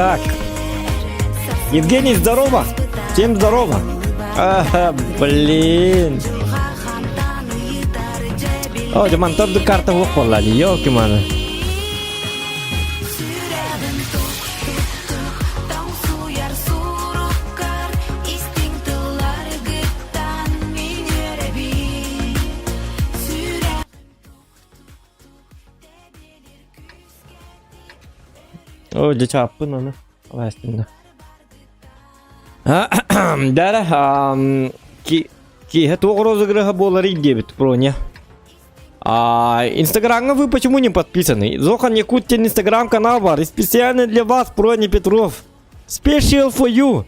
Так. Евгений, здорово! Всем здорово! Ага, блин. О, дьэ мантан карта суох буолла дии, елки-маны. О, дьэ чааппын аны. Алаастынна. Дара, киэһэ туох розыгрыша буоларый диэбит Проня. А, Инстаграмҥа вы почему не подписаны? Зохан Якутин инстаграм-канал бар. И специально для вас, Проня Петров. Special for you.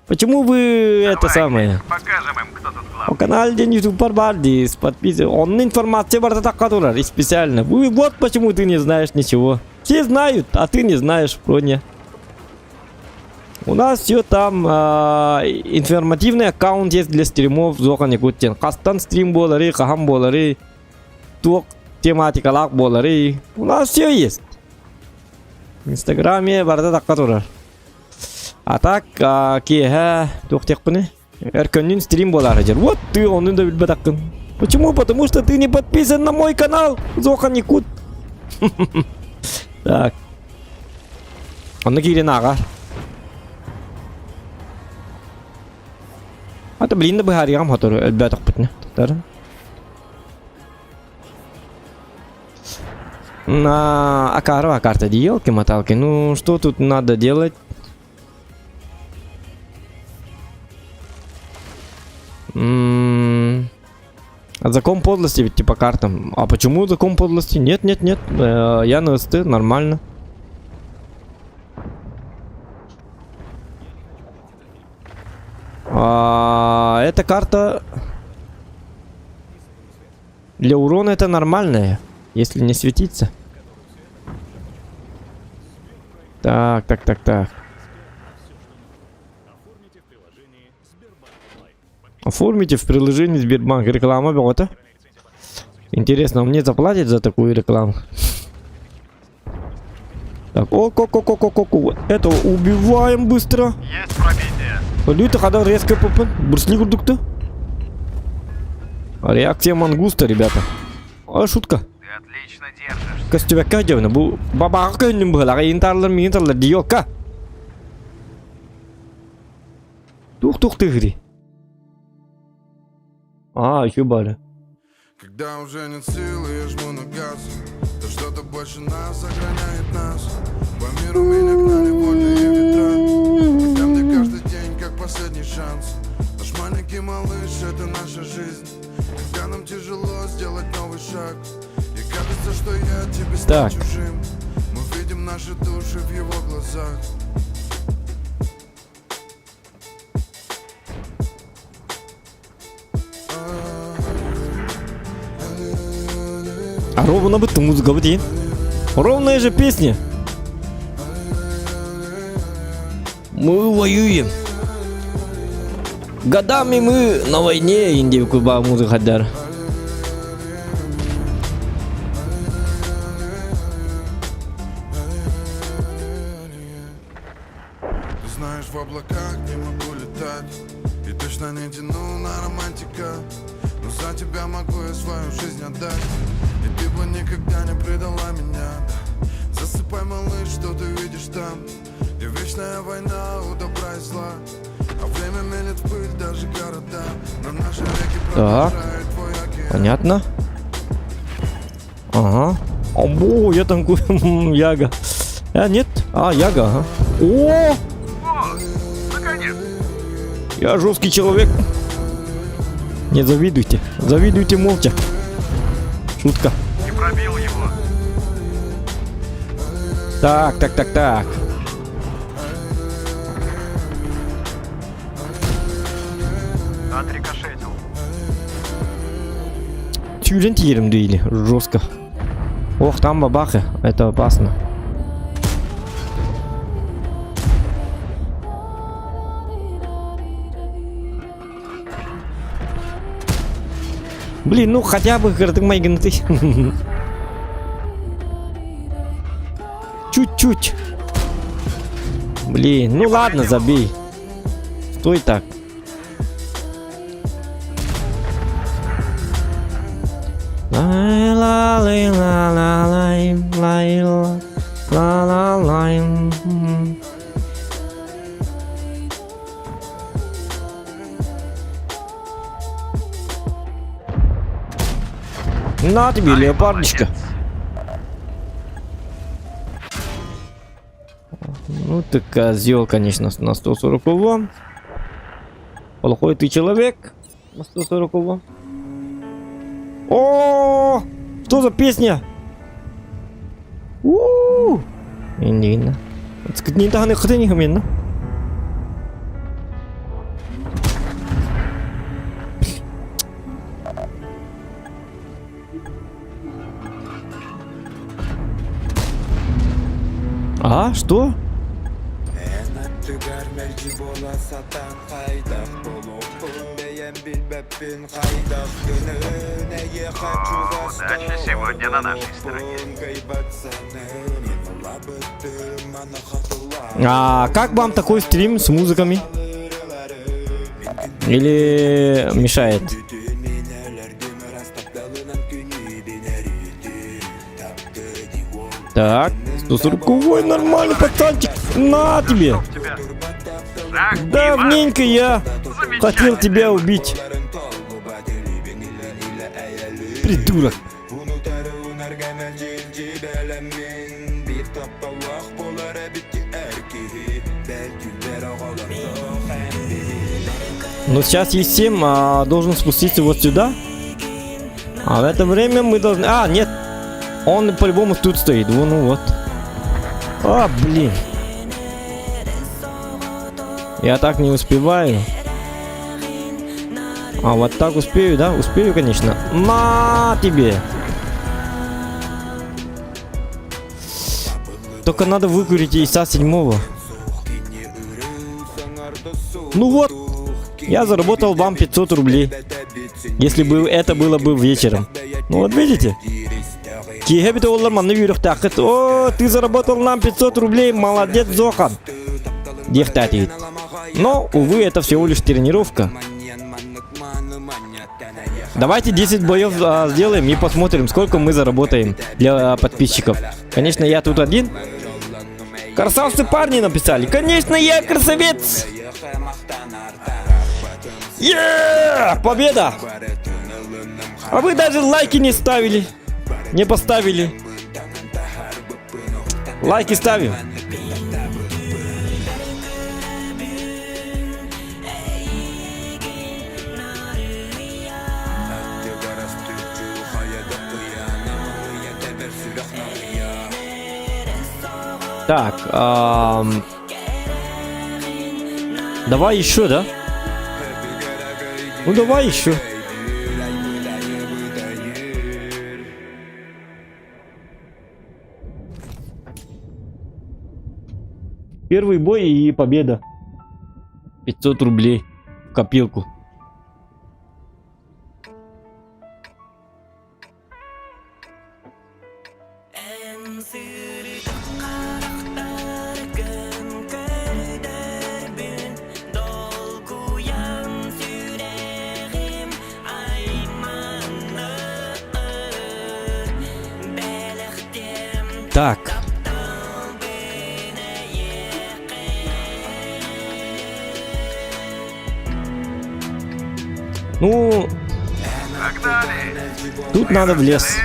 Почему вы это самое? Покажем им, кто тут главный. О канале день YouTube Барбарди подписан. Он информация барда турар и специально. Вы вот почему ты не знаешь ничего. Все знают, а ты не знаешь, Проня. У нас все там а, информативный аккаунт есть для стримов Зохан Якутин. Хастан стрим буоларый, хаһан буоларый, туох тематикалаах буоларый. У нас все есть. В Инстаграме барда такка турар. А так, киэһэ туох диэхпиний? Өркөннүүн стрим буолаары дьэр. Вот ты ону да билбэтэххин. Почему? Потому что ты не подписан на мой канал, Зохан Якут. Так. Онно киирэн ааҕар. Ата блин да быһаарыйаҕым хотору өлбөөтөхпүтүнэ. Тутарын. На Акарова карта елки-моталки. Ну, что тут надо делать? М -м закон подлости ведь типа картам. А почему закон подлости? Нет, нет, нет. Э, я на СТ, нормально. А, эта карта для урона это нормальная, если не светиться. Так, так, так, так. Оформите в приложении Сбербанк реклама бөҕөтө. Интересно, он мне заплатит за такую рекламу? Так, о, ко ко ко ко ко ко Это убиваем быстро. Есть пробитие. Люто когда резко попын. Брусли курдукты. Реакция мангуста, ребята. А, шутка. Ты отлично держишься. Көстүбэккэ дьэбинэ бу бабаҕа көһүннүм быһылаҕа интарлар миин тарлар диёкка. Тух-тух тыгри. А, еще бары. Когда уже нет силы, я жму на газ То что-то больше нас охраняет нас По миру меня гнали вольные ветра Когда мне каждый день как последний шанс Наш маленький малыш, это наша жизнь Когда нам тяжело сделать новый шаг И кажется, что я тебе стал Так. чужим Мы видим наши души в его глазах А ровно бы музыка бы Ровная же песня. Мы воюем. Годами мы на войне, индив куба музыка дар. Ты знаешь, в облаках не могу летать И точно не тяну на романтика Но за тебя могу я свою жизнь отдать И ты бы никогда не предала меня да. Засыпай, малыш, что ты видишь там Где вечная война у добра и зла А время мелет в пыль даже города Но наши реки Так. продолжают твой океан Понятно. Ага. Обо, я танкую. Яга. А, нет. А, Яга, ага. О! Наконец. Я жесткий человек. Не завидуйте. Завидуйте молча. Шутка. Не пробил его. Так, так, так, так. Отрикошетил. Тюрен тиерим или жестко. Ох, там бабахи. Это опасно. Блин, ну хотя бы кырдың майгынты. Чуть-чуть. Блин, ну ладно, забей. Стой так. На тебе, леопардочка. Ну ты козел, конечно, на 140 -го. Плохой ты человек на 140 -го. О, что за песня? У-у-у! Инна. А, что? Удача сегодня на нашей стороне. А как вам такой стрим с музыками? Или мешает? Так, 140 нормальный пацанчик. На тебе. Давненько я хотел тебя убить. Придурок. Ну сейчас Е7 а, должен спуститься вот сюда. А в это время мы должны... А, нет. Он по-любому тут стоит. Вон, ну вот. А, блин. Я так не успеваю. А, вот так успею, да? Успею, конечно. На тебе! Только надо выкурить яйца седьмого. Ну вот, я заработал вам 500 рублей. Если бы это было бы вечером. Ну вот видите? Киһи олар манны үөрүөхтээххит. О, ты заработал нам 500 рублей, молодец, Зохан. Диэхтээт. Но, увы, это всего лишь тренировка. Давайте 10 боев а, сделаем и посмотрим, сколько мы заработаем для подписчиков. Конечно, я тут один. Красавцы парни написали. Конечно, я красавец. Yeah! Победа! А вы даже лайки не ставили. Не поставили. Лайки ставим. Так, эм... давай еще, да? Ну давай еще. Первый бой и победа. 500 рублей в копилку. Так. Ну, тут надо в лес.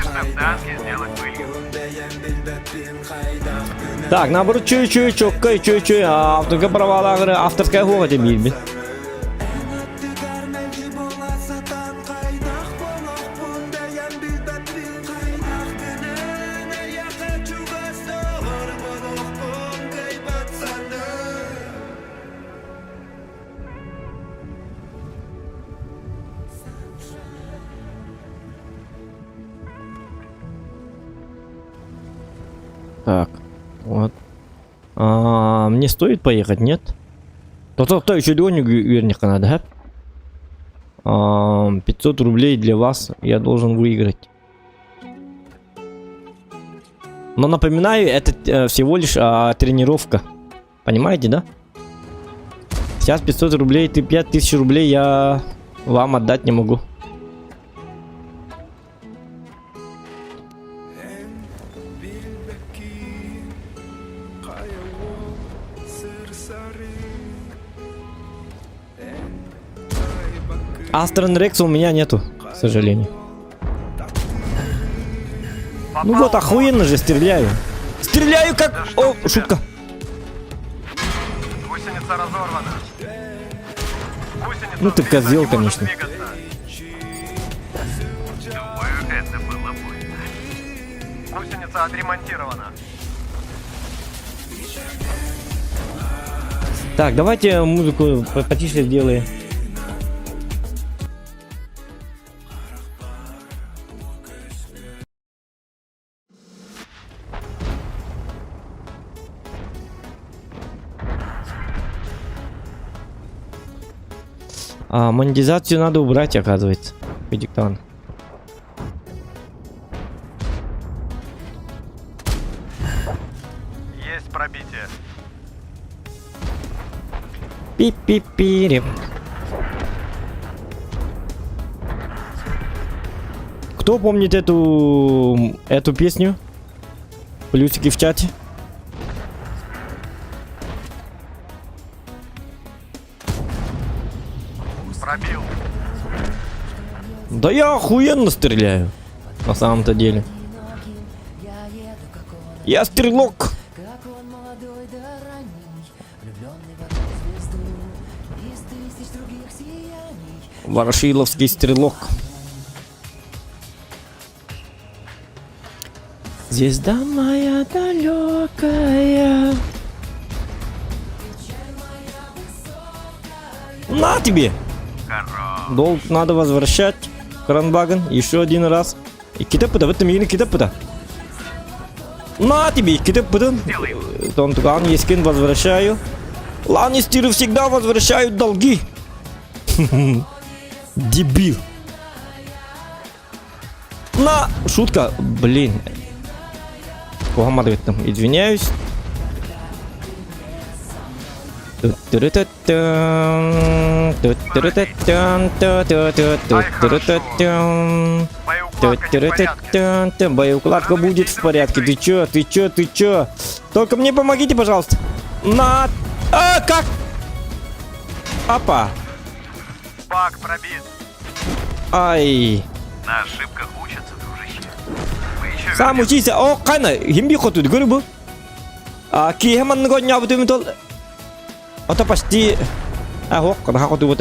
Так, наоборот, чуй-чуй, чоккай, чуй-чуй, авторская права, авторская хуга тебе Так, вот. А, мне стоит поехать, нет? То-то-то еще доню вернее надо, а? 500 рублей для вас я должен выиграть. Но напоминаю, это всего лишь тренировка. Понимаете, да? Сейчас 500 рублей, ты 5000 рублей я вам отдать не могу. Астрон Рекса у меня нету, к сожалению. Ну вот, охуенно же стреляю. Стреляю как... Да что О, тебе? шутка. Гусеница разорвана. Гусеница Ну ты сбита, козел, не может конечно. двигаться. Думаю, это было больно. Гусеница отремонтирована. Так, давайте музыку потише сделаем. А, монетизацию надо убрать, оказывается. Диктант. Есть пробитие. Пи-пи-пири. Кто помнит эту эту песню? Плюсики в чате. Пробил. Да я охуенно стреляю. На самом-то деле. Я стрелок. Как он молодой да ранний, влюбленный в одну звезду, из тысяч других сияний. Ворошиловский стрелок. Звезда моя далекая. На тебе! Хорош. Долг надо возвращать. Кранбаген еще один раз. И китапыта, в этом мире китапыта. На тебе, китапыта. Тонтуган Ескин возвращаю. Ланнистеры всегда возвращают долги. Дебил. На! Шутка. Блин. Куһаҕан Извиняюсь. Ту-ту-ру-ту-тум, ту-ту-ру-ту-тум, ту-ту-ту-ту-ту-ру-ту-тум. Боеукладка не в порядке. Ту-ту-ру-ту-тум. Боеукладка будет в порядке. Ты чё, ты чё, ты чё? Только мне помогите, пожалуйста. На! А, как? Апа. Бак пробит. Ай. На ошибках учатся, дружище. Мы еще Сам вернемся. учись. О, кана, химби хоту, говорю бу. А, киһи маннык оонньообутум тол. Это почти... А, ох, хоту вот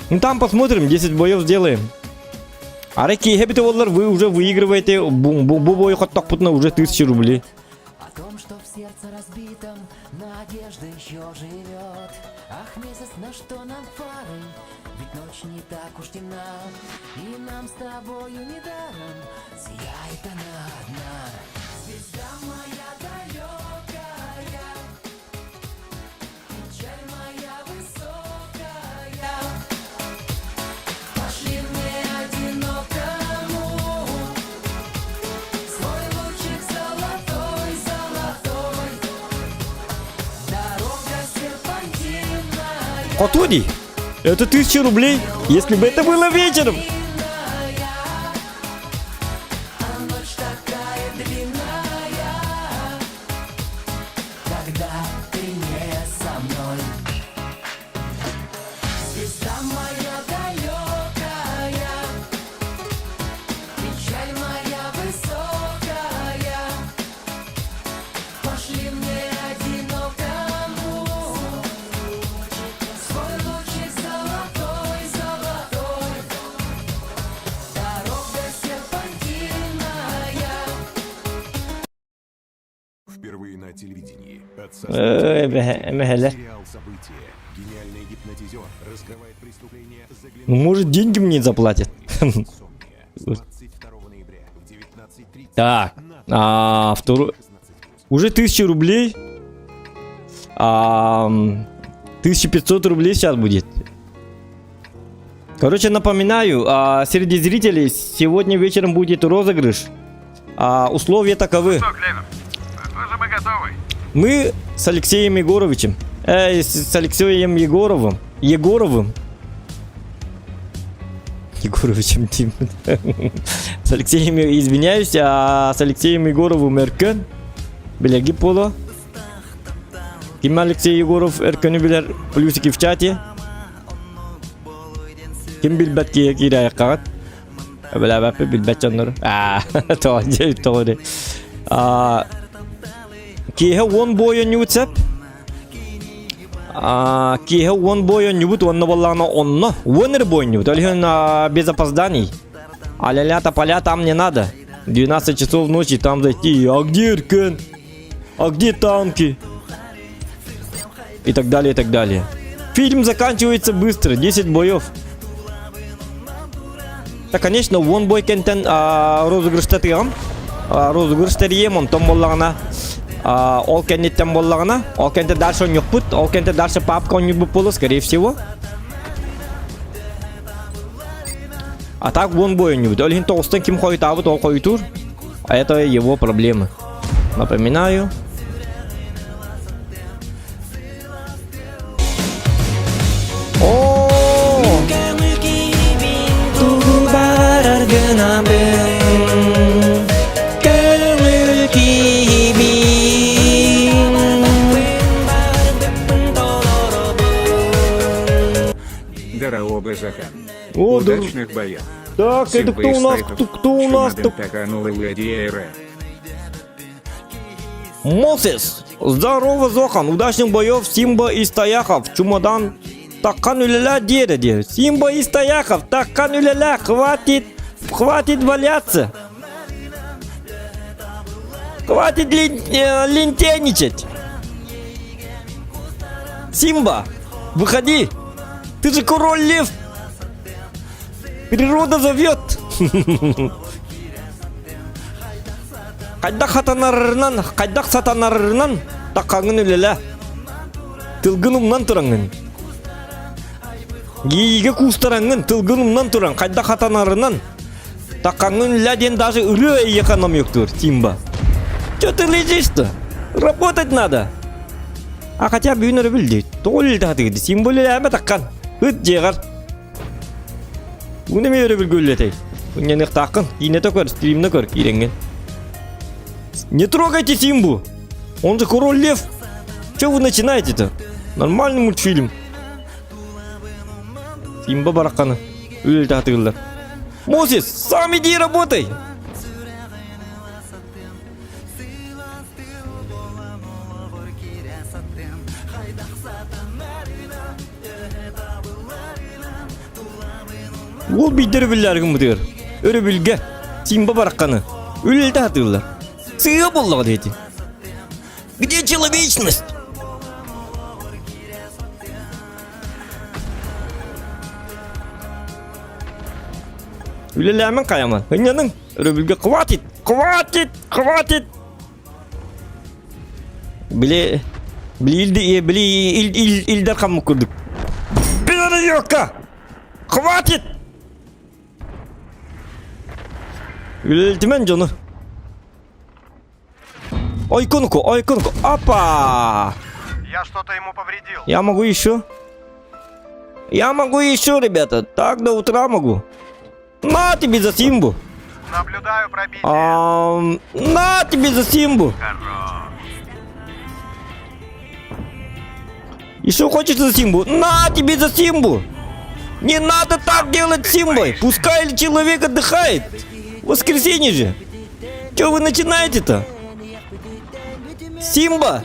Ну там посмотрим, 10 боев сделаем. Арай киэһэ эбитэ буоллар, вы уже выигрываете бу, бу, бу бой хоттохпутуна уже 1000 рублей. О том, что в сердце разбитом надежда еще живет. Ах, месяц, на что нам фары? Ведь ночь не так уж темна, и нам с тобою недаром сияет она одна. Звезда моя далекая, печаль моя высокая. Пошли мне одинокому свой лучик золотой, золотой. Дорога серпантинная. Хотуди! Это 1000 рублей, если бы это было вечером. А ночь такая длинная, когда ты не со мной. Звезда моя далекая, печаль моя высокая. Пошли мне одинокому свой лучик золотой, золотой. Дорога серпантинная. Впервые на телевидении. От Э, Мехеле. Сериал «Событие». Гениальный гипнотизер раскрывает преступление, Ну, может, деньги мне заплатят. заглянув С 22 ноября в 19.30 Так, а, второй... Уже 1000 рублей. А, 1500 рублей сейчас будет. Короче, напоминаю, а, среди зрителей сегодня вечером будет розыгрыш. А, условия таковы. Что, Клевер? Похоже, мы готовы. Мы с Алексеем Егоровичем, э, с Алексеем Егоровым, Егоровым, Егоровичем Тим. С Алексеем, извиняюсь, а с Алексеем Егоровым Өркөн, билэрги поло. Ким Алексей Егоров Өркөнү билэр плюсики в чате. Ким билбэт киһи киирээйэххаҕыт. Билээбэппит билбэт дьоннору. Аа, тоҕо дьэ тоҕо дьэ. Аа, киэһэ уон бой оонньуубут сөп. Аа, киэһэ уон бой оонньуубут уонна буоллаҕына онно уон эрэ бой оонньуубут. Ол иһин без опозданий. А-ля-ля тополя там не надо. 12 часов ночи там зайти. А где Эркен? А где танки? И так далее, и так далее. Фильм заканчивается быстро, 10 боев. Да, конечно, уон бой кэнтэн розыгрыштатыам. Розыгрыш тэрийиэм, онтон буоллаҕына ол кэнниттэн буоллаҕына, ол кэнтэ дальше оонньуохпут, ол кэнтэ дальше папка оонньуурбут буолуо, скорее всего. А так уон бой оонньуубут. Ол иһин тоҕустан ким хойутаабыт, ол хойутуур. А это его проблемы. Напоминаю. О! Тугу барар гынабын Көңүл киһибин Здорово, Захан. О, да. Удачных боев. Так, это кто у нас? Кто, кто у нас? Кто? Мосес! Здорово, Зохан! Удачных боев Симба и Стояхов! Чумадан таххан үлэлээ диэрэ диэр. Симба и Стояхов! Таххан үлэлээ! Хватит! Хватит валяться! Хватит лен, лентяйничать! Симба, выходи! Ты же король лев! Природа зовет! Хайдах хатанарынан, хайдах сатанарынан таххаҥҥын үлэлээ. Тылгын умнан тураҥҥын. Гиигэ куустараҥҥын, тылгын умнан туран, хайдах хатанарынан таххаҥҥын үлэлээ диэн даже ырыа эйиэхэ намёктуур, Симба. Чё ты лежишь-то? Работать надо. А хотя бүгүн өрөбүл дии. Тоҕо үлэлэтэ сатыыр? Симба үлэлээбэт таххан. Ыт дьиэҕэр. Уну эмиэ өрөбүлгэ үлэлэтэй. Унньаныахтааххын. Киинэтэ көр, стримна көр киирэҥҥин. Не трогайте Симбу! Он же король лев! Че вы начинаете-то? Нормальный мультфильм. Симба барахханы. Үлэлэтэ сатыыллар. Мозес, сам иди работай! Уол биирдэ өрөбүллээри гыммытыгар, өрөбүлгэ Симба барахханы үлэлэтэ сатыыллар. Сыа буоллаҕа диэти. Где человечность? Үлэлээмэн хайаман. Ынньаныҥ, өрөбүлгэ хватит, хватит, хватит. Били, били, били, ил, ил, илдер хаммык курдук. Перерывка! Хватит! Үлэлтимэн дьону. Ойкунку, ойкунку. Опа! Я что-то ему повредил. Я могу еще? Я могу еще, ребята. Так до утра могу. На тебе за Симбу. Наблюдаю пробитие. А, на тебе за Симбу. Хорош. Еще хочешь за Симбу? На тебе за Симбу. Не надо так делать с Симбой. Пускай человек отдыхает. Воскресенье же. Че вы начинаете-то? Симба,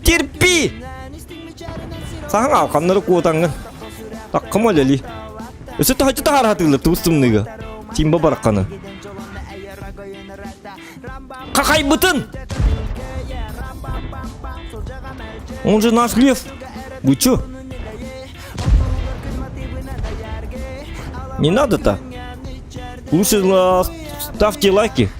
терпи! Саҥа алханнары куотаҥҥын. Таккым үлэли. Өссө таһыччы таһараатыылар тубус тымныыга. Симба барахханы. Хахайбытын! Он же наш лев. Вы чё? Не надо-то. Лучше ставьте лайки.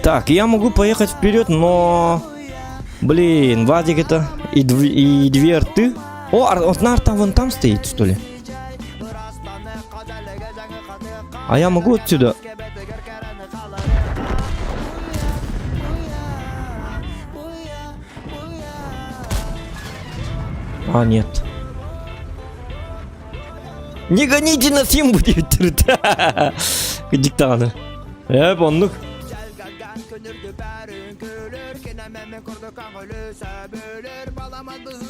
Так, я могу поехать вперед, но... Блин, Вадик это и, дв... и две арты. О, ар... одна арта вон там стоит, что ли? А я могу отсюда? А, нет. Не гоните на Симбу диэбиттэр. Диктаны. Ээ, оннук.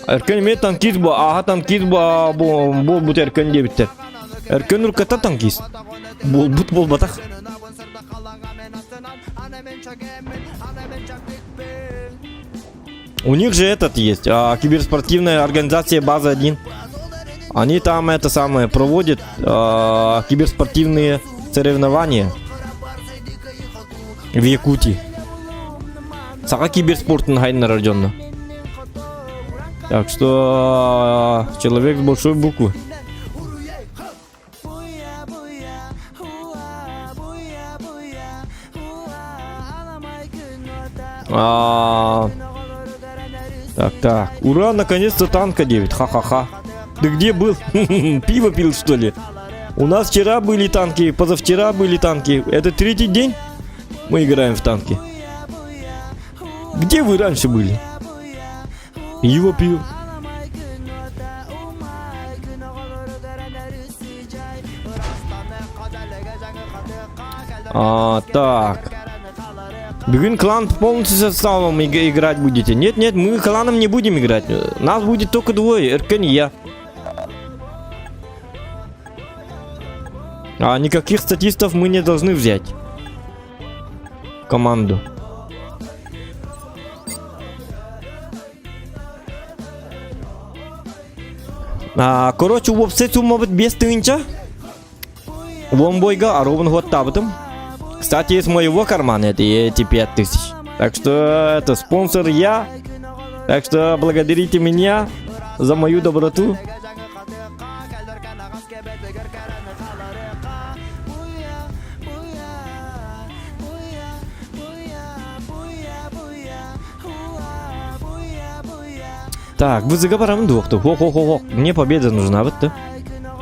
Өркөн эмиэ танкист бу, ааһа танкист бу, буолбут Өркөн диэбиттэр. Өркөн урукката танкист. Буолбут буолбатах. У них же этот есть, а, киберспортивная организация База-1. Они там это самое проводят а, киберспортивные соревнования в Якутии. Саха киберспортын хайыннарар дьонно. Так что а, человек с большой буквы. А, так, так. Ура, наконец-то танка 9. Ха-ха-ха. Ты где был? Пиво пил, что ли? У нас вчера были танки, позавчера были танки. Это третий день мы играем в танки. Где вы раньше были? Пиво пил. А, так. Бүгүн клан полностью составом играть будете. Нет, нет, мы кланом не будем играть. Нас будет только двое, Эркен и я. А никаких статистов мы не должны взять. Команду. А, короче, уопсай суммабыт 5 тыһыынча. Ломбойга оруобуна уоттаабытым. Кстати, из моего кармана это эти 5000. Так что это спонсор я. Так что благодарите меня за мою доброту. Так, вызыга барамын дуохту. Хо-хо-хо-хо. Мне победа нужна бытты.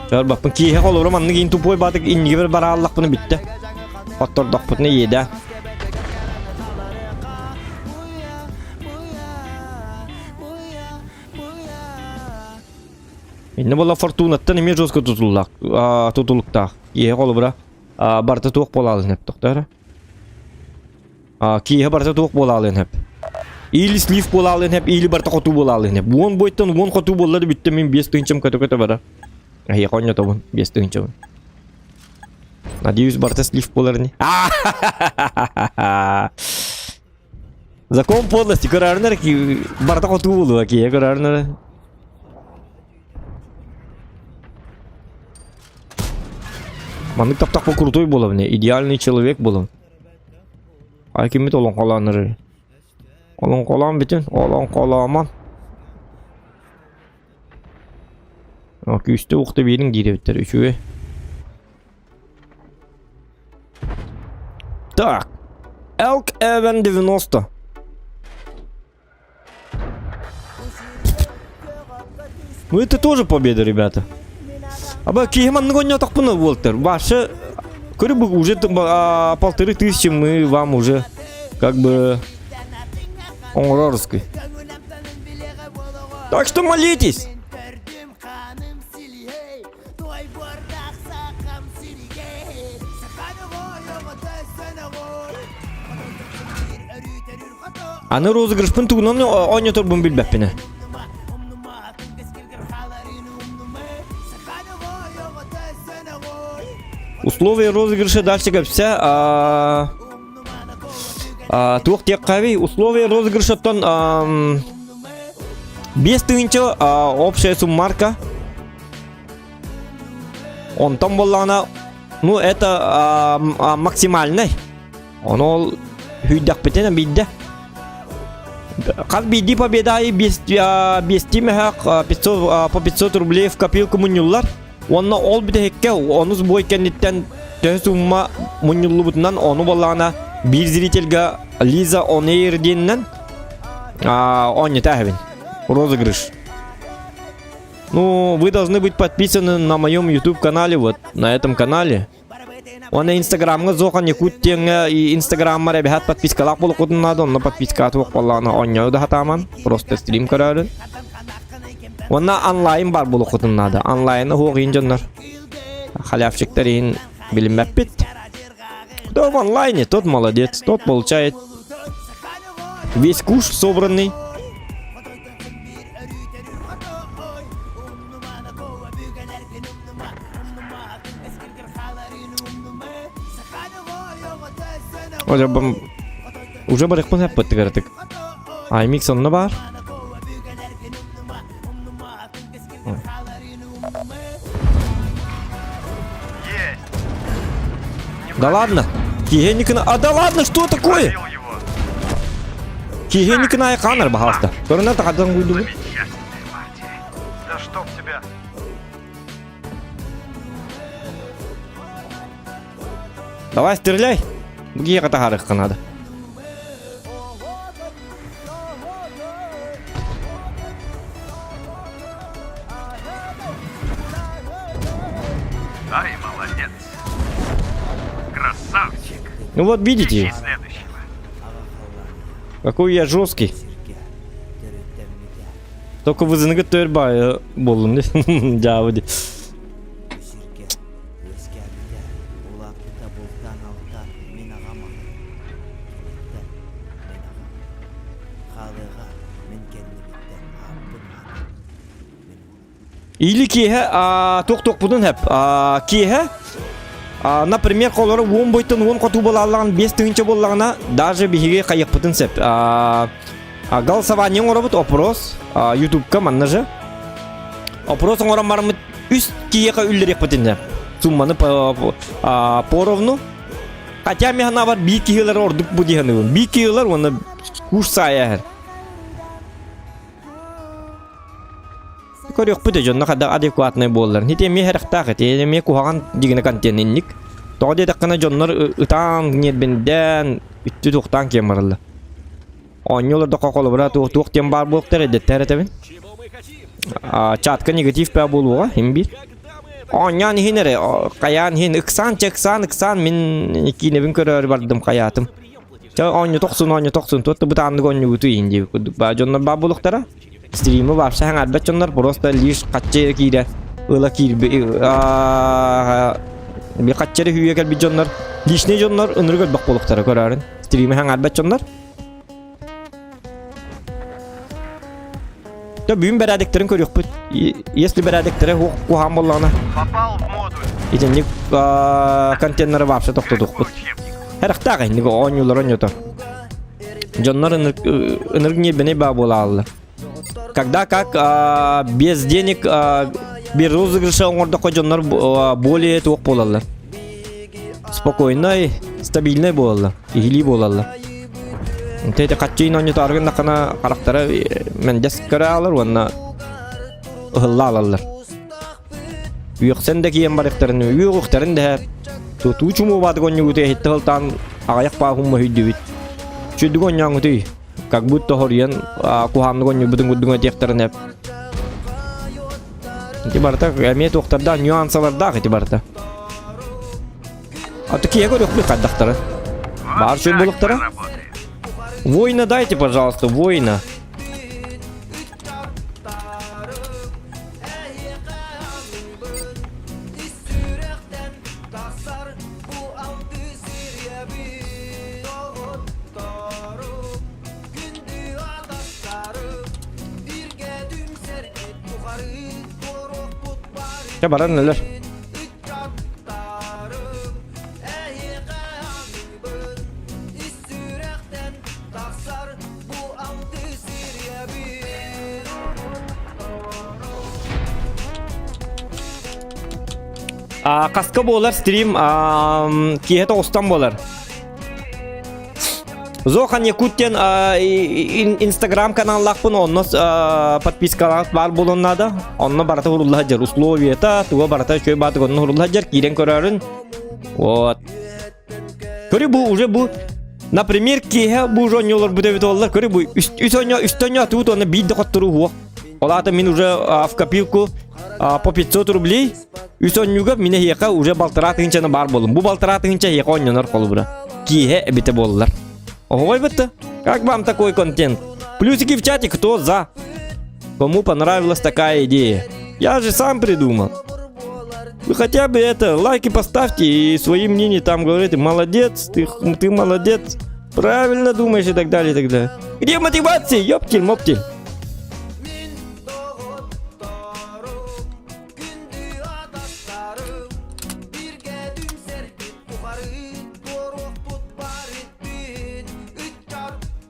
Чарбаппын киэһэ холобура маннык иин тупой баатык иннигибэр барааллахпына бүттэ. Хоттордохпутуна иэдэ. Инне буола фортунаттан эмиэ жестко тутуллаах, тутулуктаах. Киэһэ холобура барыта туох буолаалын сөп тохтоо Киэһэ барыта туох буолаалын сөп. Или слив буолаалын сөп, или барыта хотуу буолаалын сөп. 10 бойтан 10 хотуу буолла да бүттэ мин 5 тыһыынчам көтө-көтө барар. Эһиэхэ оонньотобун 5 тыһыынчабын. Надеюсь, барыта слив буолар ини. Закон подлости көрөрүнэр барыта хотуу буолуо киһи көрөрүнэр. Маннык таптахпа крутой буолабын, идеальный человек буолам. А киммит олоҥхолооннор Олоҥхолоон бүтүн, олоҥхолоомон. Күүстэ ухта биэриҥ диир эбиттэр, үчүгэй. Так. Elk Even 90. Ну это тоже победа, ребята. Аба киһи маннык оонньоотохпуна буолтар. Ваша көрү уже 1500 мы вам уже как бы оҥорорский. Так что молитесь. Аны розыгрышпын тугунан оонньоторбун билбэппинэ. Условия розыгрыша дальше кэпсэ туох диэххэ условия розыгрышаттан 5 тыһыынча общая суммарка. Онтон буоллаҕына, ну это максимальный. Ону ол хүйдэхпитинэ биирдэ. Хас биирдии победа аайы биэстии мөһөөх 500, по 500 рублей в копилку мунньуллар. Уонна ол бүтэһиккэ онус бой кэнниттэн төһө сумма мунньуллубутунан ону буоллаҕына. Биир зрительга Лиза On Air диэнинэн оонньото эһэбин. Розыгрыш. Ну, вы должны быть подписаны на моем YouTube канале, вот, на этом канале. Уонна Инстаграмҥа Зохан Якут диэҥҥэ Инстаграммар эбэһээт подпискалаах буолуоххутун наада, онно подпискаҕа туох буоллаҕына оонньоу да сатааман, просто стрим көрөөрүн. Уонна онлайн бар буолуоххутун наада. Онлайны суох иин дьоннор. Халявщиктар иин билиммэппит. Кто в онлайне, тот молодец, тот получает весь куш собранный. Уже барыхпын хаппыттыгар Аймикс онно баар. Да ладно! Киһи А да ладно, что такое? Киһи Николай Канар, пожалуйста. Көрүнэ тахадан гуйдубу. Да чтоб тебя! Давай стреляй. Бугиеға тахарыққа надо. Ай, молодец. Красавчик. Ну вот видите. Какой я жесткий. Только вызыныгы төр бай болдум дьаабы ди. Или киэһэ туох-туохпутун хэп. Киэһэ например, холоро уон бойтон уон хоту буолааллаҕын биэс тыһыынча буоллаҕына, даже биһиги хайыахпытын сөп. Голосование оҥоробут опрос ютубка манна же. Опрос оҥорон бараммыт үс киһиэхэ үллэриэхпитин сөп. Сумманы поровну. Хотя мин санаабар биир киһилэр ордук бу дии саныыбын. Биир киһилэр уонна курс саайа Көрүөхпүт да дьонно хайдах адекватнай буоллар. Ити эмиэ сэрэхтээх ити эмиэ куһаҕан дигинэ контент инник. Тоҕо диэтэххинэ дьоннор ытаан, ньиэрбиндээн, үттү туохтаан киэн бараллар. Оонньуу олордоххо холобура туох туох диэн баар буолуохтар эдэттэр этэбин. Чатка негатив баа буолуоҕа иһин биир. Оонньоон иһин эрэ, хайаан иһин ыксаан чэ ыксаан ыксаан мин киинэбин көрөөрү бардым хайаатым. Чэ оонньото охсун оонньото охсун туох да бытааннык оонньуубутуй иһин диэбит курдук баа дьоннор баар буолуохтара. Стримы вообще хаҥарбат дьоннор просто лишь хаччы киирэ ыла киирби би хаччары хүүе кэлбит дьоннор личный дьоннор ынырык өлбөх буолуохтара көрөөрүн стримы хаҥарбат дьоннор Да бүгүн бэрээдэктэрин көрүөхпүт. Если бэрээдэктэрэ куһаҕан буоллаҕына Попал в модуль. итинник контейнеры вообще тохтотуохпут. Харахтаах инник оонньуулар оонньотор. Дьоннор ынырык ньиэрбэнэй баа буолааллар. Когда как без денег без розыгрыша оҥордоххо дьоннор более туох буолаллар. Спокойнай, стабильнай буолаллар, иһилии буолаллар. Тэти хаччыйын оонньотоору гыннаххына харахтара мэндэс көрө аалар уонна ыһылла аалаллар. Үөхсэн да киэн барыахтарын, үөҕүхтэрин дэһэр. Тутуу чумуубаатык онньугуту иһитти сылтаан аҕыйах паахумма өйдүбүт. Чүдүк онньооҥутуй, как будто хоруйан куһааннык онньуйбутун курдук этиэхтэрин эп. Ити барыта эмиэ туохтардаах нюансалардаах ити барыта. А такие көрүөхпүт хайдахтара. Баар сүр булуктара. Воина дайте, пожалуйста, воина. Чэ баран өлөр. Хаска буолар стрим киэһэ тоҕустан буолар. Зохан Якут диэн инстаграм каналлаахпын онно подпискалаах баар буолуон наада. Онно барыта урулла сылдьар условията, туга барыта үчүгэй баатык онно урулла сылдьар киирэн көрөөрүн. Вот. Көрү бу уже бу. Например, киэһэ бу уже оонньууларбыт эбит буоллар, көрү бу үс үс оонньоо үстэ оонньоотубут уонна биир да хотторуу суох. Ол аата мин уже а, в копилку а, по 500 рублей үс оонньууга мин эһиэхэ уже балтараа тыһыынчаны баар буоллум. Бу балтараа тыһыынча эһиэхэ оонньонор холобура. Киэһэ эбитэ буоллар. Ой, бытта. Как вам такой контент? Плюсики в чате, кто за? Кому понравилась такая идея? Я же сам придумал. Вы хотя бы это, лайки поставьте и свои мнения там говорите. Молодец, ты, ты молодец. Правильно думаешь и так далее, и так далее. Где мотивация? Ёптель-моптель.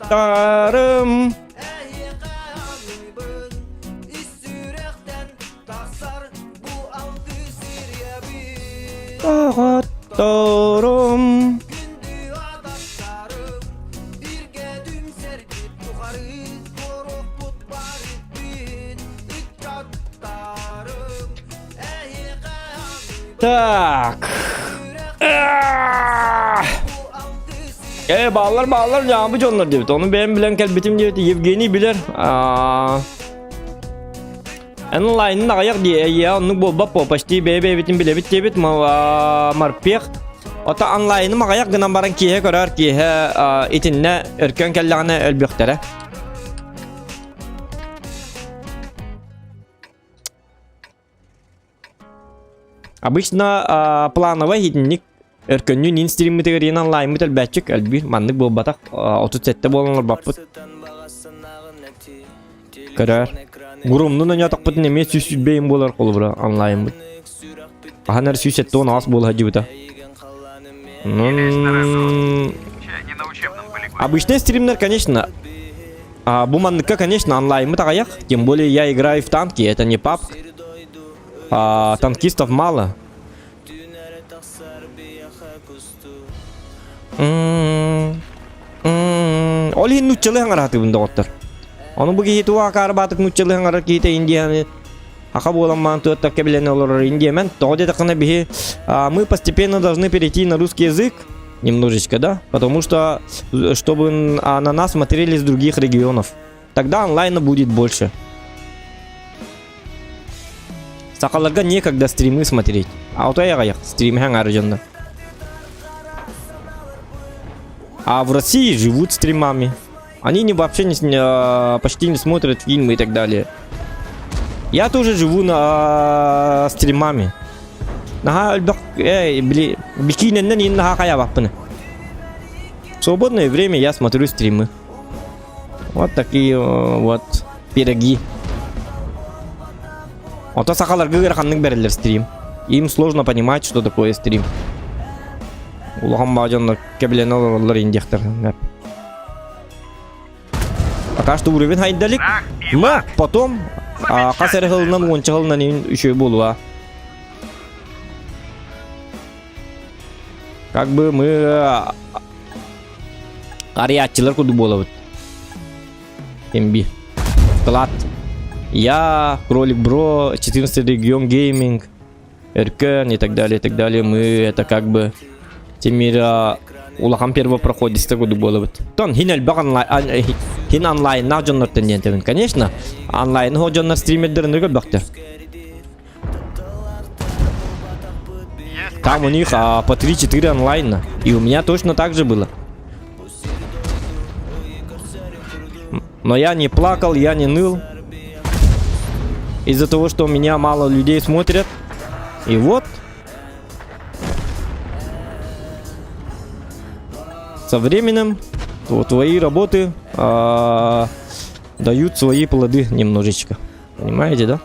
Тарым. Доҕотторум. Так. Э, бааллар, бааллар, дьаабы дьоннор диэбит. Ону бэйэм билэн кэлбитим диэбит. Евгений билэр. Онлайнын аҕыйах дии, эйиэ оннук буолбат буо, почти бэйэ-бэйэбитин билэбит диэбит, морпех. Ото онлайным аҕыйах гынан баран киэһэ көрөр, киэһэ итиннэ өркөн кэллэҕинэ өлбүөхтэрэ. Обычно плановай итинник өркөннүүн ин стриммитигэр иэн онлайнмыт өлбөөччүк өлбүүр маннык буолбатах 37 буолан олорбоппут. Көрөр. Гурумнун өньотохпутун эмиэ 125 буолар холобура онлайнмыт. Хаһан эрэ 178 буола сылдьыбыта. Обычный стримнер, конечно, а, бу манныкка, конечно, онлайнмыт аҕыйах. Тем более я играю в танки, это не пабг. А, танкистов мало. Ол иһин нууччалыы хаҥараатыбын доҕоттор. Ону бу киһи туох акаарбаатык нууччалыы хаҥарар киһитэ Индияны Аха буолан маан туоттакка билэн олорор Индиямэн. Тоҕо диэтэххинэ биһи мы постепенно должны перейти на русский язык немножечко, да? Потому что чтобы на нас смотрели из других регионов. Тогда онлайна будет больше. Сахаларга некогда стримы смотреть. А вот аях стримы хаҥар дьонно. А в России живут стримами. Они не, вообще не, почти не смотрят фильмы и так далее. Я тоже живу на стримами. Наһаа элбэх, эй, били, бикиинэннэн иин наһаа хайаабаппын. В свободное время я смотрю стримы. Вот такие вот пироги. Ото сахаларга ыараханнык бэриллэр стрим. Им сложно понимать, что такое стрим. Улахан баа дьоннор кэбилэнэ олороллор индиэхтэр. Пока что уровень хайдалик. Но потом хас эрэ сылынан уонча сылынан үчүгэй буолуа. Как бы мы арыйааччылар курдук буолабыт. МБ. Вклад. Я, Кролик Бро, 14 регион гейминг, Өркөн и так далее, и так далее. Мы это как бы Тимира улахан первопроходецтар курдук буолабыт. Тон хин элбэх онлайн хин онлайннаах дьоннортон диэн тэбин. Конечно, онлайн хо дьоннор стримердерин көрбөхтөр. Там у них а, по 3-4 онлайна. И у меня точно так же было. Но я не плакал, я не ныл. Из-за того, что меня мало людей смотрят. И вот. Со временем твои работы а, дают свои плоды немножечко. Понимаете, да?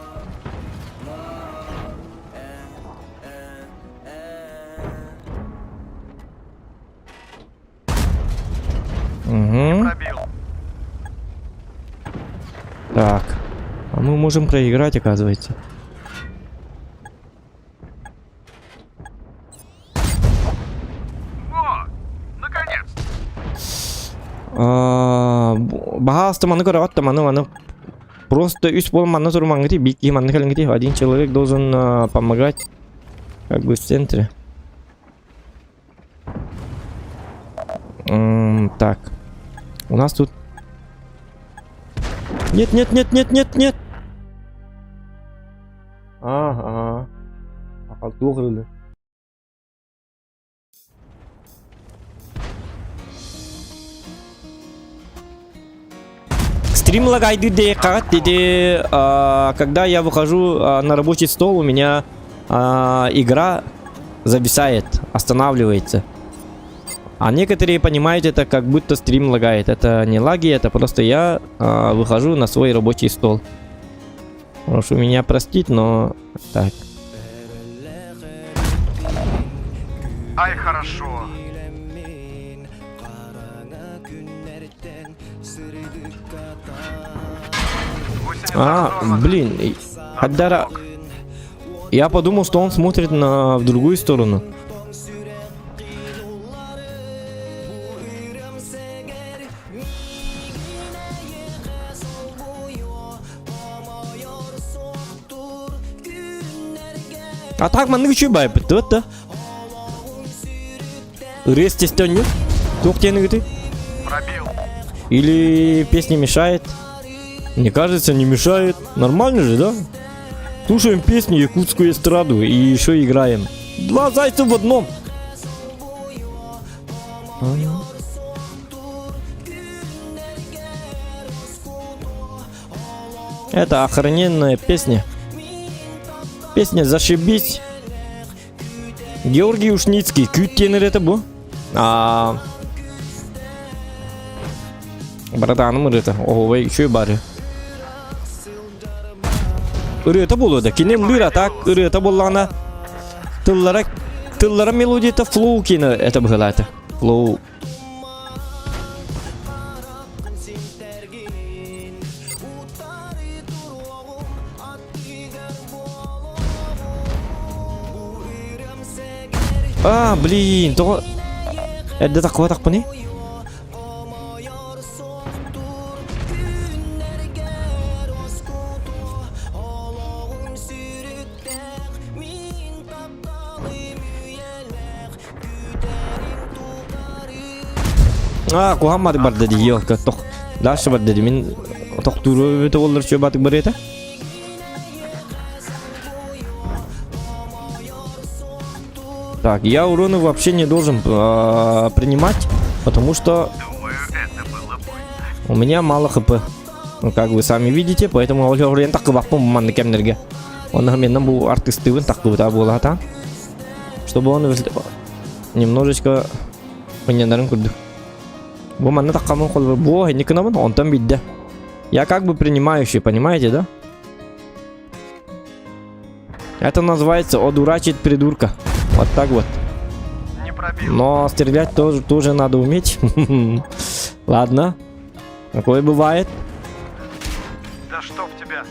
Угу. Так. А мы можем проиграть, оказывается. О, наконец! Баһаалыста маны көрөҕүт да маны маны просто үс буолан манна турумаҥҥытый биир киһи манна кэлиҥҥитий один человек должен помогать как бы в центре. Так. У нас тут... Нет, нет, нет, нет, нет, нет. Ага. Туох Стрим лагайды деди, когда я выхожу на рабочий стол, у меня игра зависает, останавливается. А некоторые понимают это, как будто стрим лагает. Это не лаги, это просто я выхожу на свой рабочий стол. Прошу меня простить, но так. Ай, хорошо. А, блин, Хаддара... Я подумал, что он смотрит на в другую сторону. А так маннык үчүгэй баайбыт вот да. Ырыа естественно. Туох диэн Пробил. Или песня мешает? Мне кажется, не мешает. Нормально же, да? Слушаем песню якутскую эстраду и еще играем. Два зайца в одном. Это охрененная песня. Песня «Зашибись». Георгий Ушницкий. Күүт диэн ырыата бу. А... Братаным ырыата. Оһуобай үчүгэй бары. Ырыата буолуо да. Кини ыллыыр так ырыата буоллаҕына тыллара тыллара мелодията флоу кино это быһыылаата. Флоу А, блин, тоҕо эрдэ таххыбатахпыный? А, куһаан барда дии, елка, тох. Дальше барда дии, мин тохтууру эбитэ буоллар чүө баатык барыата. Так, я уроны вообще не должен э, принимать, потому что Думаю, это было больно. у меня мало хп. Ну, как вы сами видите, поэтому ол таххыбаппын манны кэмнэргэ. Онно мен бу артыстыбын таххыбыта буолата. Чтобы он немножечко мыннянарын курдук. Бу манна таххамын холбор бу хинникынабын онтон бидде. Я как бы принимающий, понимаете, да? Это называется одурачить придурка. Вот так вот. Не пробил. Но стрелять тоже, тоже надо уметь. Ладно. Такое бывает. Да чтоб тебя.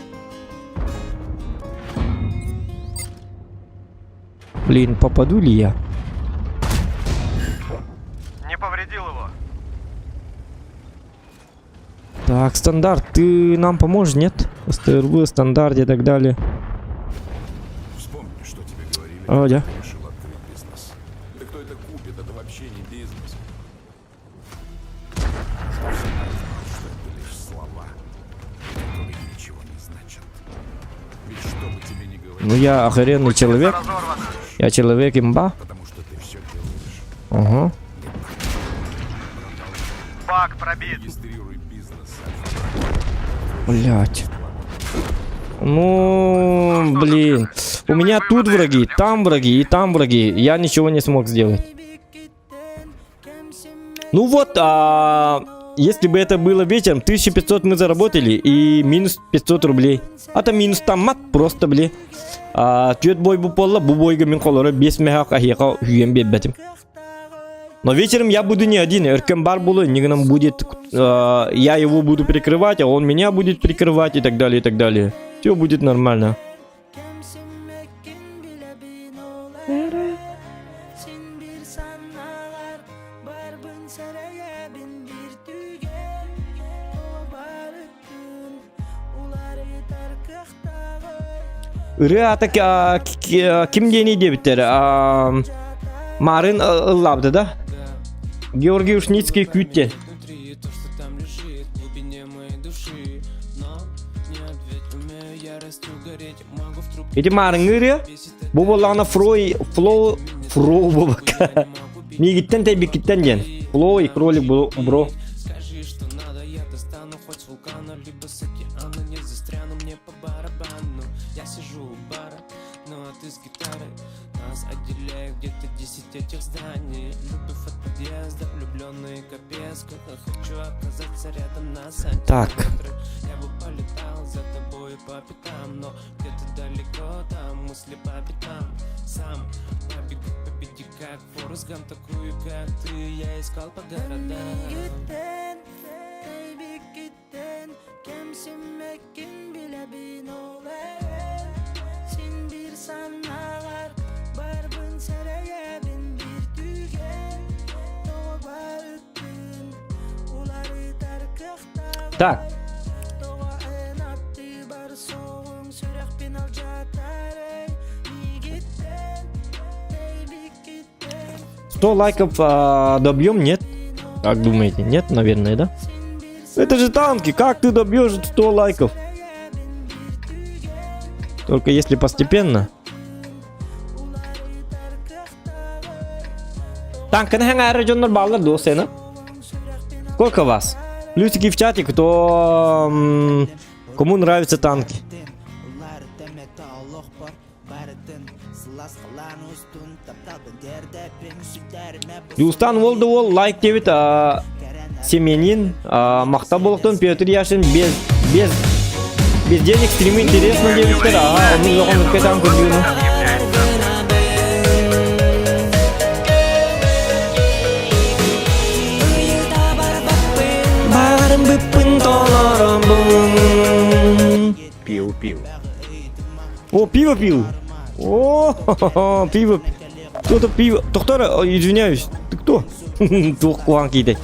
Блин, попаду ли я? Не повредил его. Так, стандарт, ты нам поможешь, нет? СТРВ, стандарт и так далее. Вспомни, что тебе говорили, О, да. когда ты решил открыть бизнес. Да кто это купит? Это вообще не бизнес. Ты всегда знал, что это лишь слова, которые ничего не значат. Ведь что бы тебе ни говорили, Ну я охеренный человек. Разорвано. Я человек имба. потому что ты все делаешь. Ага. Бак пробит. Регистрируй бизнес. Блять. Ну, блин. У меня тут враги, там враги и там враги. Я ничего не смог сделать. Ну вот, а, если бы это было вечером, 1500 мы заработали и минус 500 рублей. А там минус там мат просто, бли. А, түөрт бой бу буолла, бу бойга мин холоро 5 мөһөөк эһиэхэ үүйэн биэрбэтим. Но вечером я буду не один, Өркөн баар буолуо, нам будет, э, я его буду прикрывать, а он меня будет прикрывать и так далее, и так далее. Все будет нормально. Ырыа аата ким диэний диэбиттэр Марын ыллаабыта да? Георгий Ушницкий күүттэ. Ити маарыҥҥы бу буоллаҕына Фрой, Флоу, Фроу буолбакка. Миигиттэн тэйбиккиттэн диэн. Флоу и кролик бро. Так. Так. 100 лайков а, добьем, нет? Как думаете? Нет, наверное, да? Это же танки, как ты добьешь 100 лайков? Только если постепенно. Танканы хэҥээрэ дьоннор бааллар дуо сена? Сколько вас? Плюсики в чате, кто кому нравятся танки. Дьулустаан уол да уол лайк диэбит Семенин махтал буолуохтун Петр Яшин без без без денег стримы интересно диэбиттэр аха оннук улахан ыккатаан көрдүүнү Баарым быппын толоробун Пил-пил. О, пиво пил. О, пиво. Кто-то пиво. Доктор, извиняюсь, ты кто? Туох куһаҕан киһитэй.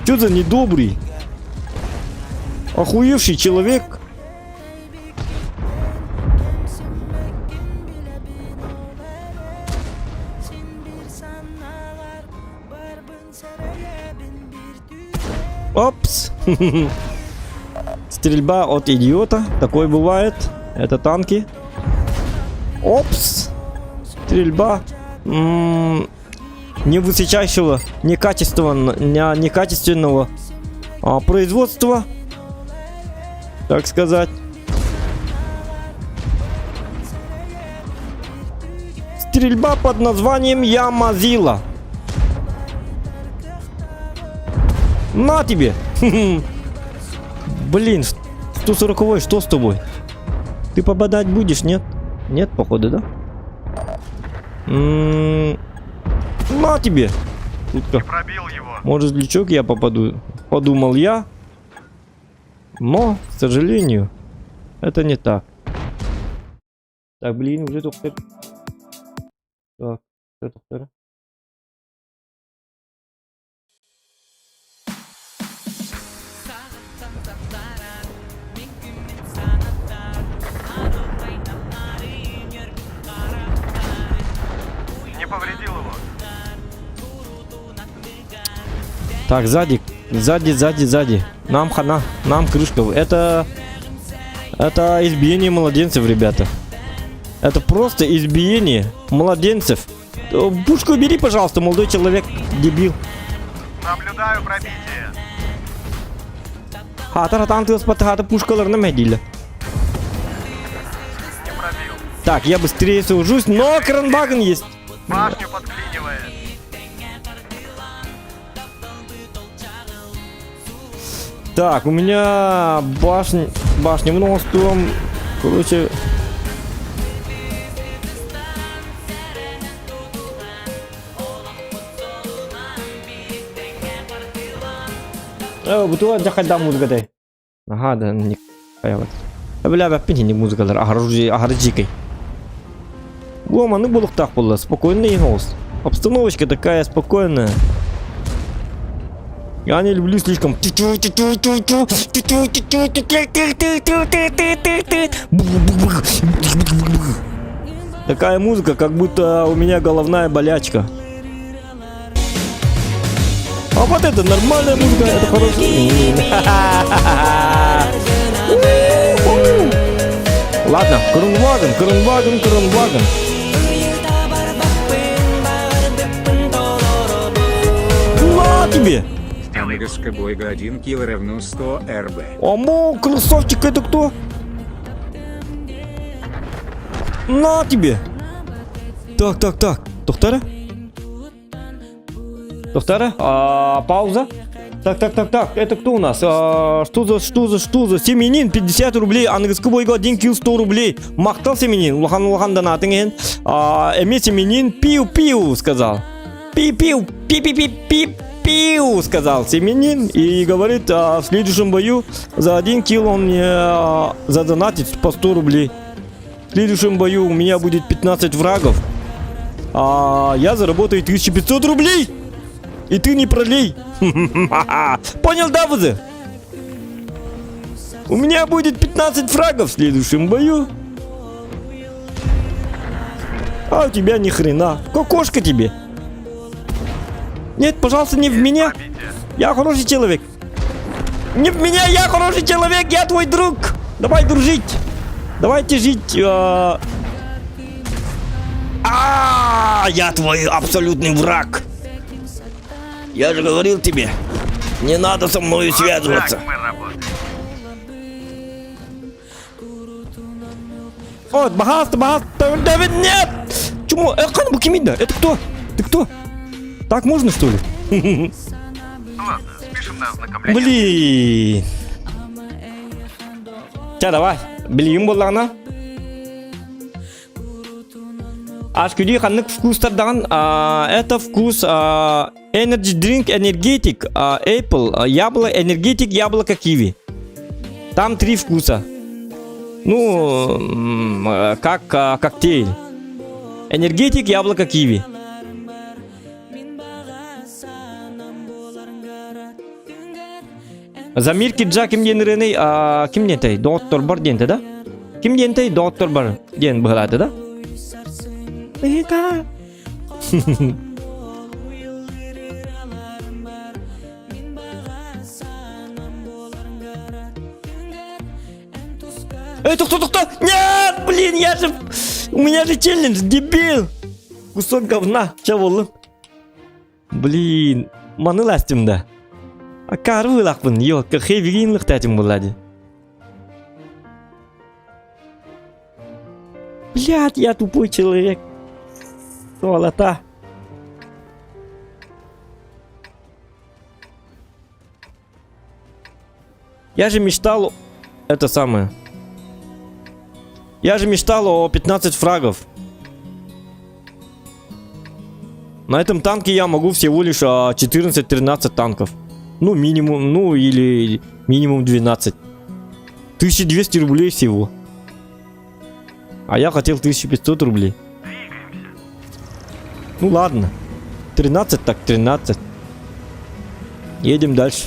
Что за недобрый? Охуевший человек. Опс. Стрельба от идиота. Такое бывает. Это танки. Опс. Стрельба. М -м не высочайшего, некачественного, некачественного а, производства. Так сказать. Стрельба под названием Ямазила. На тебе! Блин, 140 что с тобой? Ты попадать будешь, нет? Нет, походу, да? М -м -м На тебе! Утка. Пробил его. Может, в лючок я попаду? Подумал я. Но, к сожалению, это не так. Так, блин, уже только... Так, что Не повредил его. Так, сзади, сзади, сзади, сзади. Нам хана, нам крышка. Это... Это избиение младенцев, ребята. Это просто избиение младенцев. Э, пушку убери, пожалуйста, молодой человек, дебил. Наблюдаю пробитие. Хатар хатан тыаспат хата пушкаларына мәдилі. Не пробил. Так, я быстрее сужусь, но кранбаген есть. Башню подклинивает. Так, у меня башня, башня много стом. Короче... Э, бутуа дьахайда музыкатай. Наһаа да ник хайабат. Бля, бэппин музыкалар аһары дьиикэй. Во, маны буолуохтаах буолла, спокойный голос. Обстановочка такая спокойная. Я не люблю слишком. Такая музыка, как будто у меня головная болячка. А вот это нормальная музыка, это хорошая. Ладно, Кронваген, Кронваген, Кронваген. На тебе! Аныгыскы 1 кило равно 100 РБ. Амо, красавчик, это кто? На тебе! Так, так, так. Доктора? Доктора? А, пауза. Так, так, так, так. Это кто у нас? А, что за, что за, что за? Семенин 50 рублей. Аныгыскы бойга 1 килл 100 рублей. Махтал Семенин. Улахан улахан донатыҥ иһин. А, эмиэ Семенин пиу-пиу сказал. Пи-пиу, пи-пи-пи-пи пиу, сказал Семенин. И говорит, а, в следующем бою за один килл он мне а, задонатит по 100 рублей. В следующем бою у меня будет 15 врагов. А я заработаю 1500 рублей. И ты не пролей. Понял, да, Вузы? У меня будет 15 фрагов в следующем бою. А у тебя ни хрена. Кокошка тебе. Нет, пожалуйста, не в меня. Я хороший человек. Не в меня, я хороший человек, я твой друг. Давай дружить. Давайте жить. А, а я твой абсолютный враг. Я же говорил тебе, не надо со мной связываться. Так мы работаем. Вот, богатство, богатство, Давид, нет! Чему? Э, бу кимий да? Это кто? Ты кто? Так можно, что ли? Ладно, спишем на ознакомление. Блин. Ча, давай. Билигин буоллаҕына. Ас күдүү ханнык вкустардаҕын это вкус Energy Drink Energetic Apple яблоко Energetic яблоко киви. Там три вкуса. Ну, как коктейль. Энергетик яблоко киви. Замир Киджа ким диэн ырыаный ким диэнтэй доҕотторбор диэнтэ да? Ким диэнтэй доҕотторбор диэн быһалаата да? Эй, тохто, тохто! Нет, блин, я же... У меня же челлендж, дебил! Кусок говна. Че буоллун? Блин, маны ластым да. Акары ылахпын, ёлка, хэвигин лыхтатым буолла дии. Блядь, я тупой человек. Суолата. Я же мечтал... Это самое. Я же мечтал о 15 фрагов. На этом танке я могу всего лишь 14-13 танков. Ну, минимум, ну или минимум 12. 1200 рублей всего. А я хотел 1500 рублей. Ну ладно. 13 так 13. Едем дальше.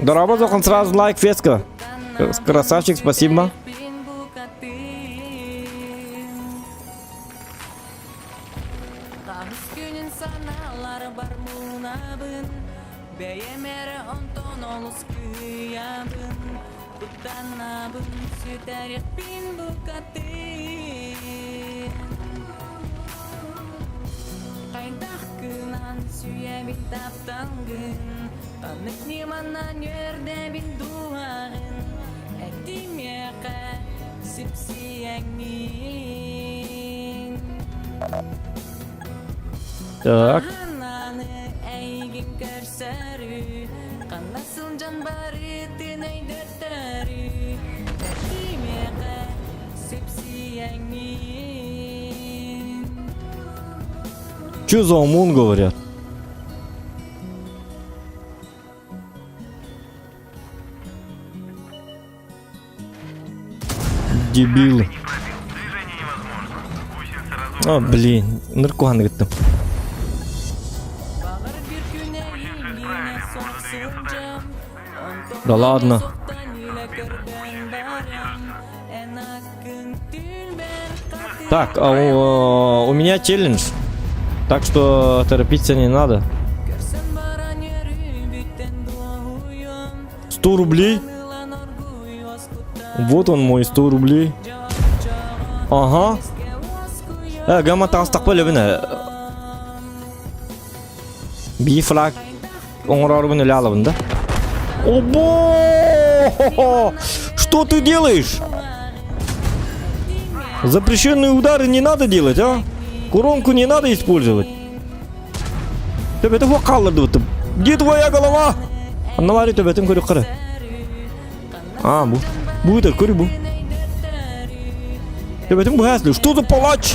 Дорогой он сразу лайк феска. Красавчик, спасибо. Так. Че за ОМОН говорят? Дебилы. А, блин, наркоан ыттым. Да ладно. Так, а у, у меня челлендж. Так что торопиться не надо. 100 рублей? Вот он мой 100 рублей. Ага. Э, гамма таҕыстахпа өлөбүн Биир флаг оҥорорбун өлө алабын да. Обо! Что ты делаешь? Запрещенные удары не надо делать, а? Куронку не надо использовать. Төбөтө хуох хааллардыбыт. Где твоя голова? Анналари төбөтүн көрүк кара. А, бу. Бу это көрү бу. Төбөтүн быһаас Что за палач?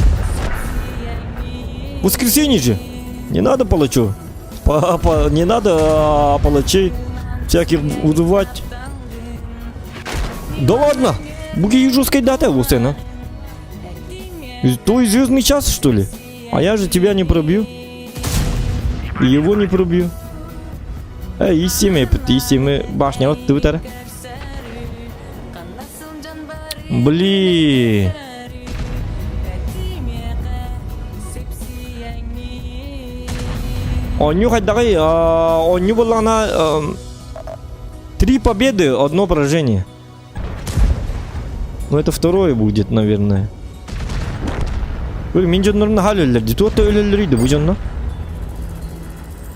Воскресенье же. Не надо палачу. Папа, не надо а, палачей всяких вызывать. Да ладно! Буги жесткой дата сцена. Твой звездный час, что ли? А я же тебя не пробью. И его не пробью. Э, истиме, истиме башня вот ты Блин. Оонньуу хайдаҕый? Оонньуу буоллаҕына три победы, одно поражение. Ну это второе будет, наверное. Мин дьоннорум наһаа өлөллөр дии. Туох да өлөллөрүй да бу дьонно.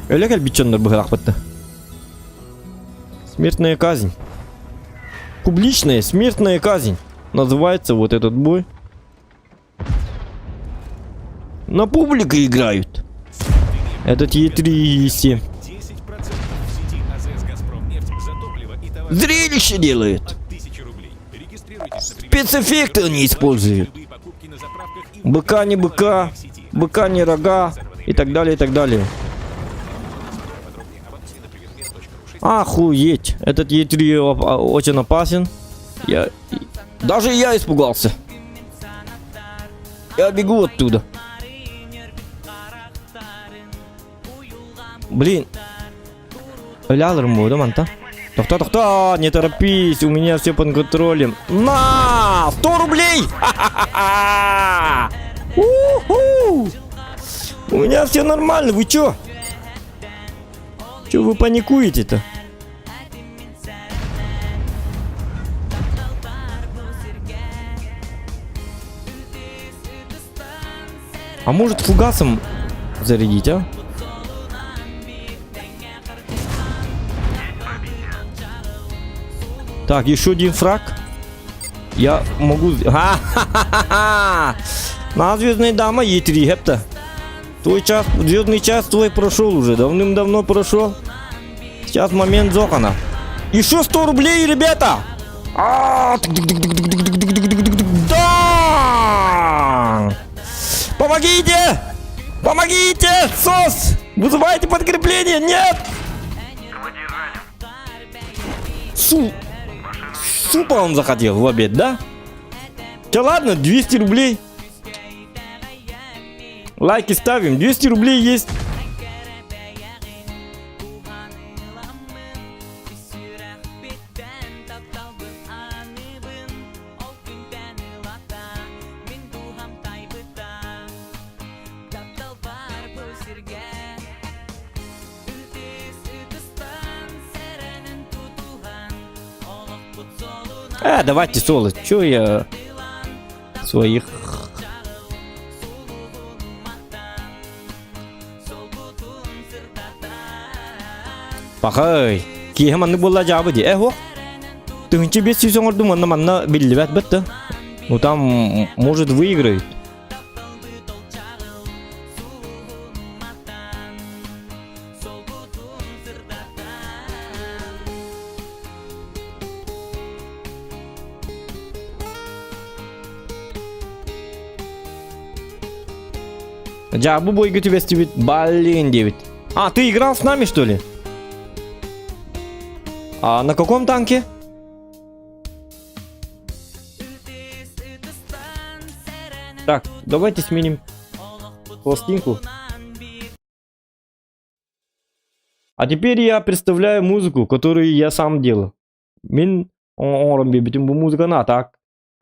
Өлө кэлбит дьоннор быһылаахпытта. Смертная казнь. Публичная смертная казнь. Называется вот этот бой. На публику играют. Этот Е3 и Е7. Зрелище делает. Спецэффекты они используют. Быка не быка, быка не рога и так далее, и так далее. Охуеть! Этот Е3 очень опасен. Я... Даже я испугался. Я бегу оттуда. Блин. Өлө буду манта. Тохтоо, тохтоо, не торопись, у меня все под контролем. На! 100 рублей! Ха-ха-ха! У-ху! У меня все нормально, вы чё? Чё вы паникуете-то? А может фугасом зарядить, а? Так, еще один фраг. Я могу... Ха-ха-ха-ха! На звездная дама Е3, хепта. Твой час, звездный час твой прошел уже, давным-давно прошел. Сейчас момент Зохана. Еще 100 рублей, ребята! А, Да! Помогите! Помогите! СОС! Вызывайте подкрепление! Нет! Су... Супа он захотел в обед, да? Да ладно, 200 рублей. Лайки ставим, 200 рублей есть. Э, давайте соло. Чё я своих... Пахай. Киһи маннык буолла дьаабы дии. Э, һуох. 1500 оҥордум уонна манна биллибэт бытта. Ну там, может, выиграет. Дьаабы бойга түбэстибит, блин диэбит. А, ты играл с нами, что ли? А на каком танке? Так, давайте сменим пластинку. А теперь я представляю музыку, которую я сам делал. Мин оҥорон биэрбитим бу музыканы, а так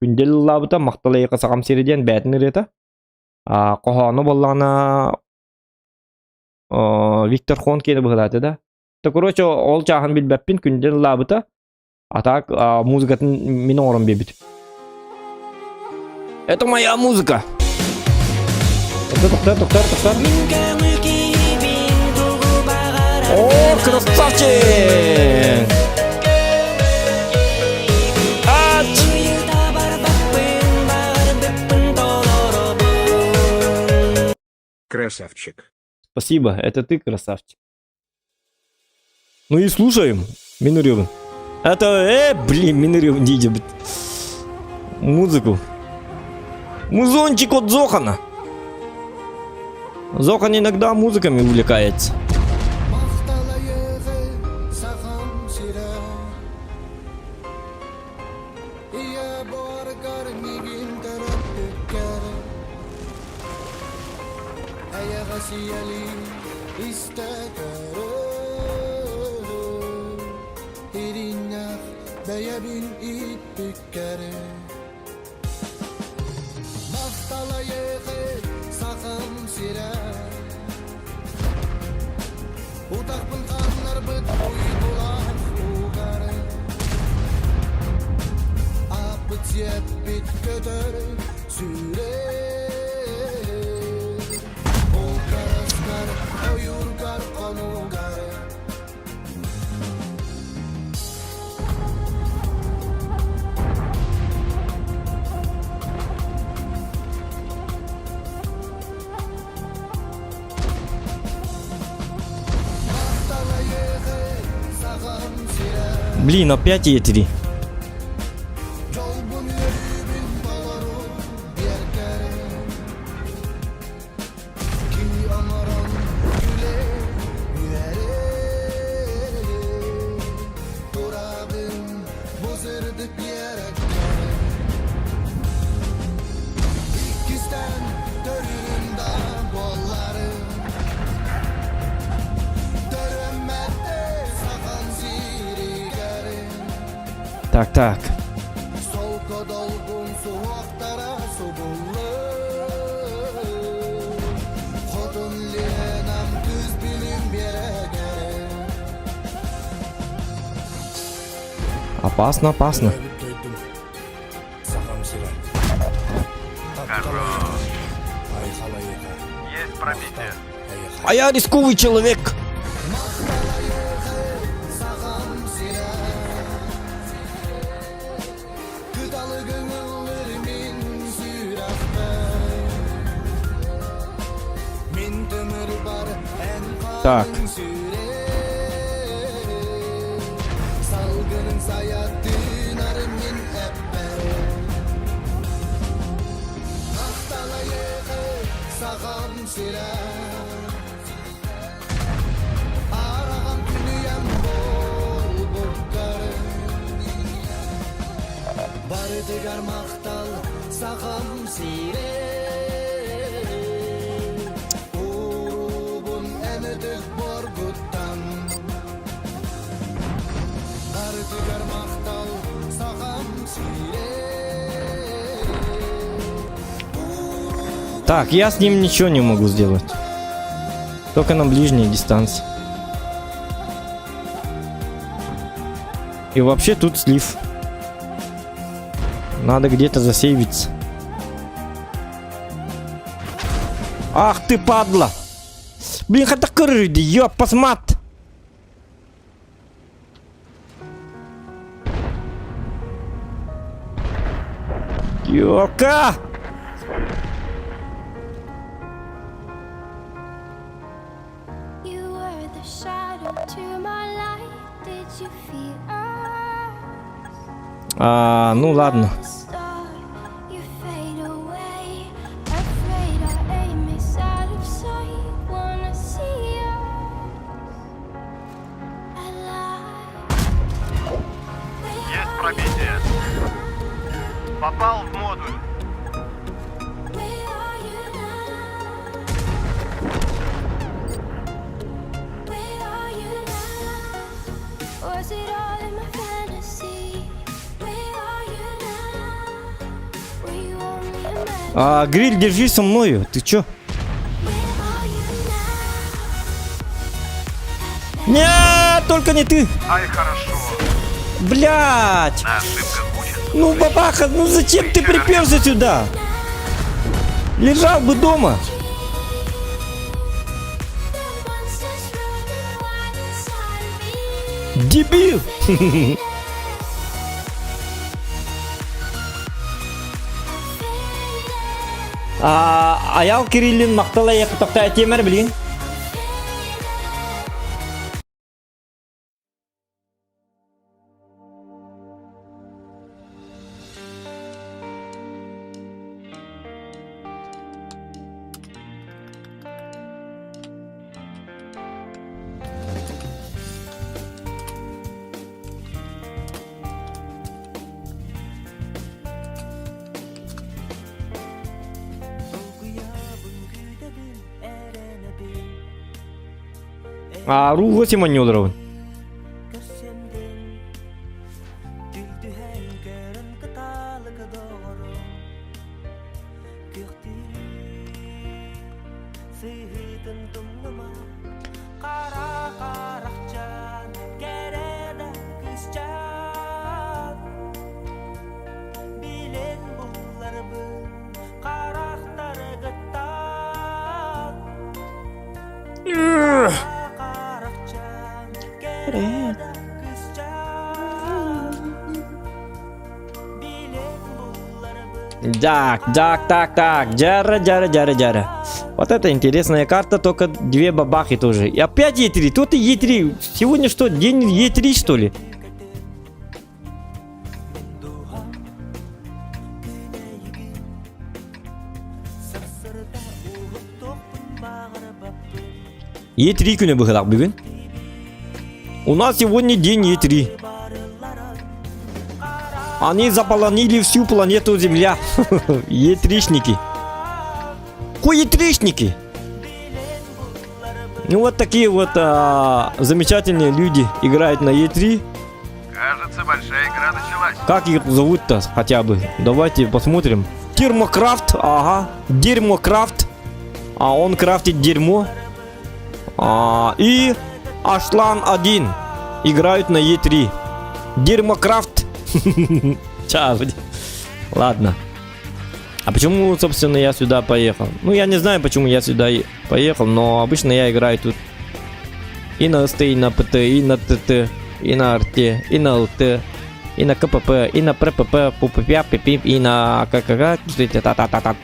Күндэл ыллаабыта махтал эйиэхэ сахам сирэ диэн бээтин ырыата. А хоһооно буоллаҕына Виктор Хон киэнэ быһыылаата да. То короче ол чааһын билбэппин Күндэл ыллаабыта. А так музыкатын мин оҥорон биэрбитим. Это моя музыка. Тоқтар, тоқтар, тоқтар. О, красавчик! Ач! Красавчик. Спасибо, это ты красавчик. Ну и слушаем. Мин Это, блин, мин ырыабын дии Музыку. Музончик от Зохана. Зохан иногда музыками увлекается. Блин, опять Е3. Так, так. Опасно, опасно. Есть пробитие. А я рисковый человек. Так. Так, я с ним ничего не могу сделать. Только на ближней дистанции. И вообще тут слив. Надо где-то засейвиться. Ах ты падла! Блин, хотя крыды, ёпасмат! Ёка! You were the shadow to my light. Did you feel us? А, ну ладно. The star, you fade away. Afraid our aim is out of sight. Wanna see us alive. Where Есть are you пробитие. now? Попал в модуль. Where are you now? Where are you now? Was it all in my fantasy? Where are you now? Were you only imagining? А, гриль, держись со мною. Ты чё? Where are you now? Нет, только не ты. Ай, хорошо. Блять. На ошибках учатся. Ну, бабаха, ну зачем ты приперся сюда? Лежал бы дома. The monsters running wild inside of me. Дебил. А, Аял Кириллин мактала якытакта этиэмэр билин. А Руго Симонёдоровын. Так, так, так, так. Джара, джара, джара, джара. Вот это интересная карта, только две бабахи тоже. И опять Е3, тут и Е3. Сегодня что, день Е3 что ли? Е3 күнэ быһылаах бүгүн. У нас сегодня день Е3. Они заполонили всю планету Земля. Е3шники. Хуй Е3шники? Ну вот такие вот а, замечательные люди играют на Е3. Кажется, большая игра началась. Как их зовут-то хотя бы? Давайте посмотрим. Термокрафт, ага. Дерьмокрафт. А он крафтит дерьмо. А, и Ашлан 1 играют на Е3. Дерьмокрафт. Ча, Ладно. А почему, собственно, я сюда поехал? Ну, я не знаю, почему я сюда поехал, но обычно я играю тут и на СТ, и на ПТ, и на ТТ, и на РТ, и на ЛТ, и на КПП, и на ППП, ППП, ПП, и на ККК, та-та-та-та.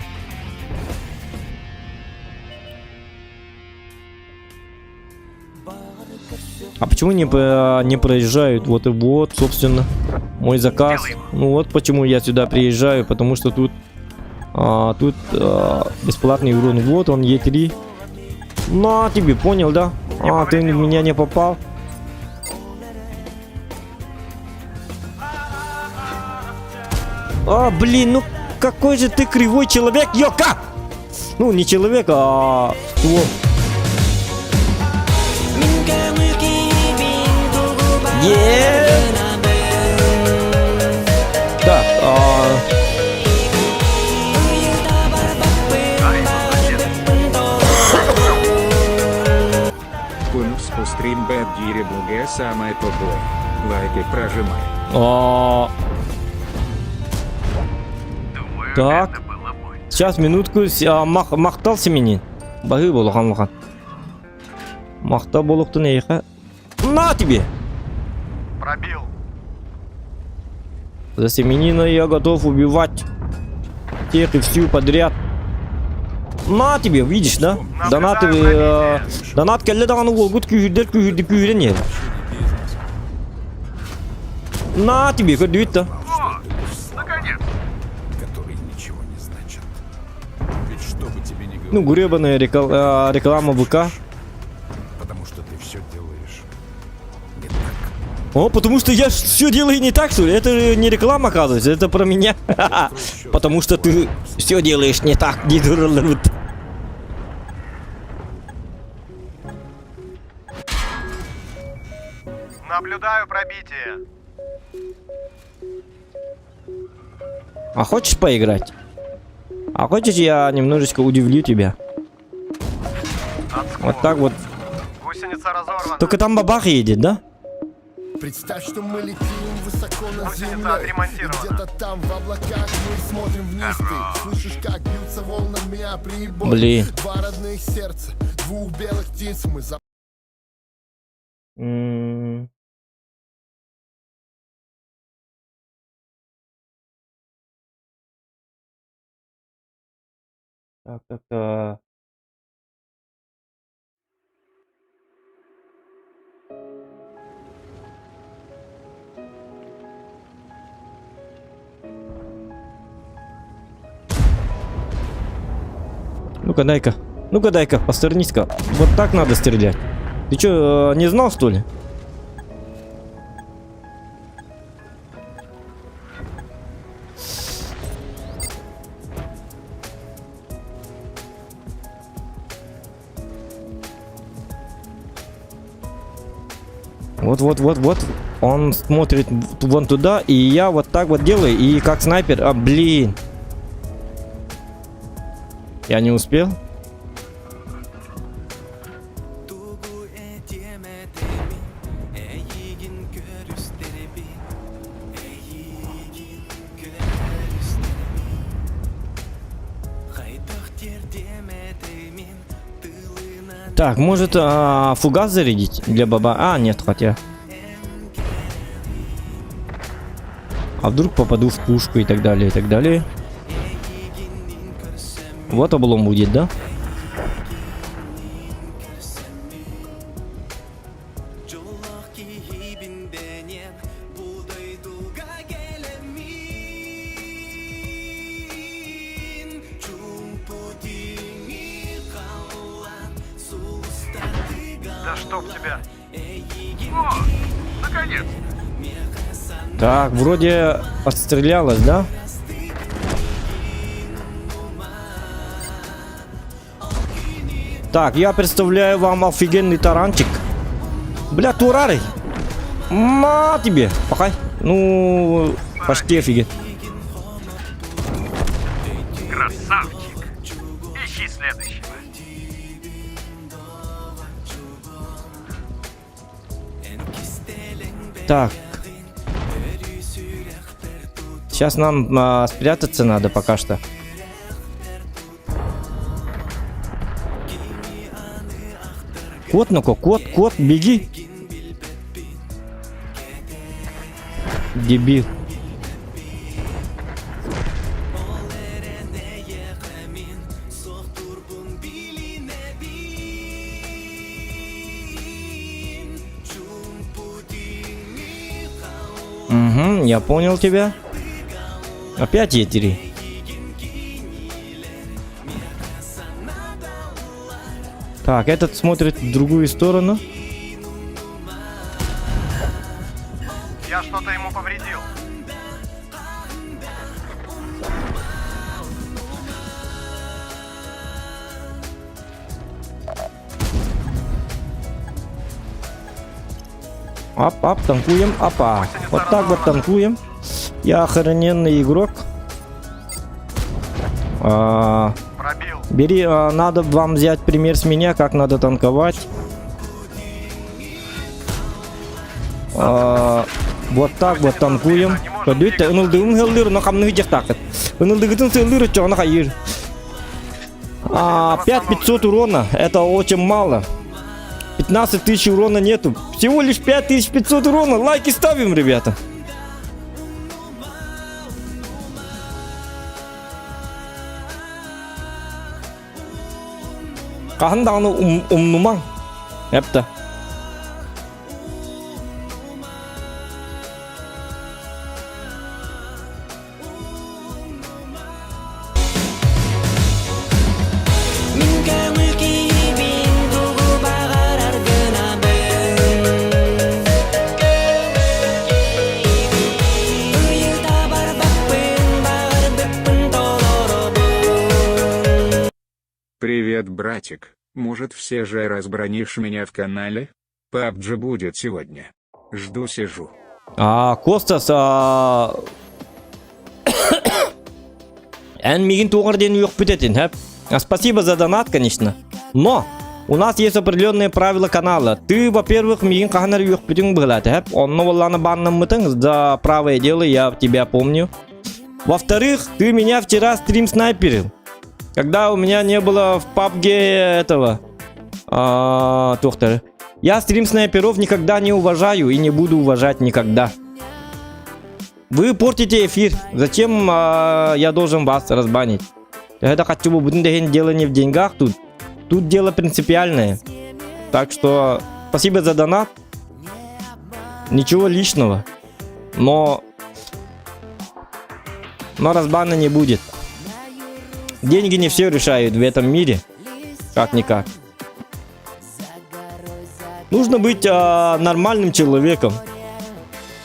А почему не, не проезжают? Вот и вот, собственно, мой заказ. Ну вот почему я сюда приезжаю, потому что тут, а, тут а, бесплатный урон. Вот он, Е3. На тебе, понял, да? А, ты в меня не попал. А, блин, ну какой же ты кривой человек, Йока! Ну, не человек, а ствол. Е! Так, а... Кунус стрим Бэдгири Буге самое топовое. Лайки прожимай. А... Думаю, Так. это было больно. Сейчас, минутку, а, мах, махтал семени. Баһы болухан лахан. Махта болуқтын эйха. На тебе! Пробил. За семенина я готов убивать тех и всю подряд. На тебе, видишь, да? Донат, э, донат кэллэ даҕаны уолгут күүһүрдэр күүһүрдү күүһүрэн иһэр. На тебе, көрдүбүт да. О, наконец. Которые ничего не значат. Ведь что бы тебе ни говорили, Ну, гребаная реклама ВК. потому что ты все делаешь не так. О, потому что я все делаю не так, что ли? Это же не реклама, оказывается, это про меня. Потому что ты все делаешь не так, не дураларут. Наблюдаю пробитие. А хочешь поиграть? А хочешь я немножечко удивлю тебя? Вот так вот. Гусеница разорвана. Только там бабах едет, да? Представь, что мы летим высоко над Гусеница землей. отремонтирована. Где-то там в облаках мы смотрим вниз. Ты слышишь, как бьются волнами о прибой. Блин. Два родных сердца, двух белых птиц мы за М. Так, так, так. Ну-ка, дай-ка. Ну-ка, дай-ка, посторонись-ка. Вот так надо стрелять. Ты чё, не знал, что ли? Вот, вот, вот, вот. Он смотрит вон туда, и я вот так вот делаю, и как снайпер... А, блин. Я не успел. Так, может фугас зарядить для баба? А, нет, хотя. А вдруг попаду в пушку и так далее, и так далее. Вот облом будет, да? Да чтоб тебя. О, наконец. Так, вроде отстрелялась, да? Так, я представляю вам офигенный таранчик. Бля, турары. Ма тебе. Пока. Ну, почти офигеть. Красавчик. Ищи следующего. Так. Сейчас нам спрятаться надо пока что. Кот, ну-ка, кот, кот, беги. Дебил. Угу, я понял тебя. Опять Е3. Так, этот смотрит в другую сторону. Я что-то ему повредил. Ап, ап, танкуем, апа. Вот так вот танкуем. Я охрененный игрок. Пробил. Бери, надо вам взять пример с меня, как надо танковать. Вот так вот танкуем. Көрдүт, ынылдыгын хыллыр, но хамны жактакыт. Ынылдыгытын сыллыр, чоғына хайыр. 5500 урона, это очень мало. 15 тысяч урона нету. Всего лишь 5500 урона. Лайки ставим, ребята. Хаһан даҕаны умнумаҥ. Эптэ. Привет, братик. Может, все же разбронишь меня в канале? PUBG будет сегодня. Жду сижу. А, Костас, а... Эн миигин туоҕар диэн үөхпүт этин, хэп? Спасибо за донат, конечно. Но у нас есть определенные правила канала. Ты, во-первых, миигин хаһан эрэ үөхпүтүҥ быһылаата, хэп? Онно буоллаҕына баннаммытыҥ, за правое дело я тебя помню. Во-вторых, ты меня вчера стрим снайперил. Когда у меня не было в пабге этого... А, тухтар. Я стрим снайперов никогда не уважаю и не буду уважать никогда. Вы портите эфир. Зачем а, я должен вас разбанить? Это хочу бы дело не в деньгах тут. Тут дело принципиальное. Так что спасибо за донат. Ничего личного. Но... Но разбана не будет. Деньги не все решают в этом мире. Как-никак. Нужно быть а, нормальным человеком.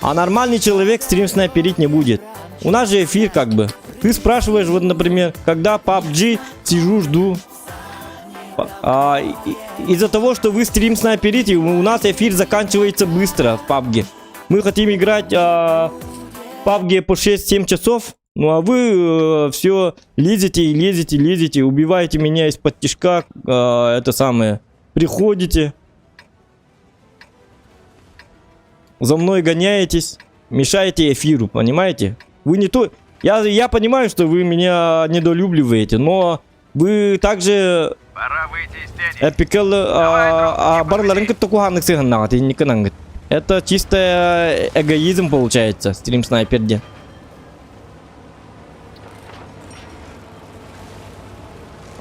А нормальный человек стрим снайперить не будет. У нас же эфир как бы. Ты спрашиваешь, вот, например, когда PUBG сижу, жду. А, из-за того, что вы стрим снайперите, у нас эфир заканчивается быстро в PUBG. Мы хотим играть а, в PUBG по 6-7 часов, ну а вы э, все лезете и лезете, лезете, убиваете меня исподтишка, э, это самое, приходите, за мной гоняетесь, мешаете эфиру, понимаете? Вы не то... Я, я понимаю, что вы меня недолюбливаете, но вы также Пора выйти из тени. Эпикэл барыларын кытта куһааннык сыһыннаҕыт инникин Это чисто эгоизм получается, стрим снайперде.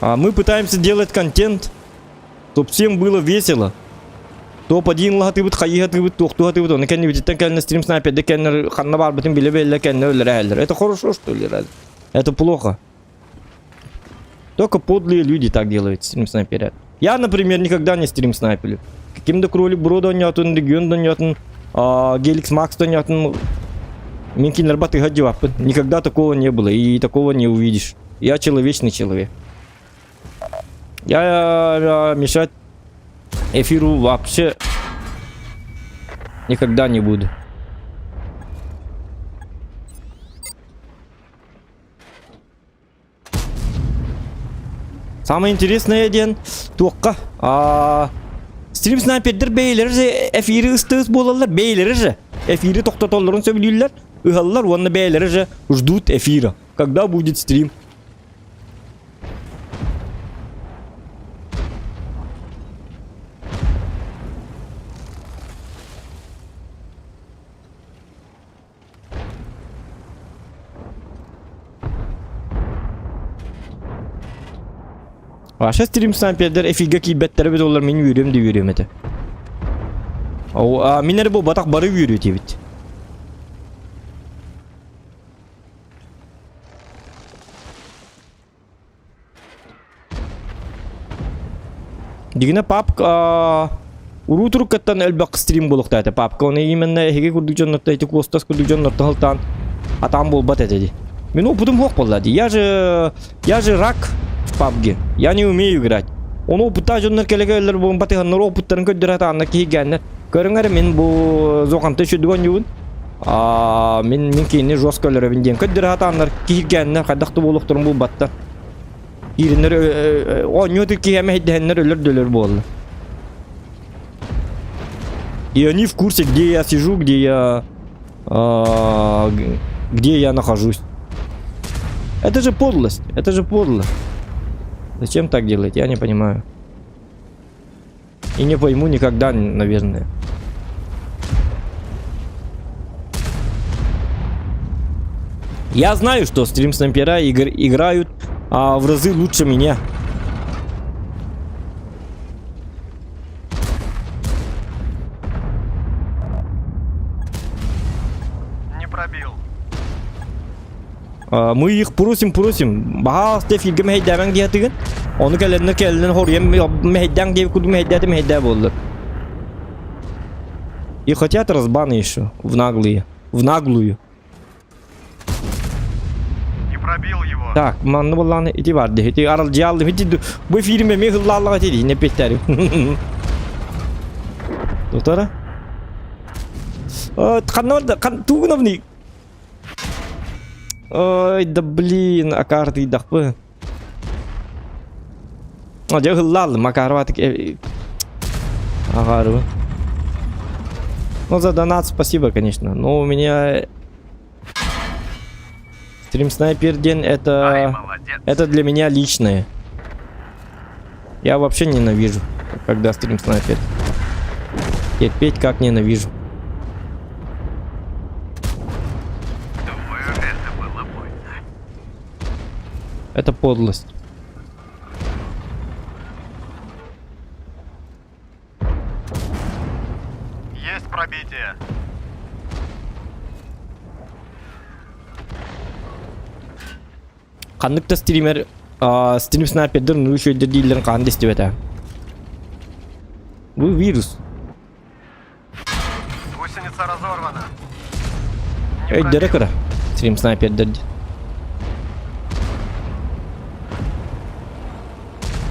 А мы пытаемся делать контент, чтоб всем было весело. Топ-1 лаһатыбыт, хайыһатыбыт, туохтуһатыбыт, оны кэннибититтэн кэлнэ стрим снайперде кэннер ханна баарбытын биле-биле кэннэ өлөрөһөллөр. Это хорошо, что ли, разве? Это плохо. Только подлые люди так делают, стрим снайперят. Я, например, никогда не стрим снайперю. Ким да кролик бро донятын, регион донятын, Геликс Макс донятын, мин кинилэр батыһа дьыбаппын. Никогда такого не было и такого не увидишь. Я человечный человек. Я мешать эфиру вообще никогда не буду. Самое интересное диэн туохха стрим снайпердер бэйэлэрэ же эфири ыстыыс буолаллар бэйэлэрэ же эфири тохтотоллорун сөбүлүүллэр ыһаллар уонна бэйэлэрэ же ждут эфира когда будет стрим Ваша стрим снайпердер эфиргэ киирбэттэрэ эбит олор мин үөрүөм да үөрүөм этэ. О, а, мин эрэ буолбатах бары үөрүө этибит. Дигинэ папка уруу туруккаттан элбэх стрим буолуохтаах этэ. Папка оны именно эһиги курдук дьоннортон ити куостас курдук дьоннортон ылтаан атаан буолбат этэ дии. Мин опытым суох буолла дии. Я же я же рак в PUBG. Я не умею играть. Ону опыттаах дьоннор кэлэ кэлэллэр буолан батыһаннар опыттарын көрдөрө атааннар киһиргээннэр. Көрүҥ эрэ мин бу зоханта үчүгдүк оонньуубун. Аа мин мин кинини жестко өлөрөбүн диэн көрдөрө сатааннар киһиргээннэр хайдах да буолуохтарын булбаттар. Киириннэр оонньуу киһи мэһэйдэһэннэр өлөр да өлөр буолла. И они в курсе, где я сижу, где я а, где я нахожусь. Это же подлость, это же подло. Зачем так делать, я не понимаю. И не пойму никогда, наверное. Я знаю, что стрим снайпера игр играют а, в разы лучше меня. Не пробил. Мы их просим, просим. Баһаалыста эфиргэ мэһэйдээбэҥ диэтигин. Ону кэлэннэр кэлэннэр хоруйан мэһэйдээҥ диэбит курдук мэһэйдээтэ мэһэйдээ буоллар. И хотят разбаны еще в наглые. В наглую. Не пробил его. Так, манна буоллаҕына ити бар дии. Ити аралдьыйааллым. Ити бу эфирим эмиэ хыллааллаҕа ити дии, не петтерим. Доктора? Ханна барда? Хан тугунабыный? Ой, да блин, акаартыйдахпын. Дьэ ыһыллааллым, акаарбатык Агару. Ну, за донат спасибо, конечно. Но у меня... Стрим Снайпер день это... Это для меня личное. Я вообще ненавижу, когда стрим снайпер. Терпеть как ненавижу. Думаю, это было больно. Это подлость. Есть пробитие. Ханнык да стример стрим снайпердер ну үчүгэйдэр дииллэрин хаһан да истибэтэ. Бу вирус. Гусеница разорвана. Өйдөрө кыра. Стрим снайпердер диэн.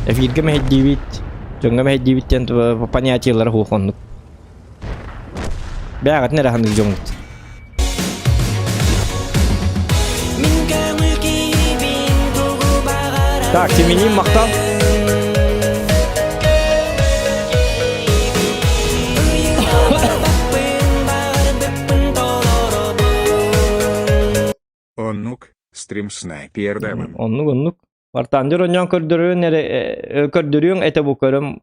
Эфиргэ мэһэйдиибит, дьоҥҥо мэһэйдиибит диэн понятиелара суох оннук. Бэҕэтин эрэ ханыыр дьоҥҥут. Так, Семенин махтал. Оннук, стрим снайпердамын. Оннук, оннук. Вартандер онньоон көрдөрүөн эрэ көрдөрүөҥ этэ бу көрөм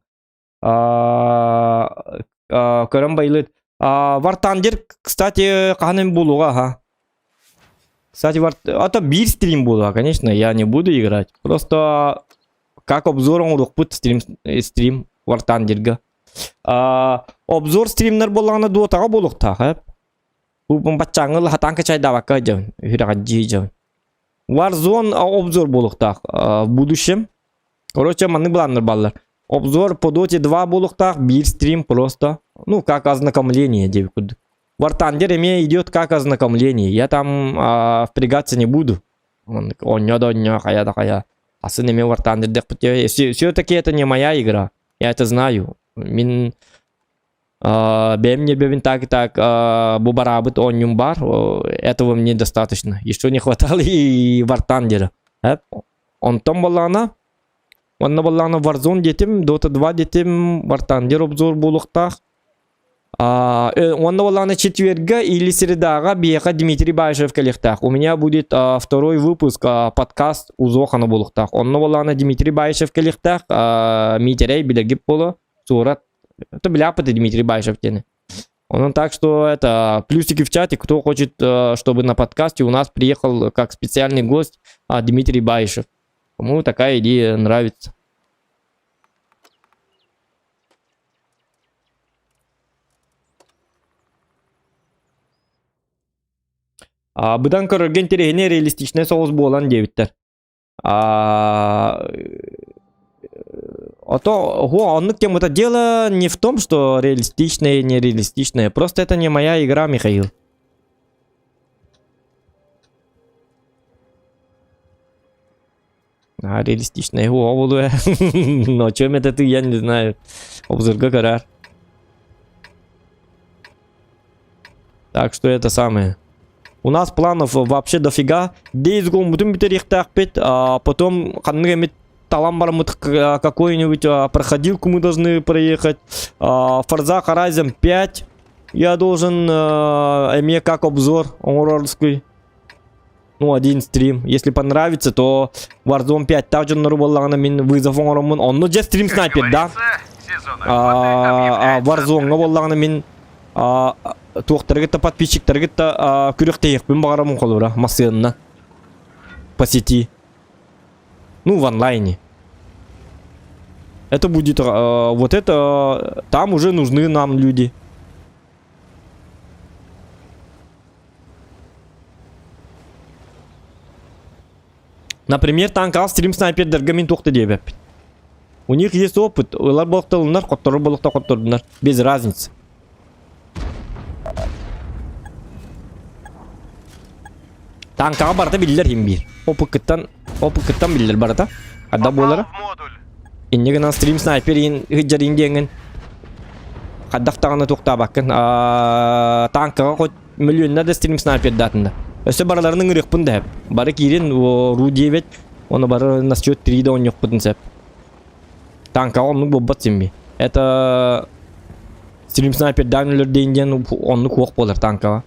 көрөн байлыт. Вартандер, кстати, хаһан буолуоҕа аха. Кстати, Вар... это биир стрим буолуоҕа, конечно, я не буду играть. Просто как обзор оҥоруохпут стрим, стрим Вартандерга. Обзор стримнер буоллаҕына дуотаҕа буолуохтаах, ээ. Бу баччааҥҥы хатаан качайдаабакка дьон, үрэҕэддии дьон. Warzone обзор буолуохтаах в будущем. Короче, маннык былааннар баллар. Обзор по Dota 2 буолуохтаах, биир стрим просто. Ну, как ознакомление диэбит курдук. War Thunder эмиэ идет как ознакомление. Я там а, впрягаться не буду. Онньо да онньо, хайа да хайа. Асын эмиэ War Thunder дэхпит. Все-таки это не моя игра. Я это знаю. Мин бэйэм ньирбэбин так и так бу бараабыт оонньуум баар, этого мне достаточно. Еще не хватало и War Thunder. Онтон буоллаҕына, онно буоллаҕына Warzone диэтим, Dota 2 диэтим, War Thunder обзор буолуохтаах. Онно буоллаҕына четверга или средаҕа биһиэхэ Дмитрий Баишев кэлиэхтээх. У меня будет второй выпуск подкаст УЗОХана буолуохтаах. Онно буоллаҕына Дмитрий Баишев кэлиэхтээх, Миитэрэй билэргит буолуо, суорат Это бляпа Дмитрий Баишев диэни. Он так что это плюсики в чате, кто хочет, чтобы на подкасте у нас приехал как специальный гость Дмитрий Баишев. Кому такая идея нравится. А, быдан көрөргө интэриэһинэй реалистичнай соҕус буолан диэбиттэр. А, а то, о, оннук темата. Дело не в том, что реалистичное, нереалистичное. Просто это не моя игра, Михаил. А, реалистичное. О, буду. Но о чем это ты, я не знаю. Обзорга карар. Так что это самое. У нас планов вообще дофига. Days Gone бүтүн бүтэриэхтээхпит, а потом ханнык эмит талан бараммыт какую-нибудь проходилку мы должны проехать. Forza Horizon 5 я должен эмиэ как обзор оҥорорский. Ну, один стрим. Если понравится, то Warzone 5 таах дьоннору буоллаҕына мин вызов оҥороммун. Онно дьэ стрим снайпер, да? Warzone-ҥа буоллаҕына мин туохтаргыт да подписчиктаргыт да күрэхтэһиэхпин баҕараммын холобура массыынна по сети. Ну, в онлайне. Это будет, вот это, там уже нужны нам люди. Например, танкаҕа стрим снайпердарга мин туох да диэбэппин. У них есть опыт, ылар буолуохталыннар, хотторор буолуохта хоттордунар, без разницы. Танкаҕа барыта биллэр иһин биир. Опыккыттан, опыккыттан биллэр барыта. Хадда буолара. Инньэ гынан стрим снайпер иин ыһыддьарыын диэҥҥин. Хайдах даҕаны туохтаабаккын. Танкаҕа хоть миллионна да стрим снайпердаатында. Өссө барыларын ыҥырыахпын да сөп. Бары киирин, ру диэбит, оны бары на счет 3 да оонньуохпутун сөп. Танкаҕа оннук буолбат симми. Это стрим снайпердаан өлөрдөйүн диэн оннук уох буолар танкаҕа.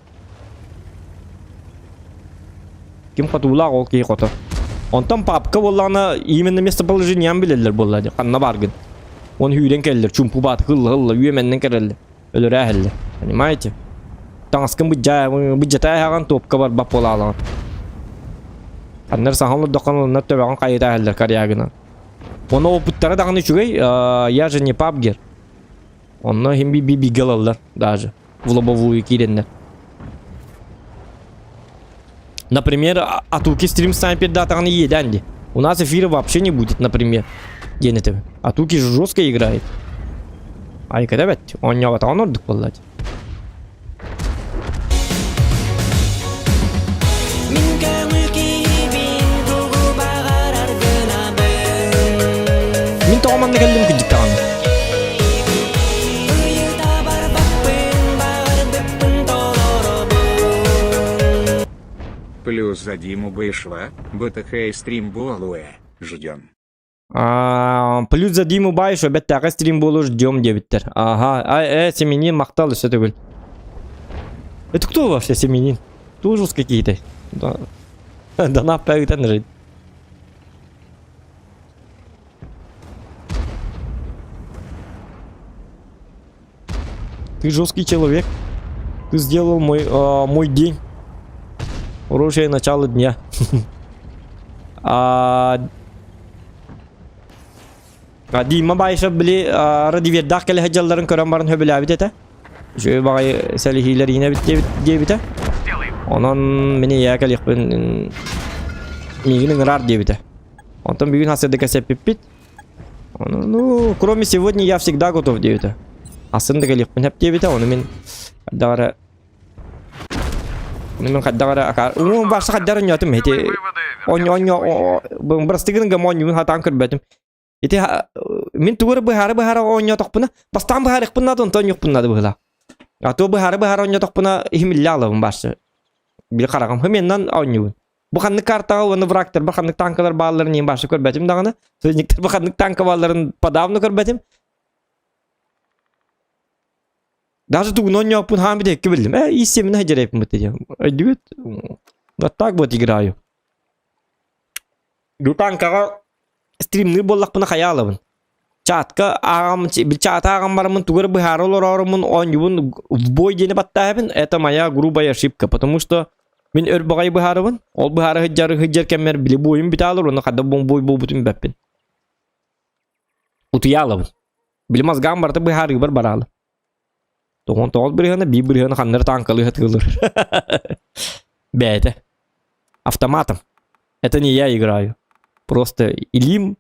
Ким хотуулаах ол киһи хотор. Онтон папка буоллаҕына именно местоположением билэллэр буолла дии. Ханна бааргын. Оны үүрэн кэллэр, чумпу баат хылла-хылла үөмэннэн кэлэллэр. Өлөрөөһөллөр. Понимаете? Таҥаскын быдьаа быдьатааһаҕын топка барбат буолаалаҕын. Ханнар саҥа олордоххун онно төбөҕүн хайытааһаллар корягынан. Оны опыттара даҕаны үчүгэй, я же не пабгер. Онно иһин би бигэ ылаллар даже в лобовую киирэннэр. Например, Атуки стрим снайпер датаҕын иэдээн ди. У нас эфира вообще не будет, например. Диэн этим. Атуки же жестко играет. Айка бэт, оонньооботоҕун ордук буолла дии. Мин тоҕо манна кэллим кырдьык даҕаны. Плюс за Диму Бышва, БТХ стрим буолуэ, ждем. А, плюс за Диму Баишу бэттээхэй стрим буолуо ждем диэбиттэр. Ага, а, э, Семенин махтал өссө төгүл. Это кто вообще Семенин? Тоже какие-то. Да, да на жить. Ты жесткий человек. Ты сделал мой, э, мой день. Хорошее начало дня. А, Дима Баишев били Радивердаах кэлэ сылдьалларын көрөн баран сөбүлээбит этэ. Үчүгэй баҕайы сэлиһиилэр иинэбит диэбитэ. Онон мин ийээ кэлиэхпин миигин ыҥыраар диэбитэ. Онтон бүгүн хасырдыка сеппиппит. Ну, кроме сегодня я всегда готов диэбитэ. Асын да кэлиэхпин сөп диэбитэ, ону мин хайдах эрэ Ону мин хайдах эрэ акаар уу барса хайдах эрэ онньоотум ити онньо онньо бырастыгын гым оонньуубун хатаан көрбөтүм. Ити мин тугу эрэ быһаара-быһаара оонньоотохпуна бастаан быһаарыахпын наада онтон оонньуохпун наада быһыылаах. А то быһаара-быһаара оонньоотохпуна иһим иллэ аалабын барса. Били хараҕым хымыаннан оонньуубун. Бу ханнык картаҕа уонна врагтар бу ханнык танкалар баалларын иһин башы көрбөтүм даҕаны. Союзниктар бу ханнык танка баалларын подавно көрбөтүм. Даже тугун оонньооппун хаан бүтэкки биллим. Э, ис семена дьэрэппин бытты диэн. Өйдүгүт? Вот так вот играю. Бу танкаҕа стримныы буоллахпына хайаалабын. Чатка ааҕам, чата ааҕан бараммын тугу эрэ быһаара олорооруммун оонньуубун в бой диэни баттааһабын. Это моя грубая ошибка, потому что мин өр баҕайы быһаарабын. Ол быһаара сылдьар сылдьар кэммэр били буойум бүтэ аалар уонна хадда бой буолбутун билбэппин. Утуйаалабын. Били мозгам барыта быһаарыыбар бараалы. 99 бырыһыана биир бырыһыаны ханнары танкалыы сатыыллар. Бэйэтэ. Автоматом. Это не я играю. Просто илиим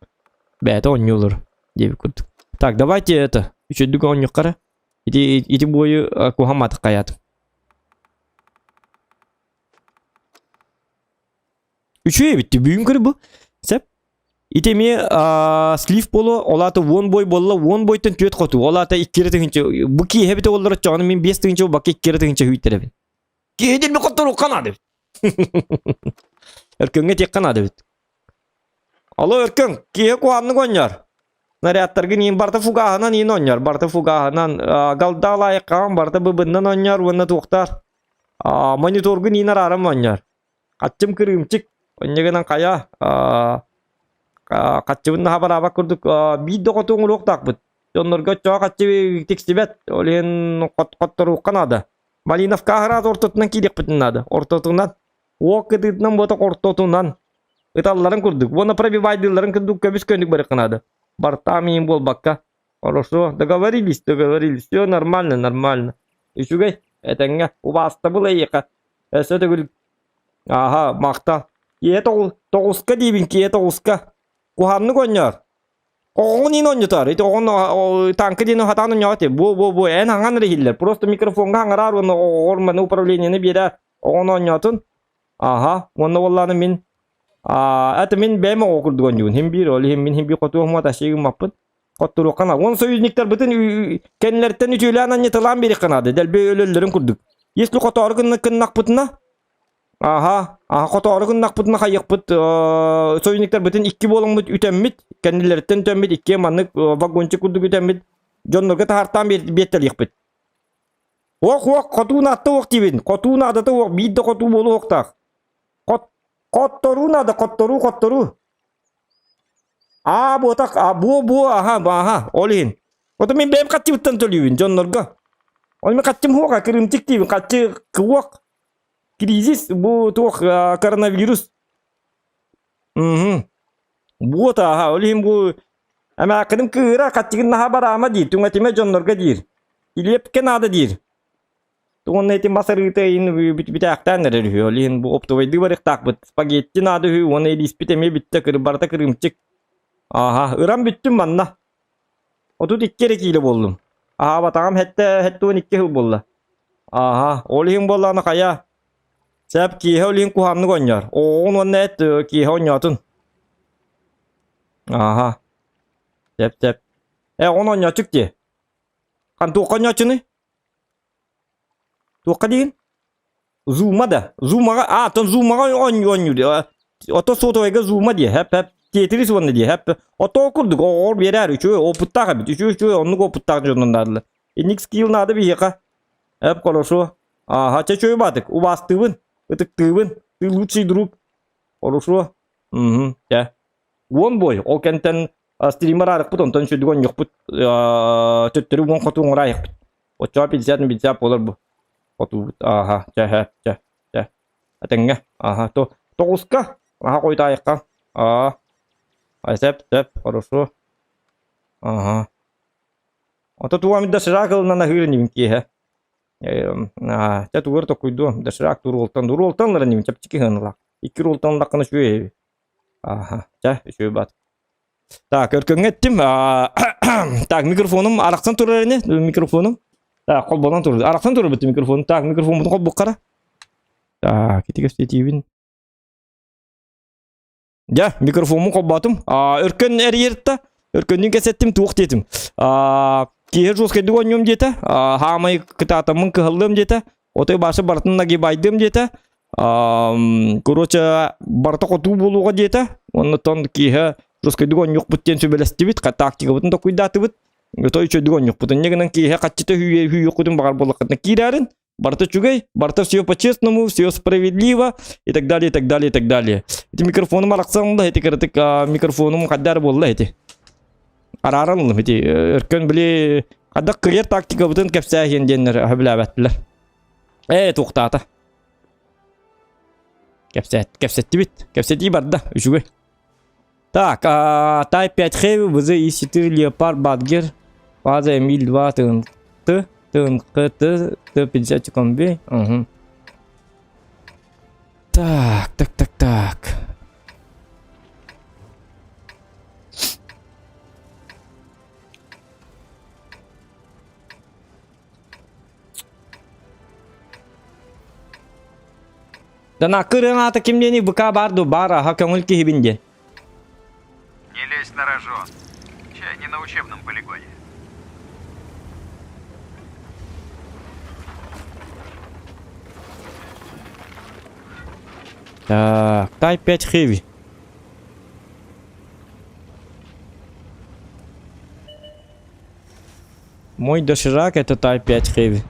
бэйэтэ оонньуулар диэбит курдук. Так, давайте это. Үчүгдүк оонньуохха Ити ити буойу куһамматых хайаатым. Үчүгэй эбит бүгүн көрү бу. Сеп. Ити эмиэ слив боло, ол аата уон бой буолла, уон бойтон түөрт хоту, ол аата икки тыһыынча, бу киэһэ бите оллор оччоҕуна мин биэс тыһыынча бакка икки тыһыынча хүйтэребин. Киһи дилби хотторуохха наада эбит. Өркөҥҥө этиэххэ наада эбит. Алло, Өркөҥ, киһи куһааннык оонньоор. Нарядтаргын иин барыта фугаһынан иин оонньоор, барыта фугаһынан, галдаал айыккаҕын барыта быбыннан оонньоор уонна туохтаар. Мониторгун иин арааран оонньоор. Хаччым кырыымчык, онньа гынан хайа, хаччыбын наһаа бараабат курдук биир да хоту оҥоруохтаахпыт. Дьоннорго оччоҕо хаччы тиксибэт, ол иһин хотторуохха наада. Малиновка аһараат ортотунан киириэхпитин наада. Ортотунан. Уок кытыытынан буотах ортотунан. Ыталларын курдук. Уонна пробивайдыылларын курдук көбүс көнүк барыахха наада. Бартаам иин буолбакка. Хорошо, договорились, договорились. Все нормально, нормально. Үчүгэй, этэҥҥэ. Убаастабыл эйиэхэ. Өссө төгүл Ааһа, махтал. Киэһэ тоҕуска диибин, киэһэ тоҕуска. Куһааннык оонньоор. Оҕоҕун иин оонньотоор. Ити оҕон танка диэн хатаан оонньоот. Бу, бу, бу, эн хаҥан эрэ иһиллэр. Просто микрофоҥҥа хаҥараар уонна оҕоҕор маны управлениены биэрээр. Оҕону оонньоотун. Ааһа, уонна буоллаҕына мин это мин бэйэм оҕо курдук оонньуубун. Хим биир, ол иһин мин хим биир хотуоһум аташыгыммаппын. Хотторуохха наада. Уон союзниктарбытын кэннилэриттэн үтүөлээн анньыталаан биэриэххэ наада. Дэлби өлөллөрүн курдук. Если хотоору гыннахпытына, аха, аха хотоору гыннахпытына хайыахпыт союзниктарбытын икки буоламмыт үтэммит, кэннилэриттэн үтэммит, икки маннык вагончик курдук үтэммит, дьоннорго таһаартаан биэртэлиэхпит. Ох, ох, хотуу наадта уох диибин. Хотуу наадата уох, биир да хотуу буолуохтаах. Хот, хотторуу наада, хотторуу, хотторуу. Аа, буотах, а, буо, буо, аха, аха, ол иһин. Ото мин бэйэм хаччыбыттан төлүүбүн дьоннорго. Ол мин хаччым хуоха, кырыымчык диибин, хаччы куох, кризис, бу туох, коронавирус. Мм. Буота, аха, ол иһин бу эмээххиним кыыһыра хаччыгын наһаа бараама диир, түҥэтимэ дьоннорго диир. Килиэпкэ наада диир. Уонна ити мас арыыта иһин бүтээхтээн эрэр үһү. Ол иһин бу оптовайдыы барыахтаахпыт. Спагетти наада үһү уонна илииспит эмиэ бүттэ, барыта кырыымчык. Ааһа, ыран бүттүм манна. 32 эрэ киилэ буоллум. Аһаабатаҕым сэттэ 72 сыл буолла. Ааһа, ол иһин буоллаҕына хайа? Сөп, киэһэ ол иһин куһаҕаннык оонньоор. Оҕоҕун уонна эт киэһэ оонньоотун. Ааһа. Сөп, сөп. Э, оҕону оонньооччук дии. Хан туохха оонньооччунуй? Туохха диигин? Зума да? Зумаҕа, а, оттон зумаҕа оонньуур. Ото сотовайга зума диэ, хэп хэп. Тетрис уонна диэ, хэп. Ото курдук оҕоҕор биэрээр үчүгэй опыттаах эбит. Үчүгэй үчүгэй оннук опыттаах дьоннор наадалар. Инник скилл наада биһиэхэ. Эп хорошо. Ааха, чэ үчүгэй баатык. Убаастыыбын, ытыктыыбын. Ты лучший друг. Хорошо. Мм, чэ. Уон бой, ол кэнтэн стример арыкпыт, онтон үчүгэй оонньуохпут, төттөрү уон хоту оҥораайахпыт. Оччоҕо 50 на 50 буолар бу. Хотуубут. Ааха, чэ, чэ, чэ, чэ. Этэҥҥэ. Ааха, то тоҕуска. Аха, хойутаайахха. Аа. Сөп, сөп, хорошо. Ааха. Ото туга эмит доширак ылынан аһыыр инибин киэһэ. Аа, чэ тугу эрэ токуйдуом. Доширак туруолтан, туруолтан ылар инибин чэпчэки сыаналаах. Икки руолтан ыллаххына үчүгэй эбит. Ааха, чэ, үчүгэй баат. Так, өркөҥҥө эттим. Так, микрофонум арахсан турар ини, микрофонум. Так, холбонон турар. Арахсан турар бит микрофон. Так, микрофоммутун холбуккара. Так, ити кэпсэтиибин. Дьэ, микрофоммун холбоотум. Өркөн эрийэртэ. Өркөннүүн кэсэттим, туох диэтим. Киһи жесткайдык оонньуом диэтэ. Хаамай кытаатаммын кыһаллыам диэтэ. Отой башы барытын нагибайдыам диэтэ. Короче, барыта хотуу буолуоҕа диэтэ. Оннуттан киэһэ жесткайдык оонньуохпут диэн сүбэлэстибит, тактикабытын токуйдаатыбыт. Отой үчүгэйдик оонньуохпут. Инньэ гынан киэһэ хаччыта үүйүөххүтүн баҕар буоллаххытына киирээрин. Барыта үчүгэй, барыта все по-честному, все справедливо и так далее, и так далее, и так далее. Ити микрофонум арахсан ылла, ити кыратык микрофонум хайдаар буолла ити. Арааран ыллым ити өркөн били хайдах кыайар тактикабытын кэпсээһиэн диэннэр сөбүлээбэттилэр. Ээ туохтаата. Кэпсэт, кэпсэттибит. Кэпсэтии барда, үчүгэй. Так, Type 5 Heavy, ВЗ И4, Леопард, Бадгер, Фаза Эмиль 2, ТНТ, ТНКТ, Т-50 комби. Угу. Так, так, так, так. Дана кырыаҥ аата ким диэний быка баар дуу баар аһа көҥүл киһибин диэн. Не лезь на рожон. Чай не на учебном полигоне. Так, Type 5 Heavy. Мой доширак это Type 5 Heavy.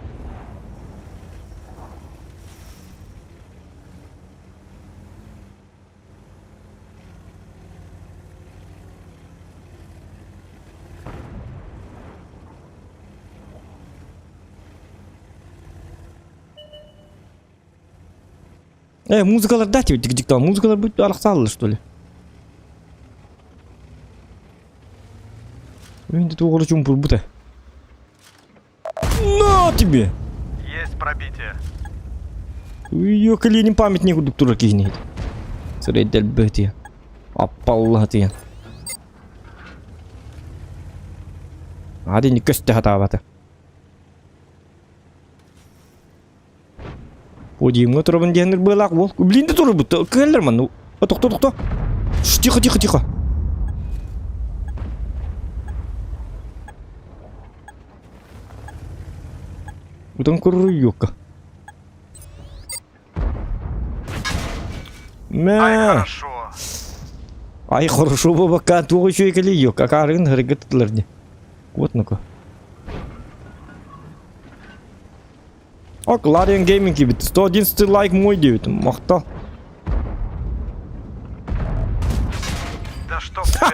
Э, музыкалар да тебе дик музыкалар будет арахсаллар что ли? Мен де оғыры чумпур На тебе! Есть пробитие. Ее Ленин памятник курдук турар киһини. Сырайдалбыт Аппалла тиэн. Аадини көстө хатаабата. Подиумҥа турабын диэн быалаах уол. Блин да турбут. Кыаллар манна. Тохто, тохто. Тихо, тихо, тихо. Утан куруйука. Мэ. Ай, хорошо. Ай, хорошо буолбакка туох үчүгэй кэлий акаарыгын харыгы тутулар дии. Вот ну-ка. Ок, Larian Gaming киирбит. 111 лайк мой диэбит. Махтал. Да чтоб тебя.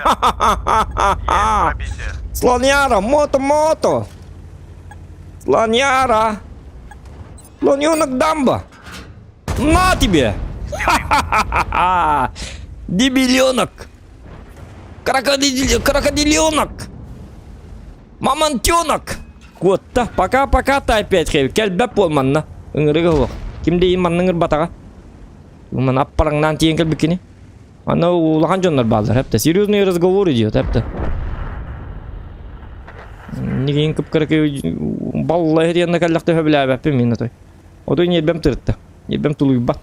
Есть пробитие. Слоняра, мото-мото! Слоняра! Слоненок Дамба! На тебе! Ха-ха-ха-ха! Дебиленок! Крокодил... Крокодиленок! Мамонтенок! Куотта, пока-пока ты опять хэви. Кэлбэт буол манна. Ыҥырыга суох. Ким да манна ыҥырбатаҕа. Манна аппараҥнаан тиийэн кэлбиккини. Аны улахан дьоннор бааллар, хэптэ. Серьезный разговор идет, хэптэ. Нигин кып-кыракый балла диэннэ кэллэхтэ сөбүлээбэппин мин отой. Отой ньиэрбэм тырытта. Ньиэрбэм тулуйбат.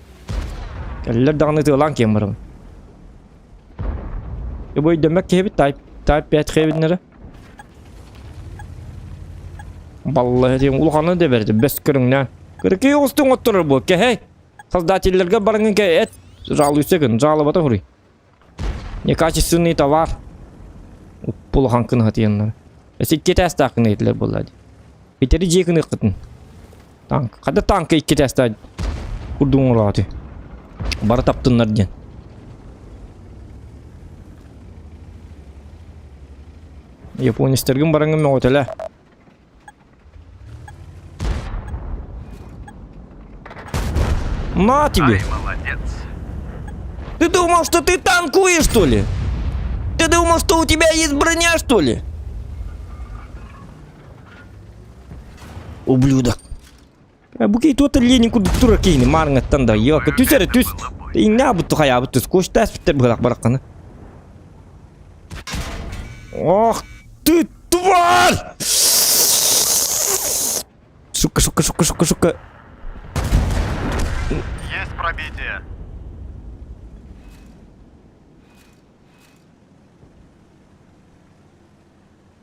Кэллэр даҕаны тыалаан киэн барабын. Бу өйдөммөт киһибит Type Type 5 хэбиннэрэ. Балла диэн улаханы да бэрди бэс көрүҥнээн. Кыракый оҕустуҥ отторор буо кэһэй. Создателлэргэ барыҥын кэ эт жалуйся гын жалобата хуруй. Некачественный товар. Уппулахан кыныһа тиэннэр. Эсикки тээстээх кына этилэр буолла дии. Итери дьиэ кыныаххытын. Танк. Хада танка икки тээстээх курдук оҥорооту. Бары таптыннар диэн. Японецтаргын бараҥҥын мөҕүтэлээ. На тебе! Ай, молодец. Ты думал, что ты танкуешь, что ли? Ты думал, что у тебя есть броня, что ли? Ублюдок. Э, бу киһи туота Ленин курдук тура киһини маарыҥаттан да йока түс эрэ түс. Иҥнээ бутtu хайаабыт түс. Куштаас бүттэр быһылах барахханы. Ох ты тварь! Сука, сука, сука, сука, сука. Есть пробитие.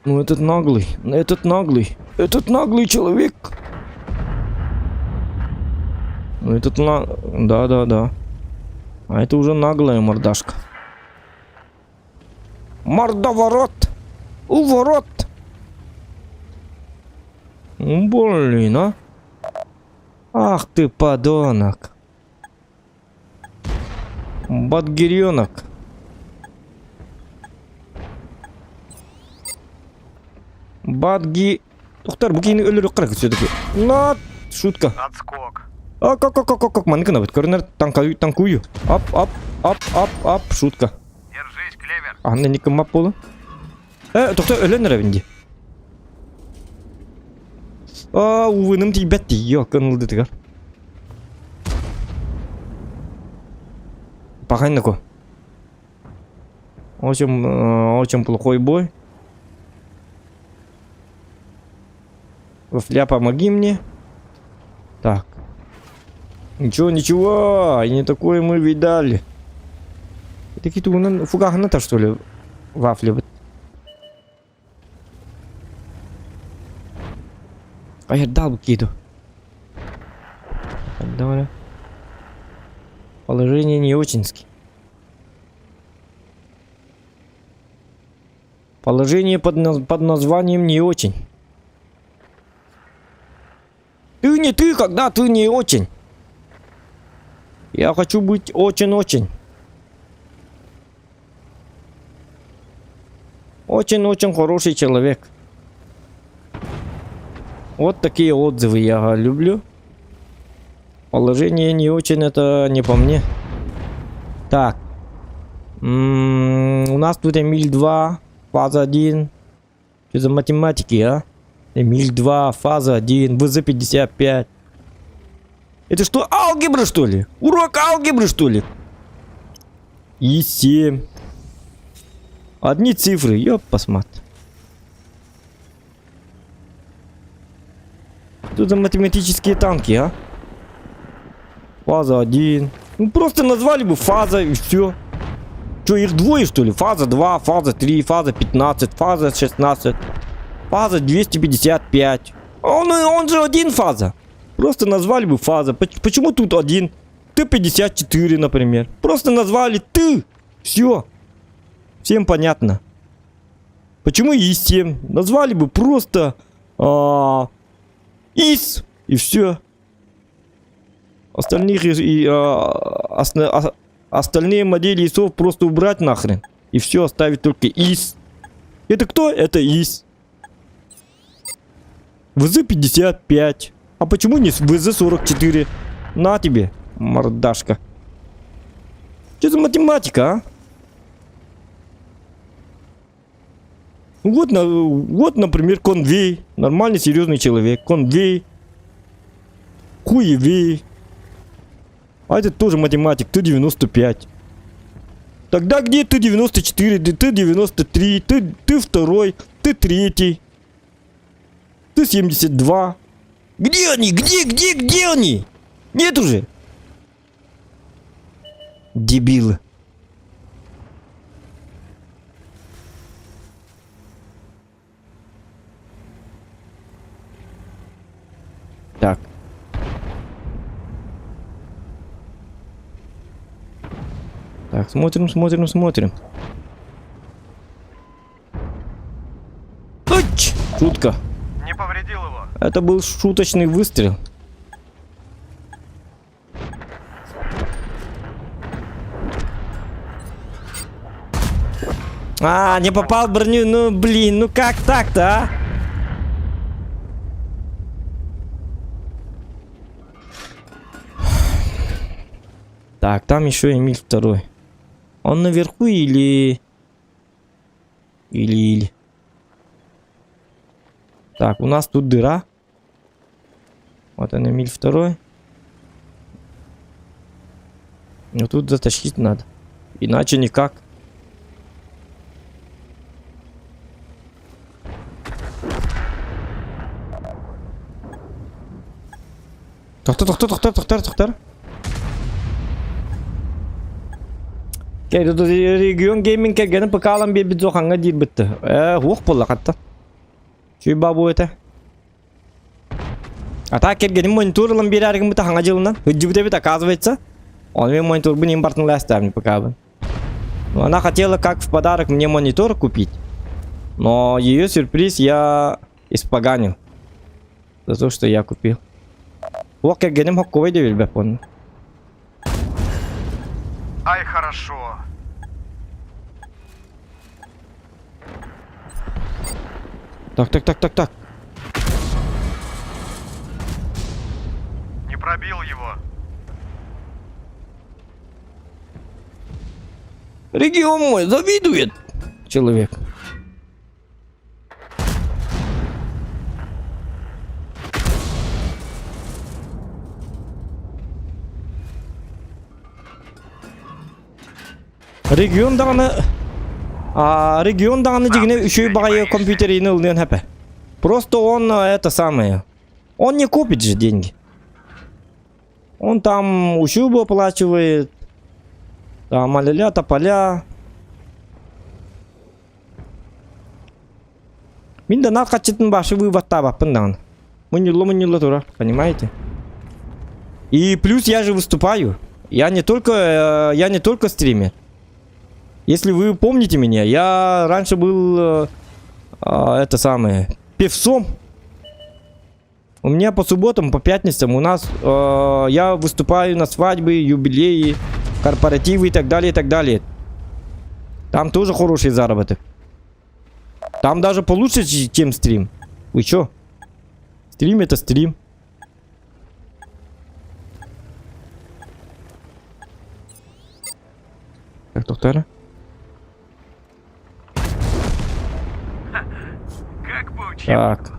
Ну этот наглый, ну этот наглый, этот наглый человек. Ну этот на... Да, да, да. А это уже наглая мордашка. Мордоворот! Уворот! Блин, а? Ах ты подонок. Бадгиренок. Бадги... Тоқтар, бу киһини өлөрү кырак все-таки. На, шутка. Отскок. А, как, как, как, как, маныкына бит. Көрүнэр танкаю, танкую. Ап, ап, ап, ап, ап, шутка. Держись, Клевер. Анна никым мап болу. Э, тоқта өлөн эрэбин ди. А, увыным тиийбэт дии, ёккын ылдытыгар. Паханнако. Очень, очень плохой бой. Вафля, помоги мне. Так. Ничего, ничего, и не такое мы видали. Такие фугахната, что ли, вафли. Айырдаал киду. Давай. Положение не очински. Положение под, под названием не очень. Ты не ты, когда ты не очень. Я хочу быть очень-очень. Очень-очень хороший человек. Вот такие отзывы я люблю. Положение не очень, это не по мне. Так. М -м, у нас тут Эмиль 2, фаза 1. Что за математики, а? Эмиль 2, фаза 1, ВЗ-55. Это что, алгебра, что ли? Урок алгебры, что ли? И 7. Одни цифры, ёп, посмат. Что за математические танки, а? Фаза 1. Ну просто назвали бы фаза и все. Что, их двое что ли? Фаза 2, фаза 3, фаза 15, фаза 16, фаза 255. Он, он же один фаза. Просто назвали бы фаза. Почему тут один? Т-54, например. Просто назвали Т. Все. Всем понятно. Почему ИС-7? Назвали бы просто а, ИС. И все. Остальных и, а, а, остальные модели ИСов просто убрать нахрен. И все, оставить только ИС. Это кто? Это ИС. ВЗ-55. А почему не ВЗ-44? На тебе, мордашка. Что за математика, а? Вот, на, вот, например, Конвей. Нормальный, серьезный человек. Конвей. Хуевей. А это тоже математик. Т-95. Тогда где Т-94, Т-93, Т, Т второй, Т третий, Т-72. Где они? Где, где, где они? Нет уже. Дебилы. Так. Так, смотрим, смотрим, смотрим. Уч! Шутка. Не повредил его. Это был шуточный выстрел. А, не попал в броню. Ну, блин, ну как так-то, а? Так, там еще Эмиль второй. Он наверху или... Или, или... Так, у нас тут дыра. Вот он, Эмиль второй. Но тут затащить надо. Иначе никак. Тохтор, тохтор, тохтор, тохтор, тохтор. Регион гейминг кэргэнэ ПК-лан биэрбит зохаҥҥа диирбит. Э, уох буолла хатта. Чүй бабу этэ. А так кэргэним монитор ылан биэрээри гыммыта хаҥа дьылынан. Ыддьыбыт эбит, оказывается. Он мен мониторбун импортын лээстэбин ПК-бын. Ну, она хотела как в подарок мне монитор купить. Но ее сюрприз я испоганил. За то, что я купил. Уох кэргэним хоккубай да билбэппин. Ай, хорошо. Так, так, так, так, так. Не пробил его. Регион мой завидует человек. Регион даҕаны а, регион даҕаны дьигинэ үчүгэй баҕайы компьютерины ылыныан хэпэ. Просто он это самое. Он не купит же деньги. Он там учебу оплачивает. Там аля тополя. Мин да наар хаччытын башы вываттаабаппын даҕаны. Мунньулла-мунньулла турар, понимаете? И плюс я же выступаю. Я не только, э, я не только стример. Если вы помните меня, я раньше был, э, а, это самое, певцом. У меня по субботам, по пятницам у нас, э, я выступаю на свадьбы, юбилеи, корпоративы и так далее, и так далее. Там тоже хороший заработок. Там даже получше, чем стрим. Вы чё? Стрим это стрим. Так, доктора. Как по учебнику. Так.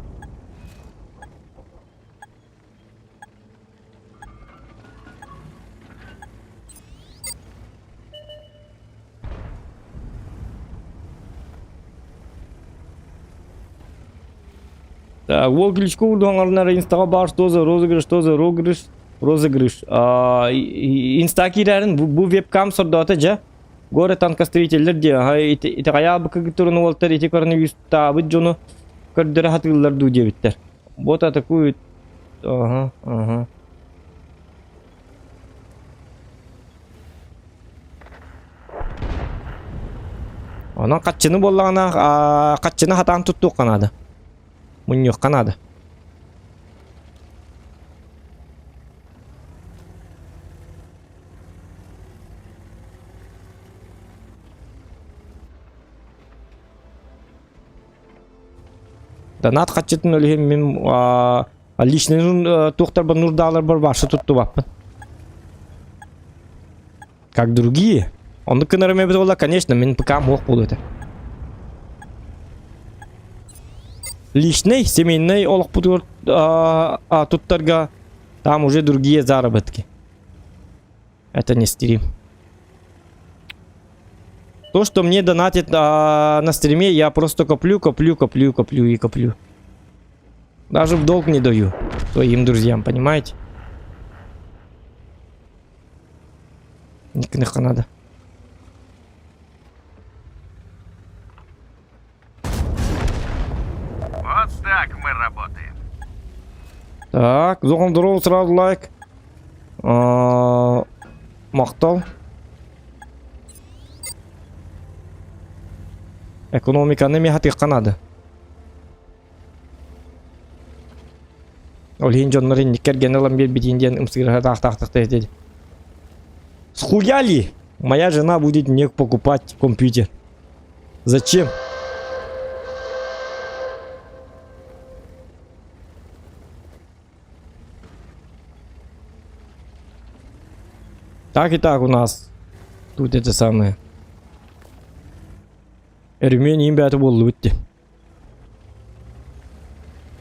Так, уол Кличко урдуһаҥарынара инстаҕа баар что за розыгрыш, что за розыгрыш, розыгрыш. А, инста киирэрин бу, бу вебкам сордоото дьэ. Горе танкостроителлэр диэ, аха итэҕэйэ албыкка турун уолтар ити коронавирустаабыт дьону көрдөрө сатыыллар дуу диэбиттэр. Бот атакует. Ага, ага. Онон хаччыны буоллаҕына, хаччыны хатаан туттуохха наада. Мунньуохха наада. Донат хаччытын өлүһүн мин личный туохтарбар нурдааларбар баарса туттубаппын. Как другие. Оннук гынарым эбит буолла, конечно, мин ПК-м уох буолуо этэ. Личный, семейный олохпутугар туттарга там уже другие заработки. Это не стрим. То, что мне донатит на стриме, я просто коплю, коплю, коплю, коплю и коплю. Даже в долг не даю своим друзьям, понимаете? Никнеха надо. Вот так мы работаем. Так, Зохан здорово, сразу лайк. А, Махтал. Экономиканы мехатыхха надо. Ол иһин дьоннор инник кэргэн ылан биэрбитин диэн ымсыырыһа таахтаахтах диэти. Схуяли? Моя жена будет мне покупать компьютер. Зачем? Так и так у нас тут это самое. Ремень им бәті болды бітті.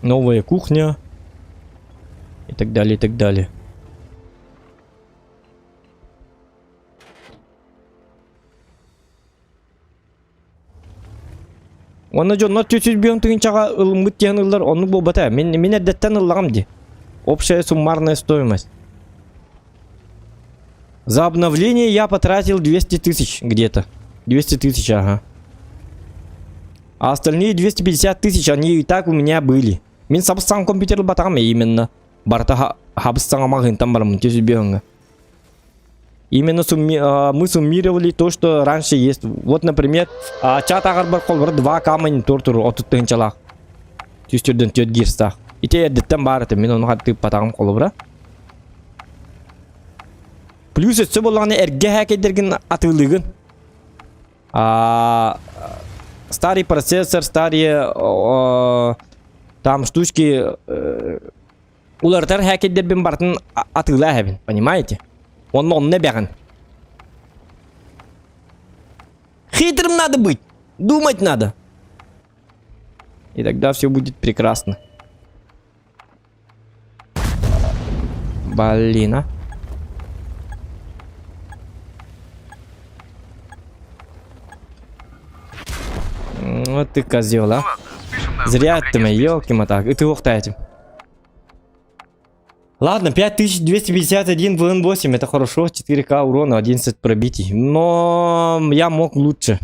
Новая кухня. И так далее, и так далее. Онно дьоннор 405 тыһыынчаҕа ылыммыт диэн ыллар оннук буолбата. Мин, мин эрдэттэн ыллаҕым дии. Общая суммарная стоимость. За обновление я потратил 200 тысяч где-то. 200 тысяч, ага. А остальные 250 тысяч, они и так у меня были. Мин сабыс-саҥа компьютер ылбатаҕым именно. Барыта хабыс-саҥа маҕаһыынтан бараммын 405 Именно мы суммировали то, что раньше есть. Вот, например, чат ааҕарбар холобура 2К монитор турар 30 тыһыынчалаах. 104 4 герцтаах. Ити эрдэттэн баар этэ, мин ону тыыппатаҕым холобура. Плюс өссө буоллаҕына эргэ хээкэйдэргин атыылыыгын. А, старый процессор, старые там штучки уларытар хээкэйдэрбин барытын атыылаа эһэбин, понимаете? Онно онно эбэҕин. Хитрым надо быть, думать надо. И тогда все будет прекрасно. Блин, а. Вот ты козел, а. Зря ты меня, елки мотак. И ты этим. Ладно, 5251 ВН8, это хорошо, 4К урона, 11 пробитий. Но я мог лучше.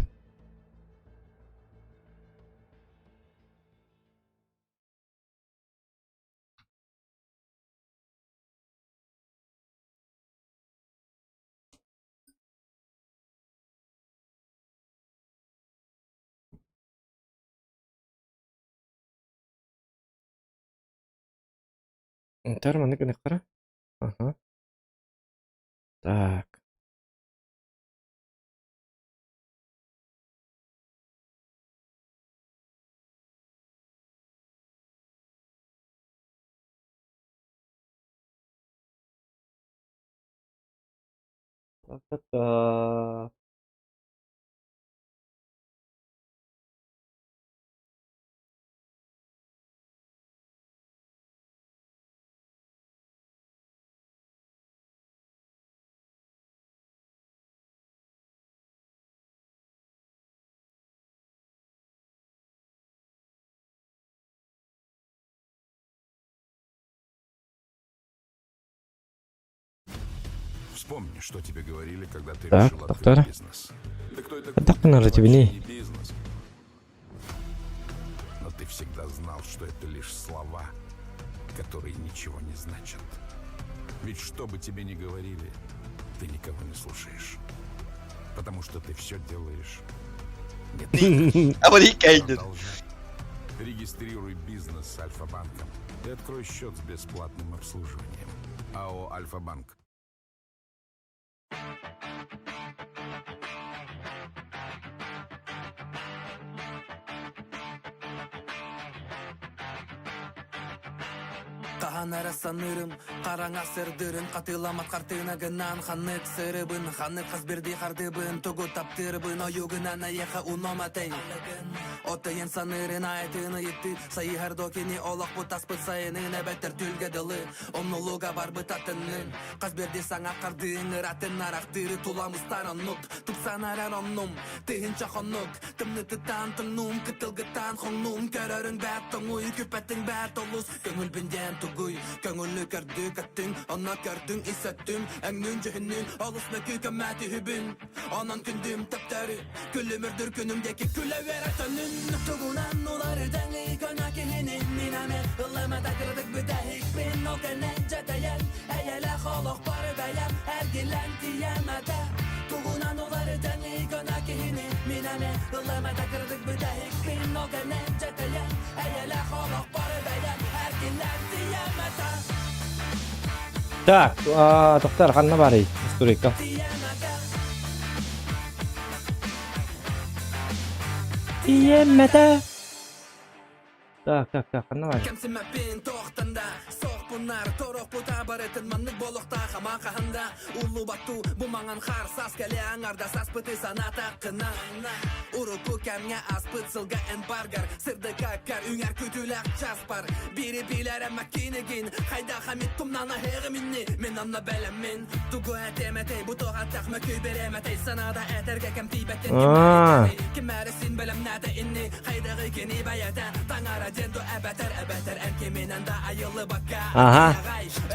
Ага. Так. Та-та-та. Вспомни, что тебе говорили, когда ты Так, решил доктора. открыть бизнес. Да кто это Так, купит? надо Это тебе вообще не. не бизнес. Но ты всегда знал, что это лишь слова, которые ничего не значат. Ведь что бы тебе ни говорили, ты никого не слушаешь. Потому что ты все делаешь не так. Продолжай. Регистрируй бизнес с Альфа-банком и открой счет с бесплатным обслуживанием. АО «Альфа-банк». Хаһан эрэ саныырым, хараҥа сырдыырын Хатыламат хартыына гынан Ханнык сырыбын, ханнык хас бирдии хардыбын Тугу таптыырбын ойугунан эйиэхэ уном этэй Отыйын саныырын айытын ыйытыы Сайыһар до кини олохпут таспыт сайынын Эбэтэр түлгэ дылы Умнулуга барбыт атыннын Хас биирдии саҥа хардыыҥ ыратын арахтыыры Тулам ыстар оннук Тупсан эрэр оннум Тыһыынча хонук Тымнытыттан тоҥнуум Кытылгыттан хоҥнуум Көрөрүҥ бэрт тоҥуй Күппэтиҥ бэрт олус Көҥүлбүн диэн тугуй Көҥүлү көрдүү көттүҥ Онно көрдүҥ ис өттүм Өҥнүүн дьүһүннүүн Олус мөкү көммөт үһүбүн Онон күндүм төптөрү Күлүмүрдүр күнүм диэки күлэ үөрэ төнүн Тугунан уларытаҥый көнө киһини Мин аны ылламата кыратык бүтэһикпин Ол кэннэ дьэтэйэн Эйэлээх олохпор бэйэм эргиллэн тиийэм этэ Тугунан уларытаҥый көнө киһини Мин аны ылламата кыратык бүтэһикпин Ол кэннэ дьэтэйэн Эйэлээх олохпор бэйэм эргиллэн тиийэм этэ Так, а, тоқтар, ханна барый? Историка. Тиэмэтэ. Так, так, так, ханна баар? Кэмсимэппин тохтанда Сохпунар торохпут абарытын Маннык болохтаах ама хаһанда Уллубаттуу бу маҥан хаар Саас кэлэ аҥарда саспыты санаатаххына Урукку кэмҥэ аспыт сылга эн баргар Сырдыкаккар үҥэр күтүлэх часпар Бири билэрэ маккинигин Хайдах эмит тумнан аһыаҕым инни Мин онно бэлэммин Тугу этиэм этэй бу туох аттах мөкүй берем этэй Санаада этэргэ кэм тиийбэттин Аа. Ким эрэ син бэлэмнээтэ инни Хайдаҕый кини бэйэтэ Таҥара диэн ду эбэтэр эбэтэр эн киминэн да айыллыбакка Ага.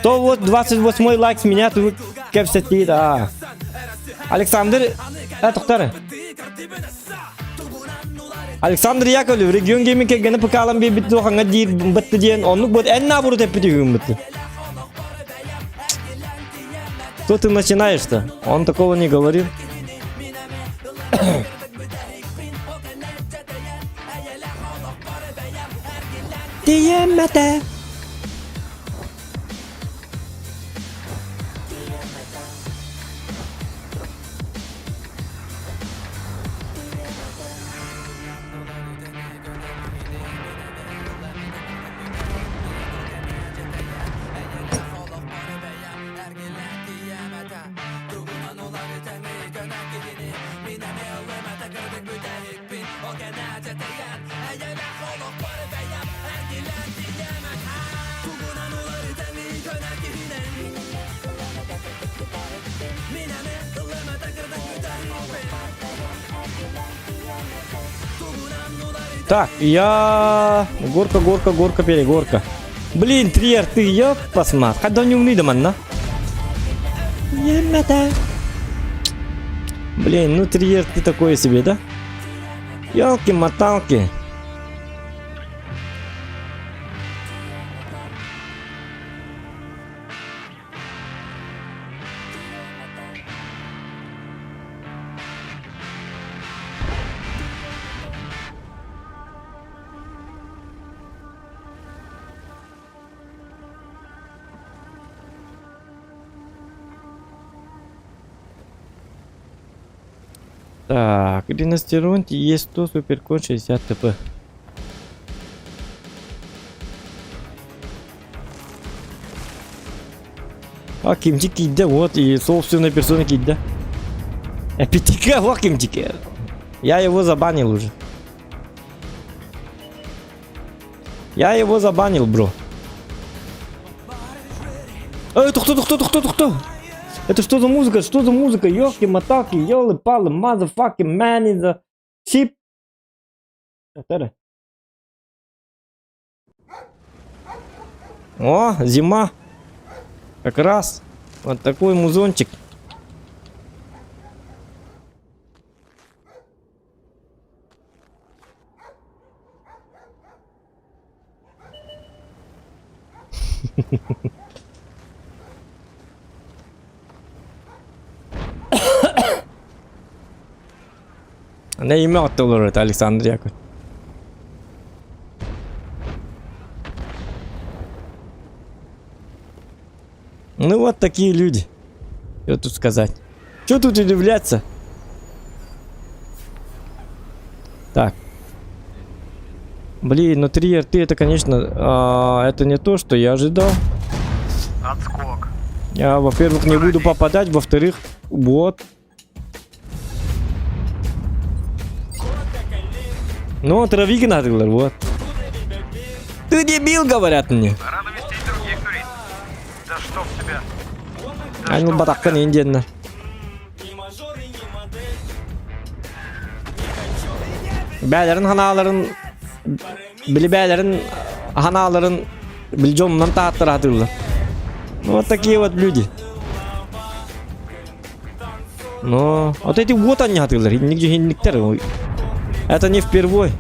128 лайк с меня тут кэпсэтии, да. Александр, а, тоқтар. Александр Яковлев, регион гейминг кэргэнэ ПК-лан биэрбит дуохаҥа диир бытты диэн оннук бот эн наоборот эппит үһүгүн бытты. Что ты начинаешь-то? Он такого не говорил. Тиэмэтэ. Так, я... Горка, горка, горка, перегорка. Блин, три арты, ёп, посмат. Когда не умный манна. Блин, ну три арты такое себе, да? Ёлки-моталки. Так, Риностеронт есть 100 суперкон 60 ТП. А кимчик киирдэ, вот и собственной персоной киирдэ. Эпитика, вот кимчик. Я его забанил уже. Я его забанил, бро. Эй, тухто, тухто, тухто, тухто. Это что за музыка? Что за музыка? Ёлки-моталки, ёлы-палы, motherfucking man in the ship. Эрэ. О, зима. Как раз. Вот такой музончик. Не имя оттолор это Александр Яков. Ну вот такие люди. Что тут сказать? Что тут удивляться? Так. Блин, ну 3 РТ это, конечно, а, это не то, что я ожидал. Отскок. Я, во-первых, не буду попадать, во-вторых, вот. Ну, травики надо, вот. Ты дебил, говорят мне. Пора навестить других туристов. Да чтоб тебя. Да Аны чтоб батақтан тебя. индианна. Бээлэрин ханааларын били бээлэрин ханааларын били дьонунан тааттара сатыыллар. Ну вот такие вот люди. Но вот эти вот они сатыыллар. Инник дьүһүнниктэр. Это не впервой.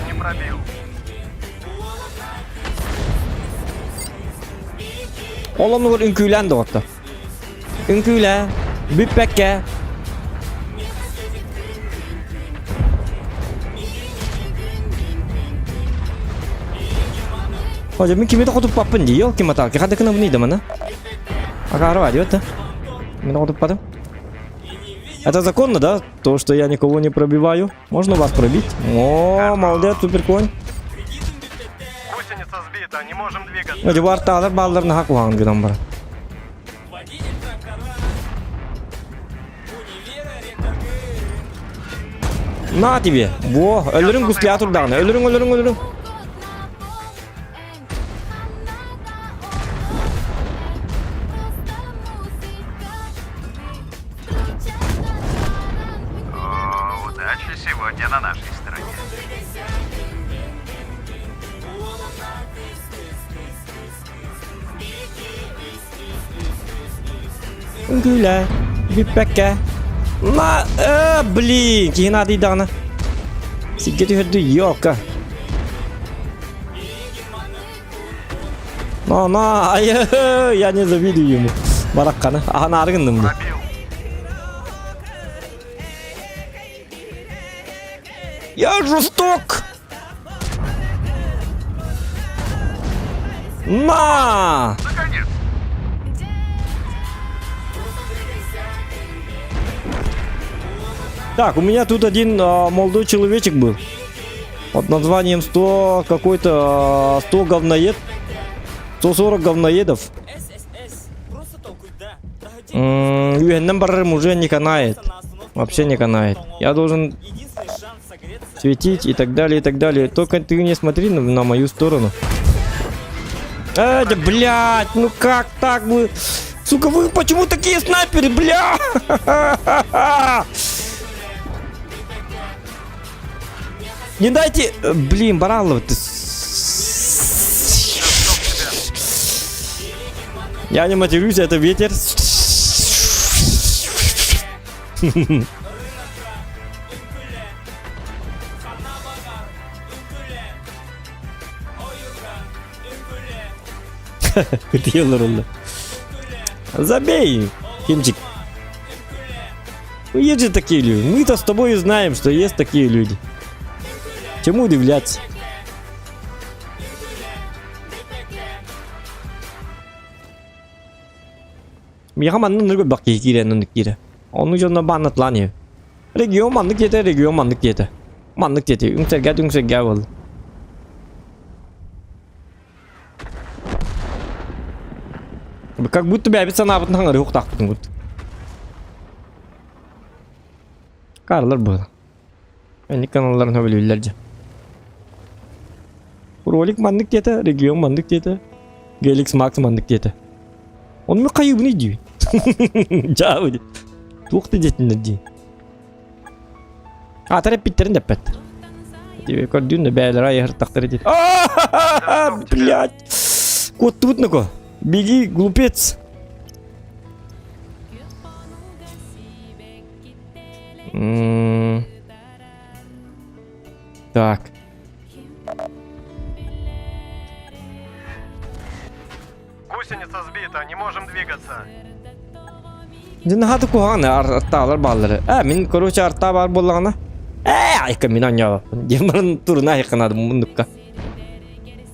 Не пробил. Ол оннугар үҥкүүлээн доҕоттор. Үҥкүүлээ, бүппэккэ. Хожа мин кими да хотуппаппын дии, ол ким атаки хада кынабын идамана. Акаарва диэт да. Мин хотуппатым. Это законно, да? То, что я никого не пробиваю. Можно вас пробить? О, молодец, супер конь. Гусеница сбита, не можем двигаться. Дьыбартаалар баалларын наһаа куһаҕан гынан баран. На тебе! Во, өлөрүҥ гусля турдаҕына. Өлөрүҥ, өлөрүҥ, өлөрүҥ. О, удача сегодня на нашей стороне. Үҥкүүлээ, бүппэккэ. На, э, блин, киһи наадыйдаҕына. Сиргэ түһэрдүү, ёлка. На, на, ай, я не завидую ему. Баракканы, аһанаары гынным дии. Пробил. Я жесток! На! Наконец. Так, у меня тут один а, молодой человечек был. Под названием 100 какой-то 100 говноед. 140 говноедов. Үһэннэн барарым уже не канает. Вообще не канает. Я должен светить и так далее, и так далее. Только ты не смотри на, на мою сторону. Э, да, блядь, ну как так вы... Сука, вы почему такие снайперы, бля? Не дайте... Э, блин, Баралов, ты... Я не матерюсь, это ветер. Ытыйаллар онно. Забей, Кимчик. Ну, есть же такие люди. Мы-то с тобой знаем, что есть такие люди. Чему удивляться? Миэхэ манна ныргы бак киһи киирэн оннук киирэ. Оннук дьонно бааннатлаан иһэ. Регион маннык диэтэ, регион маннык диэтэ. Маннык диэтэ, үҥсэргээт үҥсэргээ буолла. Как будто бэйэбит санаабытын хаҥарыы уктаахпытын курдук. Карлар буолан. Энник каналларын хөбүлүүллэр дьэ. Ролик маннык диэтэ, регион маннык диэтэ, Геликс Макс маннык диэтэ. Оны мен хайыбыный диибин. Дьаабы Туох да диэтиннэр дии. Аатар эппиттэрин да эппэттэр. Көрдүүн да бээлэрэ айыһыртахтары диэн. Блядь! Куоттубут нако. Беги, глупец! Так. Гусеница сбита, не можем двигаться. Дьэ наһаа куһаҕан артаалар бааллары. Ээ, мин короче артаа баар буоллаҕына. Ээ, айка мин оонньообоппун. Диэн баран туруна айыкканадым муннукка.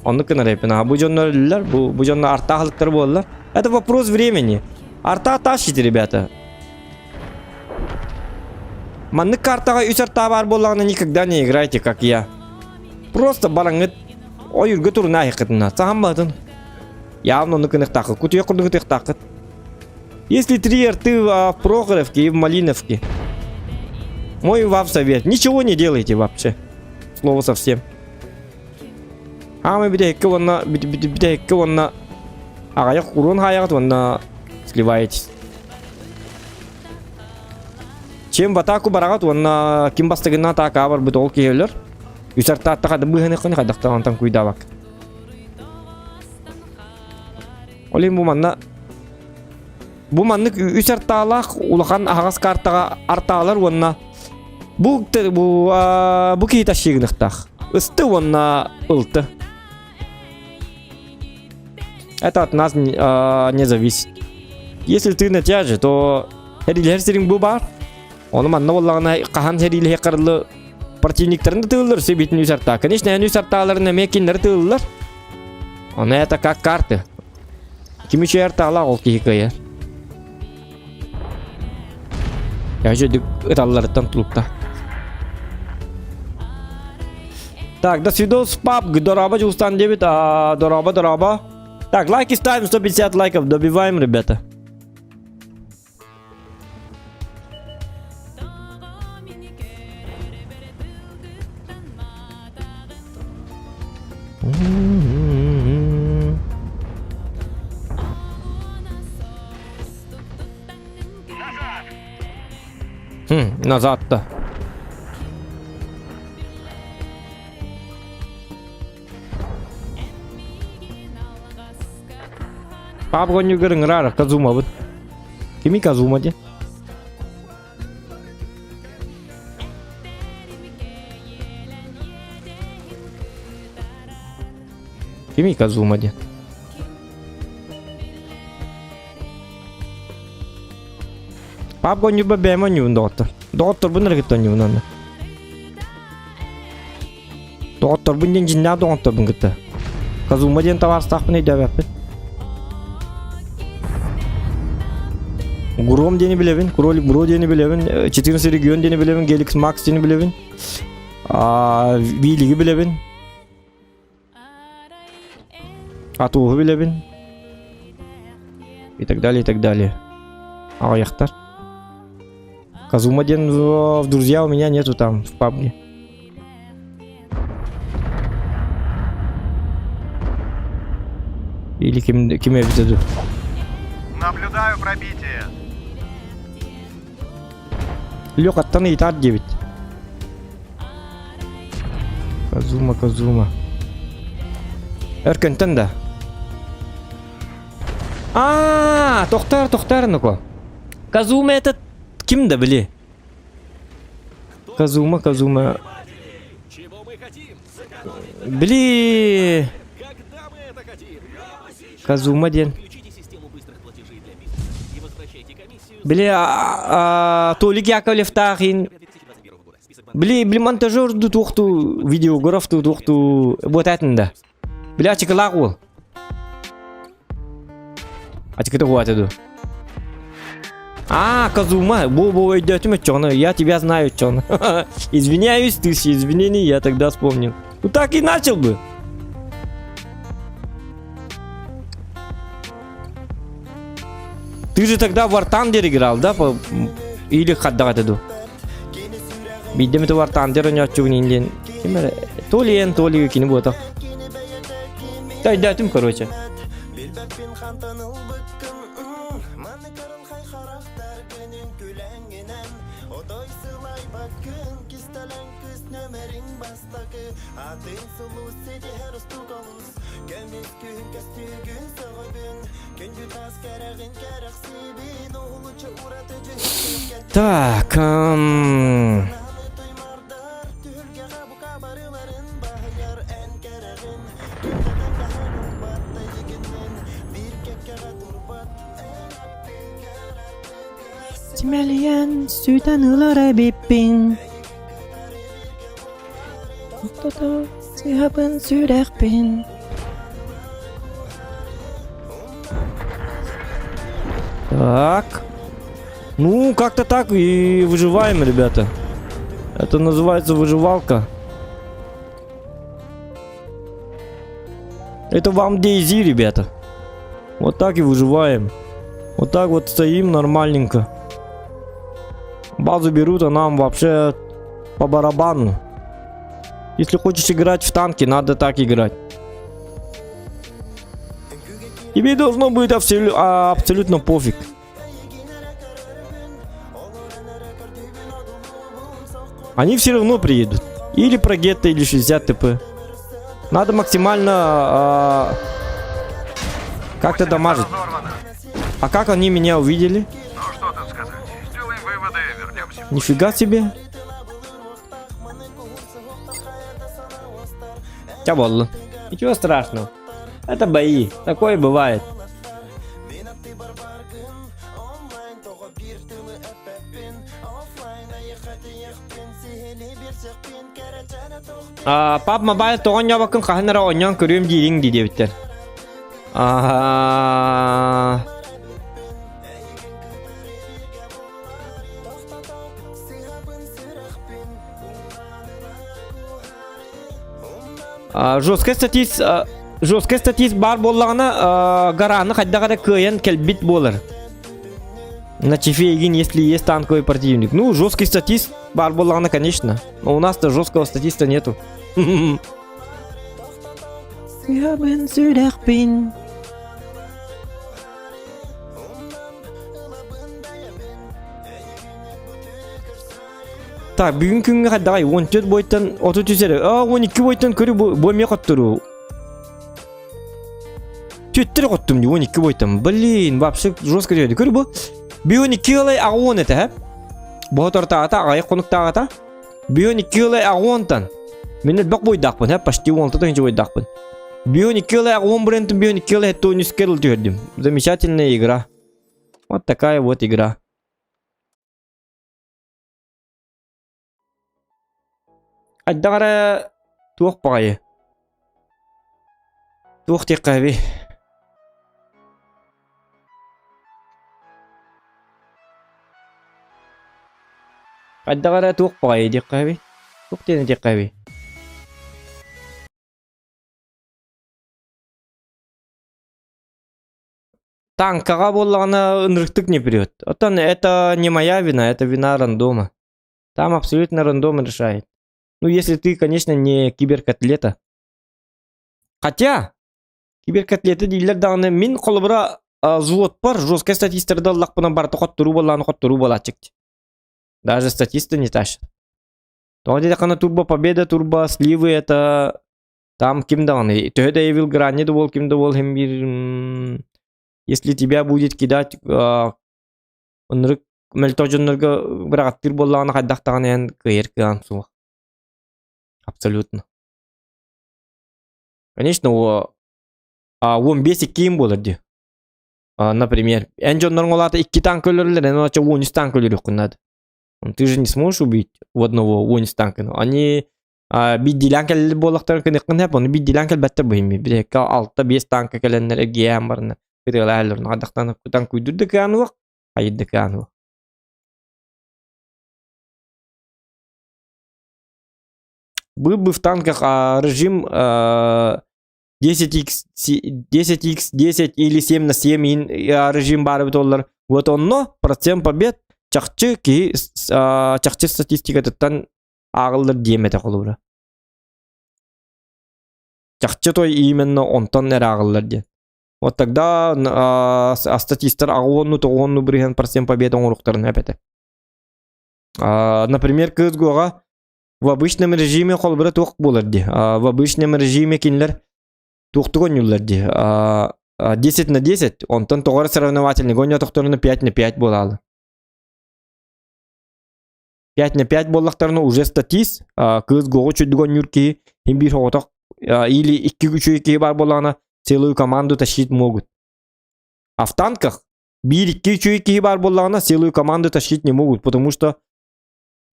Оннук гынар эппин. А бу дьоннор өллөр, бу, бу дьоннор артаа аһылыктар буоллар. Это вопрос времени. Арта тащите, ребята. Маннык картаҕа үс артаа баар буоллаҕына никогда не играйте, как я. Просто бараҥҥыт ойуурга туруна айыккытына. Саһамматын. Явно оннук гыныахтааххыт. Кутуйах курдук ытыахтааххыт. Если три рты в Прохоровке и в Малиновке. Мой вам совет. Ничего не делайте вообще. Слово совсем. Аамай бүтэһиккэ уонна бүтэһиккэ уонна аҕайах уруон хаайаҕыт уонна сливаетесь. Чем в атаку бараҕыт уонна ким бастыгынан атаакаҕа барбыт ол киһи өлөр. Үс артаатта хады быыһаныаххын хайдахтан онтон куйдаабак. Ол иһин бу манна бу маннык үс артаалаах улахан аһаҕас картаҕа артаалар уонна бу бу бу киһи тащыгыныхтаах. Ысты уонна ылты. Это от нас не зависит. Если ты на тяже, то эрилэр сириҥ бу баар. Ону манна буоллаҕына хаһан сэриилэһэ харылы противниктарын да тыыллар, себитин үс артаа. Конечно, үс артааларын эмиэ кинилэри тыыллар. Ону это как карты. Ким үчүгэй артаалаах ол киһи кыайар. Дьэ ыталларыттан тулукта. Так, до свидос, пап, дороба, Дьулустан диэбит, а, дороба, дороба. Так, лайки ставим, 150 лайков, добиваем, ребята. Хм, назад-то. Папгонньугар ыҥыраар Казумабыт. Кими Казума диэн? Кими Казума диэн? Папгонньуба бэйэм онньуубун доҕоттор. Доҕотторбун эрэ кытта онньуубун онно. Доҕотторбун диэн дьиннээх доҕотторбун кытта. Казума диэн табаарыстаахпын өйдөөбөппүн. Гром диэни билэбин, Кролик Бро диэни билэбин, 14 регион диэни билэбин, Геликс Макс диэни билэбин, Вилиги билэбин, Атуһу билэбин и так далее, и так далее. Аҕыйахтар. Казума диэн в друзья у меня нету там в пабге. Или ким, ким эбитэ дуу? Наблюдаю пробитие. Лёхаттан ыйытаар диэбит. Казума, Казума. Өркөнтөн да. А, тохтоор, тохтоор, ну-ка. Казума этот ким да били? Казума, Казума. Били. Казума диэн. Били Толик Яковлевтаах иин Били, били монтажер ду туохту видеограф ду туохту вот этин да. Били ачыкылаах уол. Ачыкыта хуата ду. А, Казума, бу-бу өйдөөтүм өччөҕүнэ, я тебя знаю өччөҕүнэ. Извиняюсь, тысячи извинений, я тогда вспомнил. Ну так и начал бы. Ты же тогда в War Thunder играл, да? Или хаддаҕа ду? Биирдэ эмит War Thunder оонньооччугун иин Ким эрэ? То ли эн, то ли кини буотах. Да, өйдөөтүм, короче. Так, эм... Симэлийэн сүтэн ылар эбиппин Тохтото сыһабын сүрэхпин Так. Ну, как-то так и выживаем, ребята. Это называется выживалка. Это вам DayZ, ребята. Вот так и выживаем. Вот так вот стоим нормальненько. Базу берут, а нам вообще по барабану. Если хочешь играть в танки, надо так играть. Тебе должно быть абсолю а, абсолютно пофиг. Они все равно приедут. Или про гетто, или 60 ТП. Надо максимально а, как-то дамажить. А как они меня увидели? Ну что тут сказать? Сделаем выводы, вернемся. Нифига себе. Чаболла. Ничего страшного. Это бои. Такое бывает. Пап Mobile тоҕо оонньообоккун хаһан эрэ оонньоон көрүөм диириҥ дии диэбиттэр. Аа... Жесткай статист жесткай статист баар буоллаҕына гараны хайдах эрэ кыайан кэлбит буолар. На Чефейгин, если есть танковый противник. Ну, жесткий статист баар буоллаҕына, конечно. Но у нас-то жесткого статиста нету. Сүрэхпин сүрэхпин Так, бүгүн күҥҥэ хайдаҕай 14 бойтан 33 эрэ. Аа, 12 бойтан көрү бу, бу эмиэ хотторуу. Түөттэр хоттум дии 12 бойтан. Блин, вообще жестко деді. Көрү бу. Бүгүн 2 ылай аҕуон этэ, һэ? Боһотортаата, аҕайах хонуктааҕыта. Бүгүн 2 ылай аҕуонтан. Мин элбэх бойдаахпын, һэ, почти 16 тыһыынча бойдаахпын. Бүгүн 2 ылай аҕуон брендин бүгүн 2 ылай 73 ыл түһэрдим. Замечательная игра. Вот такая вот игра. Хайдах эрэ туох баҕайы туох диэххэ Хайдах эрэ туох баҕайы диэххэ Туох диэн этиэххэ Танкаҕа буоллаҕына ынырыктык не прет. Оттон это не моя вина, это вина рандома. Там абсолютно рандом решает. Ну, если ты, конечно, не киберкотлета. Хотя, киберкотлета дииллэр даҕаны мин холобура взводпар жесткай статистарда ыллахпына барыта хотторуу буоллаҕына хотторуу буолааччык. Даже статисты не тащат. Тоҕо диэтэххинэ турбо победа, турбо сливы это Там ким даҕаны, төһө да Evil Granny да буол, ким да буол иһин биир если тебя будет кидать ынырык мөлтөх дьоннорго быраҕаттыыр буоллаҕына хайдах даҕаны эн кыайар кыаҕыҥ суох. Абсолютно. Конечно, о, а, 15 иккиин буолар дии. А, например, эн дьонноруҥ ол аата икки танк өлөрөллөр, эн оччо 13 танк өлөрүөххүн наада. Ты же не сможешь убить у одного 13 танка. Они биирдиилээн кэлэллэр буоллахтарын кыныаххын сөп, ону биирдиилээн кэлбэттэр бу иһин. Бирэккэ алта-биэс танка кэлэннэр эргийээн бараннар ытыалаһаллар. Хайдахтан танкуйдур да кыаан уох, хайыр да кыаан уох. Был бы в танках режим 10x 10x 10 или 7 на 7 режим баар эбит буоллар вот онно процент побед чахчы киһи чахчы статистикатыттан ааҕыллар диэм этэ холобура чахчы той именно онтон эрэ ааҕыллар диэн вот тогда статистар аҕуонну тоҕуонну бырыһан процент победа оҥоруохтарын сөп этэ например кыыс гуоҕа В обычном режиме холобура туох буолар дии? В обычном режиме кинилэр туохтук оонньууллар дии? 10 на 10, онтон тоҕо эрэ соревновательный оонньоотохторуна 5 на 5 буолаалы. 5 на 5 буоллахтарына уже статист, кыыс гоҕу үчүгдүк оонньуур киһи иһин биир соҕотох или икки үчүгэй киһи баар буоллаҕына целую команду тащить могут. А в танках. Биир-икки үчүгэй киһи баар буоллаҕына, целую команду тащить не могут, потому что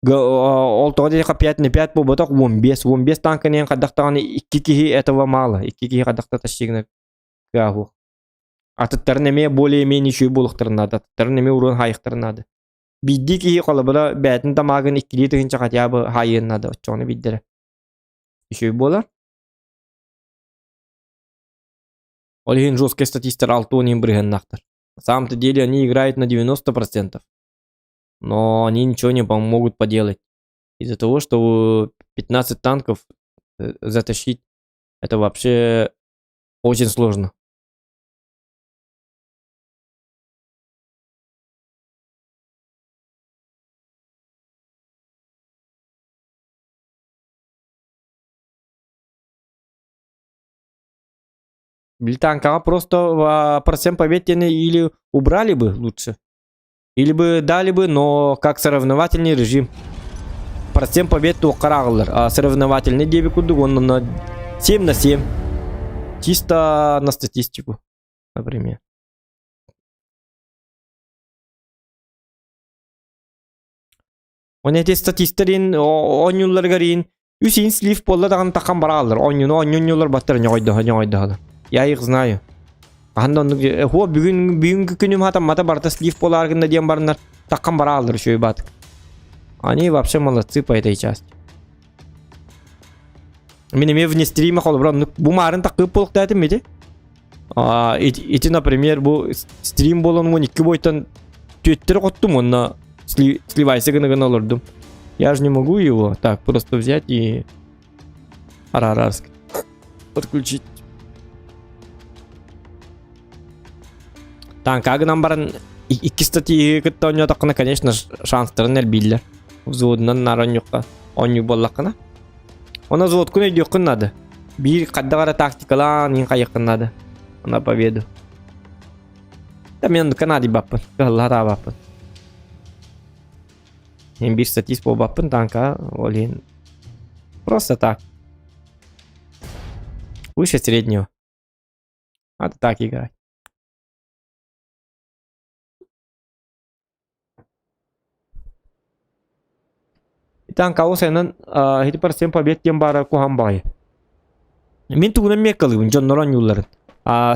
ол тоҕо диэтэххэ 5 на 5 буолбатах 15, 15 танканан хайдах даҕаны икки киһи этого мало, икки киһи хайдах да тащить гынар кыаҕа суох. Атыттарын эмиэ более-менее үчүгэй буолуохтарын наада, атыттарын эмиэ уруон хаайыахтарын наада. Биирдии киһи холобура бэйэтин тамаагын иккилии тыһыынча хотя бы хаайыан наада, оччоҕуна биирдэрэ үчүгэй буолар. Ол иһин жесткий статистар 60 бырыһыаннаахтар. На самом-то деле они играют на 90%. Но они ничего не помогут поделать. Из-за того, что 15 танков затащить, это вообще очень сложно. Били танкаҕа просто процент побед диэни или убрали бы лучше, или бы дали бы, но как соревновательный режим. Процент побед туохха ааҕыллар. А соревновательный диэби курдук уонна 7 на 7. Чисто на статистику, например. Он эти статистарын оонньуулларыгар иин үс иин слив буолла даҕаны таххан барааллар. Оонньууну оонньууллар баттар ньоҕойдоһо ньоҕойдоһолор. Я их знаю. Хаһан да оннук хуо бүгүн бүгүнкү күнүм хатаммата барыта слив буолаар гынна диэн бараннар таххан барааллар үчүгэй баатык. Они вообще молодцы по этой части. Мин эмиэ вне стрима холобура оннук бу маарын таккып буолуктаатым ити. А, ити, например, бу стрим буолан уон икки бойтан түөттэр хоттум уонна сливайся гына гына олордум. Я же не могу его так просто взять и арарарск подключить. Танка гынан баран икки статьи кытта оонньоотоххуна, конечно, шанстарын элбииллэр. Взводунан наар оонньуохха оонньуу буоллаххына. Онно взводкун өйдүөххүн наада. Биир хайдах эрэ тактикалаан иһин хайыаххын наада. На победу. Да мен оннукка наадыйбаппын. Кыһалла сатаабаппын. Мен биир статист буолбаппын танка, ол иһин просто так. Выше среднего. Надо так играть. Итан каусайнан ити процент побед диэн баара куһаҕан баҕайы. Мин тугунан меркалыыбын дьоннор оонньуулларын.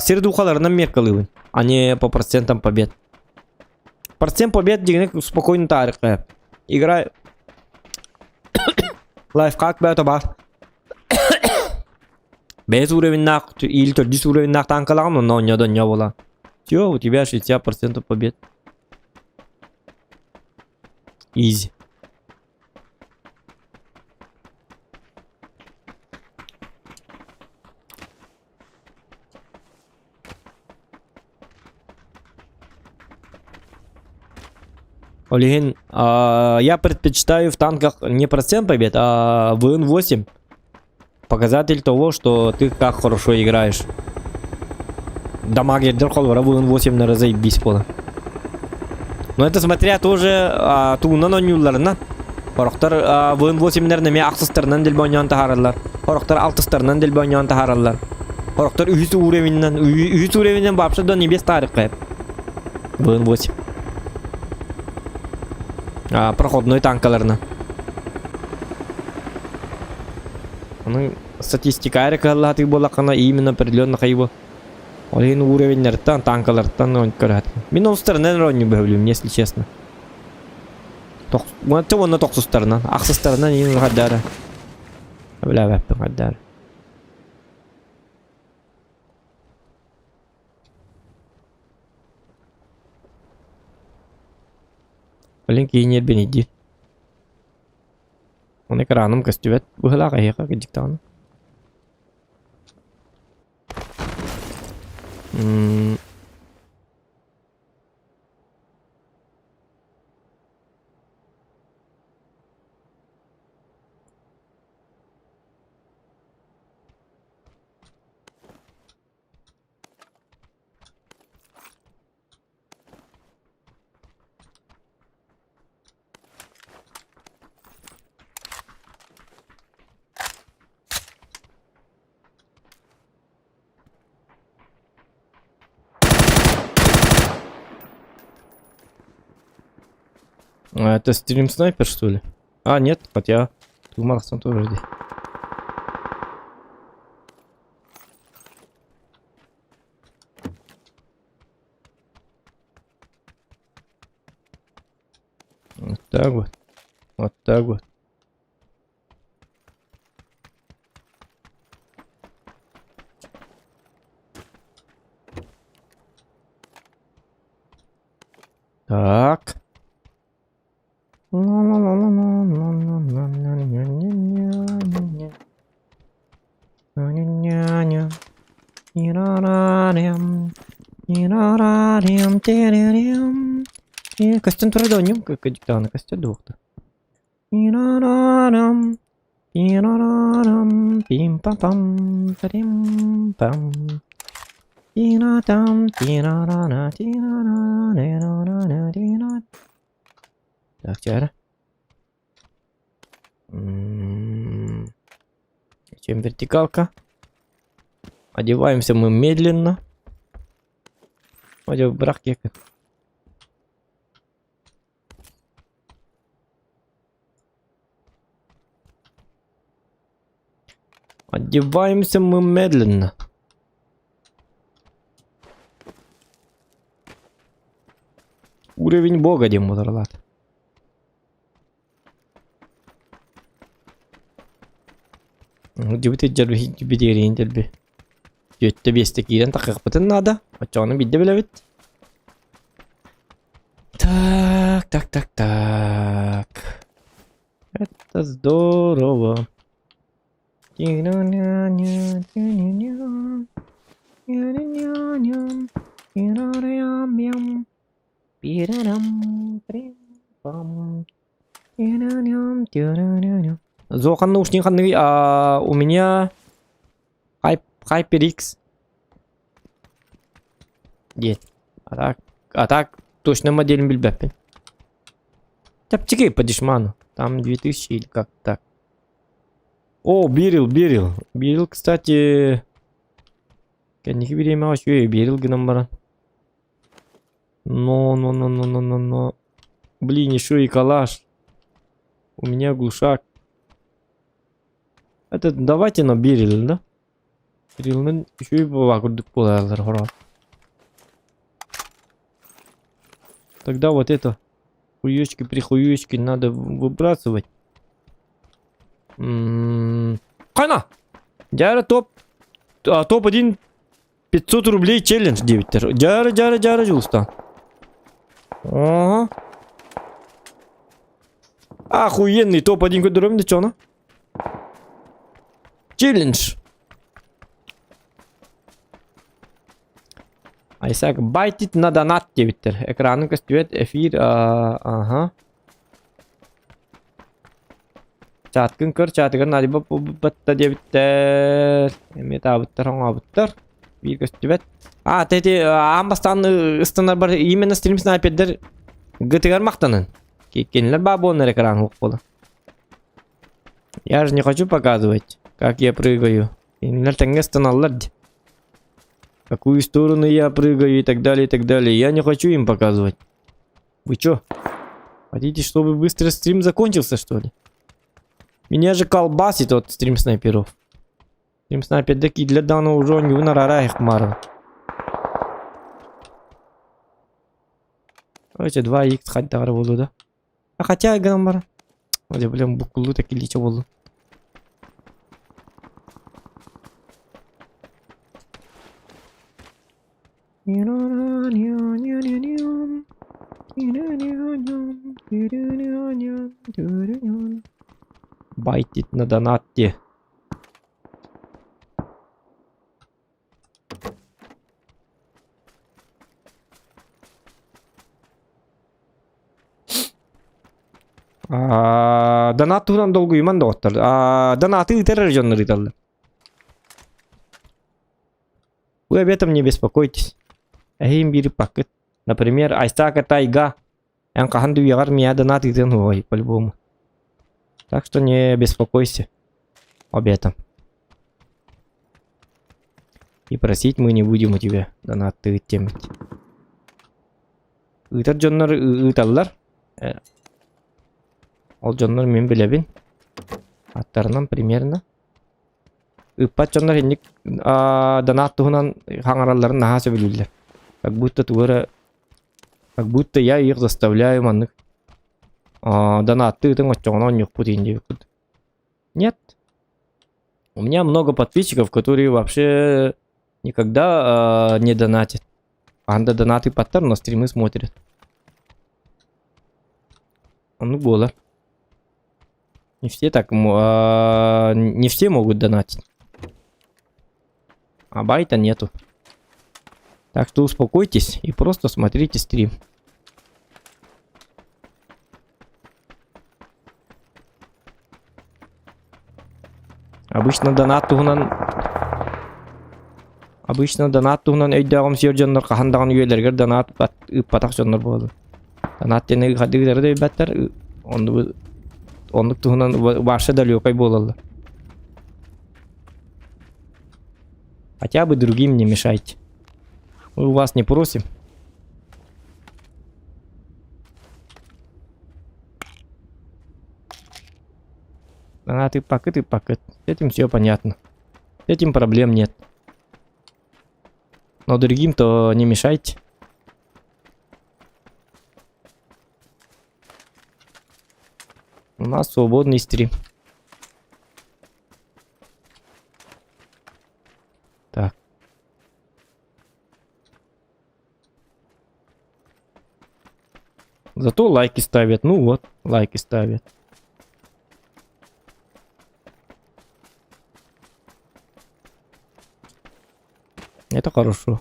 Сир духаларынан меркалыыбын, а не по процентам побед. Процент побед дигини спокойно таарык. Игра лайфхак бөтө бар. Бэйэс уровеннаах или төрдүс уровеннаах танкалаҕын онно оонньоодо онньоо буолан. Все, у тебя 60% побед. Изи. Ол иһин я предпочитаю в танках не процент побед, а ВН8. Показатель того, что ты как хорошо играешь. Дамагердер холвара ВН8 на заебись пола. Но это смотря тоже туунан оонньуулларына. Хорохтор ВН8-лэр эмиэ ахсыстарынан дэлби оонньоон таһаараллар. Хорохтор алтыстарынан дэлби оонньоон таһаараллар. Хорохтор үһүс уровенинэн, үһүс уровенинэн вообще до небес таарыкка. ВН8. А, проходной танкаларына. Оның статистика эрэ кыһаллаһатыы буоллаххына именно определенно хайыбы. Ол иһин уровеннэртэн, танкалартан көрөт. Мин ол стороны оонньуу бөһүлүм, если честно. Уонна тохсустарынан, ахсыстарынан иин хайдары. Билээбэппин хайдары. Блин, кииннэрбин иди. Оны экраным көстүбэт быһылаах эһиэхэ кырдьык даҕаны. М А, это стрим снайпер, что ли? А, нет, хотя... Тумарсон тоже здесь. Вот так вот. Вот так вот. Так. Костюм турда нем как диктана, костюм двух-то. Пим-пам-пам, пам Так, чара. Чем вертикалка? Одеваемся мы медленно. Одев брак Одеваемся мы медленно. Уровень бога диэн буолар Дьыбыт дьэрби дьэрби. Түөттэ биэстэ киирэн тахыахпытын наада. Оччоҕуна биирдэ билэбит. Так, так, так, так. Это здорово. Зохан наушник а у меня HyperX. Диэн. А так, а так точно моделин билбэппин. Чэпчэки по дешману. Там 2000 или как так. О, Берил, Берил. Берил, кстати... Кэнники бириэмэҕэ үчүгэй Берил гынан баран. Но, но, но, но, но, но, но. Блин, еще и калаш. У меня глушак. Это давайте на Берил, да? Берилнын үчүгэй буолаа курдук буолалар хоро. Тогда вот это хуёчки прихуёчки надо выбрасывать. Хана! Дьара топ топ-1 500 рублей челлендж диэбиттэр. Дьара дьара дьара Дьулустаан. Ага. Охуенный топ-1 көрдөрөм да чоно. Челлендж. Айсак байтит на донат диэбиттэр. Экраны көстүбэт эфир ага. Чаткын көр чатыгар наадыйба буолбатта диэбиттэр. Эмиэ таабыттар оҥообуттар. Биир көстүбэт. А, тети аан бастаан ыстанар именно стрим снайпердер гытыгар махтанын. Кинилэр баа буоланнар экран хук буола. Я же не хочу показывать, как я прыгаю. Кинилэр тэҥҥэ ыстаналлар дии. Какую сторону я прыгаю и так далее, и так далее. Я не хочу им показывать. Вы чё? Хотите, чтобы быстро стрим закончился, что ли? Меня же колбасит от стрим снайперов. Стрим снайпер такие для данного уже не нарарах мара. Короче, 2х хаддагар буолу да. А хотя гынан бар. Оде, блин, букулу так иличе болду. Байтит на донатте. Донат туһунан долгуйуман доҕоттор. Донаты ыытар эрэ дьоннор ыыталлар. Вы об этом не беспокойтесь. Эһиим биир пакыт. Например, Айстака Тайга. Эн хаһан да үйэҕэр миэхэ донат ыытыан уой, по-любому. Так что не беспокойся об этом. И просить мы не будем у тебя донаттыыр теммит. Ыытар дьоннор ыыталлар. Ол дьоннор мин билэбин. Аттарынан примерно. Ыыппат дьоннор инник донат туһунан хаҥаралларын наһаа сөбүлүүллэр. Как будто тугу эрэ как будто я их заставляю маннык донаттыы ытыҥ оччоҕуна оонньуохпут иин диэбиппит. Нет. У меня много подписчиков, которые вообще никогда не донатят. Анда донаты паттар, но стримы смотрят. Оннук буолар. Не все так, не все могут донатить. А байта нету. Так что успокойтесь и просто смотрите стрим. Обычно донат туһунан Обычно донат туһунан өйдөөҕүм сиэр дьоннор хаһан даҕаны үйэлэригэр донат ыыппатах дьоннор буолаллар. Донат диэни хадыылары да билбэттэр, оннук оннук туһунан вообще далекой буолаллар. Хотя бы другим не мешайте. Мы у вас не просим. Донаты пакет и пакет. С этим все понятно. С этим проблем нет. Но другим-то не мешайте. У нас свободный стрим. Так. Зато лайки ставят. Ну вот, лайки ставят. Это хорошо.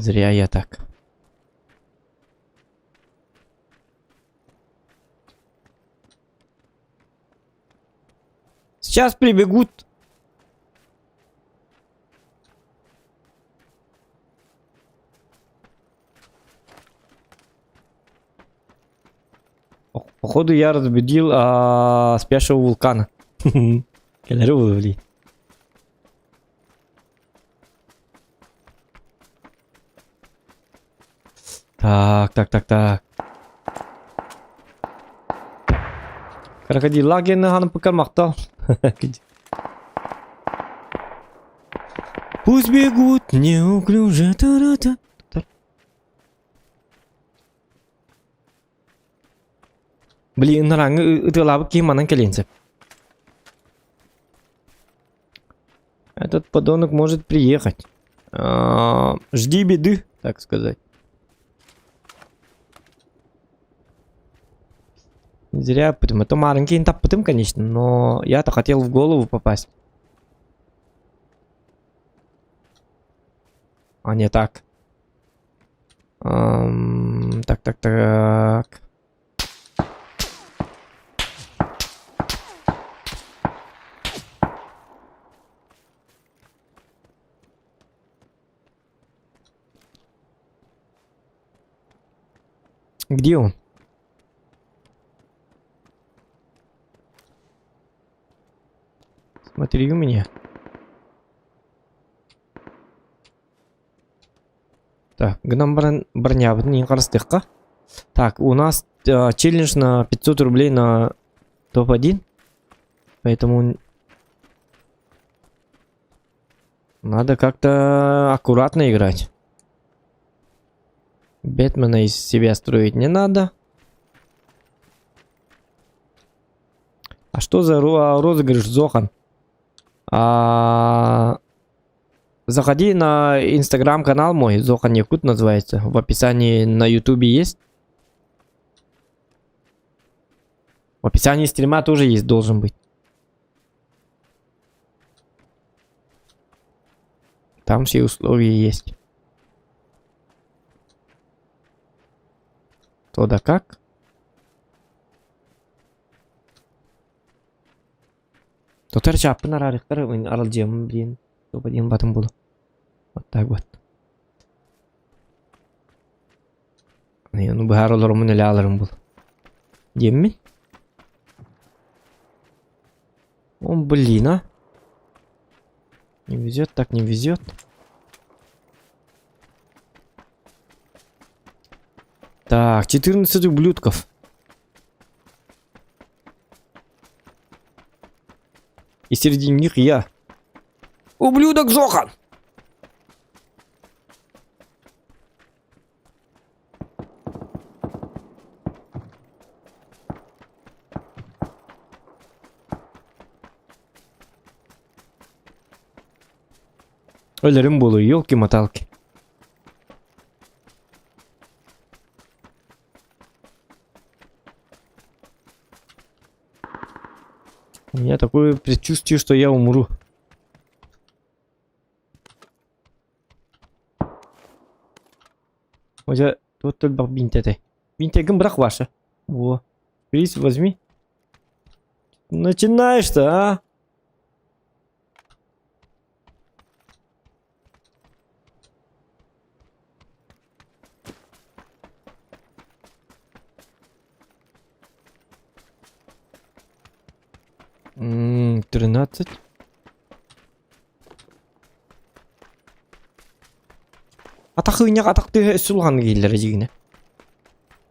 Зря я так. Сейчас прибегут. Походу я разбудил а, спящего вулкана. Кэлэри булли. Так, так, так, так. Крокодил гены ханып мактал. Пусть бегут неуклюже. Та-ра-та. Блин, нараңы ытыалаабыт киһи манан кэлиэн сөп. Этот подонок может приехать. А, жди беды, так сказать. Зря потому. Это маленький таппытым, конечно, но я-то хотел в голову попасть. А не так. Эм, так, так, так. Где он? Смотри у меня. Так, гынан баран бронябытын иин харыстыахха. Так, у нас э, челлендж на 500 рублей на топ-1. Поэтому надо как-то аккуратно играть. Бэтмена из себя строить не надо. А что за розыгрыш, Зохан? А... Заходи на инстаграм-канал мой, Зохан Якут называется. В описании на ютубе есть. В описании стрима тоже есть, должен быть. Там все условия есть. Что да как? Тотар чааппын араарыктар аралдьыаммын блин. Диэн батын булу. Вот так вот. Ону быһаар олороммун элэ аларым бул. Диэммин. Он блин, а. Не везет, так не везет. Так, 14 ублюдков. И среди них я. Ублюдок Зохан! Өлөрүм буолуо, елки-моталки. У меня такое предчувствие, что я умру. Хотя, вот только бинт этой. Бинтегин бырах ваша. Во. Приз возьми. Начинаешь-то, а? 13. Атах ыынньах атах тыаһа өссө улаханнык иһиллэрэ дьигинэ.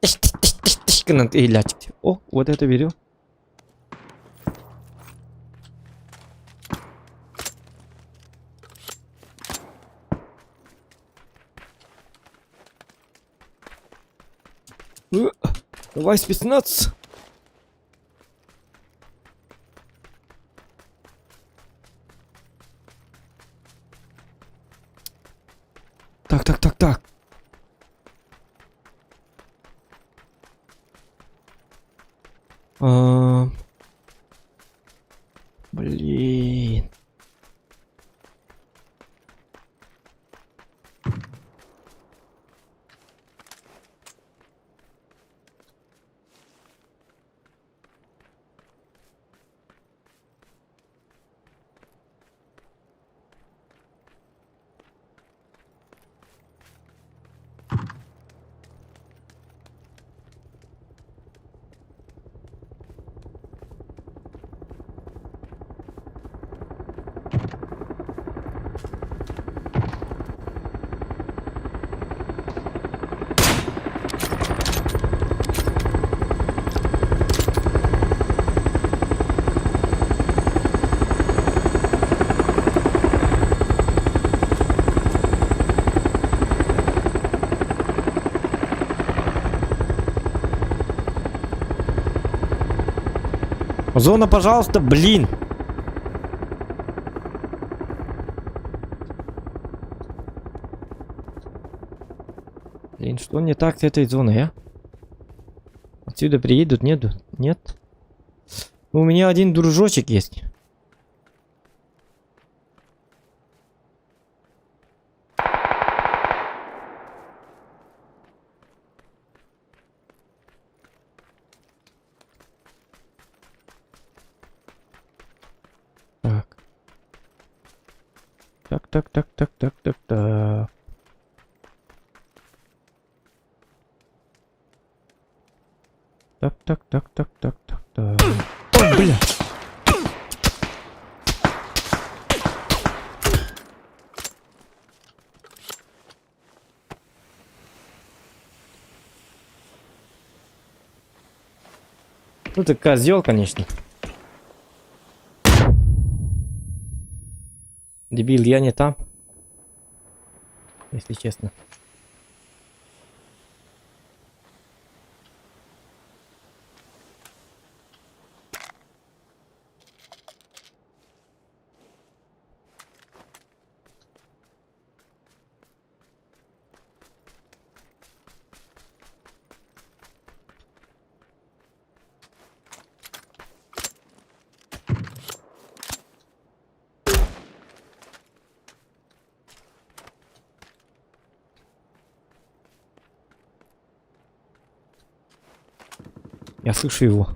Тиш тиш тиш тиш тиш гынан иһиллээччик. О, вот это берем. Давай спецназ. Так, так, так, так. А, блин. Зона, пожалуйста, блин. Блин, что не так с этой зоной, а? Отсюда приедут, нету? Нет? У меня один дружочек есть. Так. Так, так, так, так, так, так, так. Так, так, так, так, так, так, так. Ой, бля. Ну ты козел, конечно. Дебил, я не там. Если честно. Я слышу его.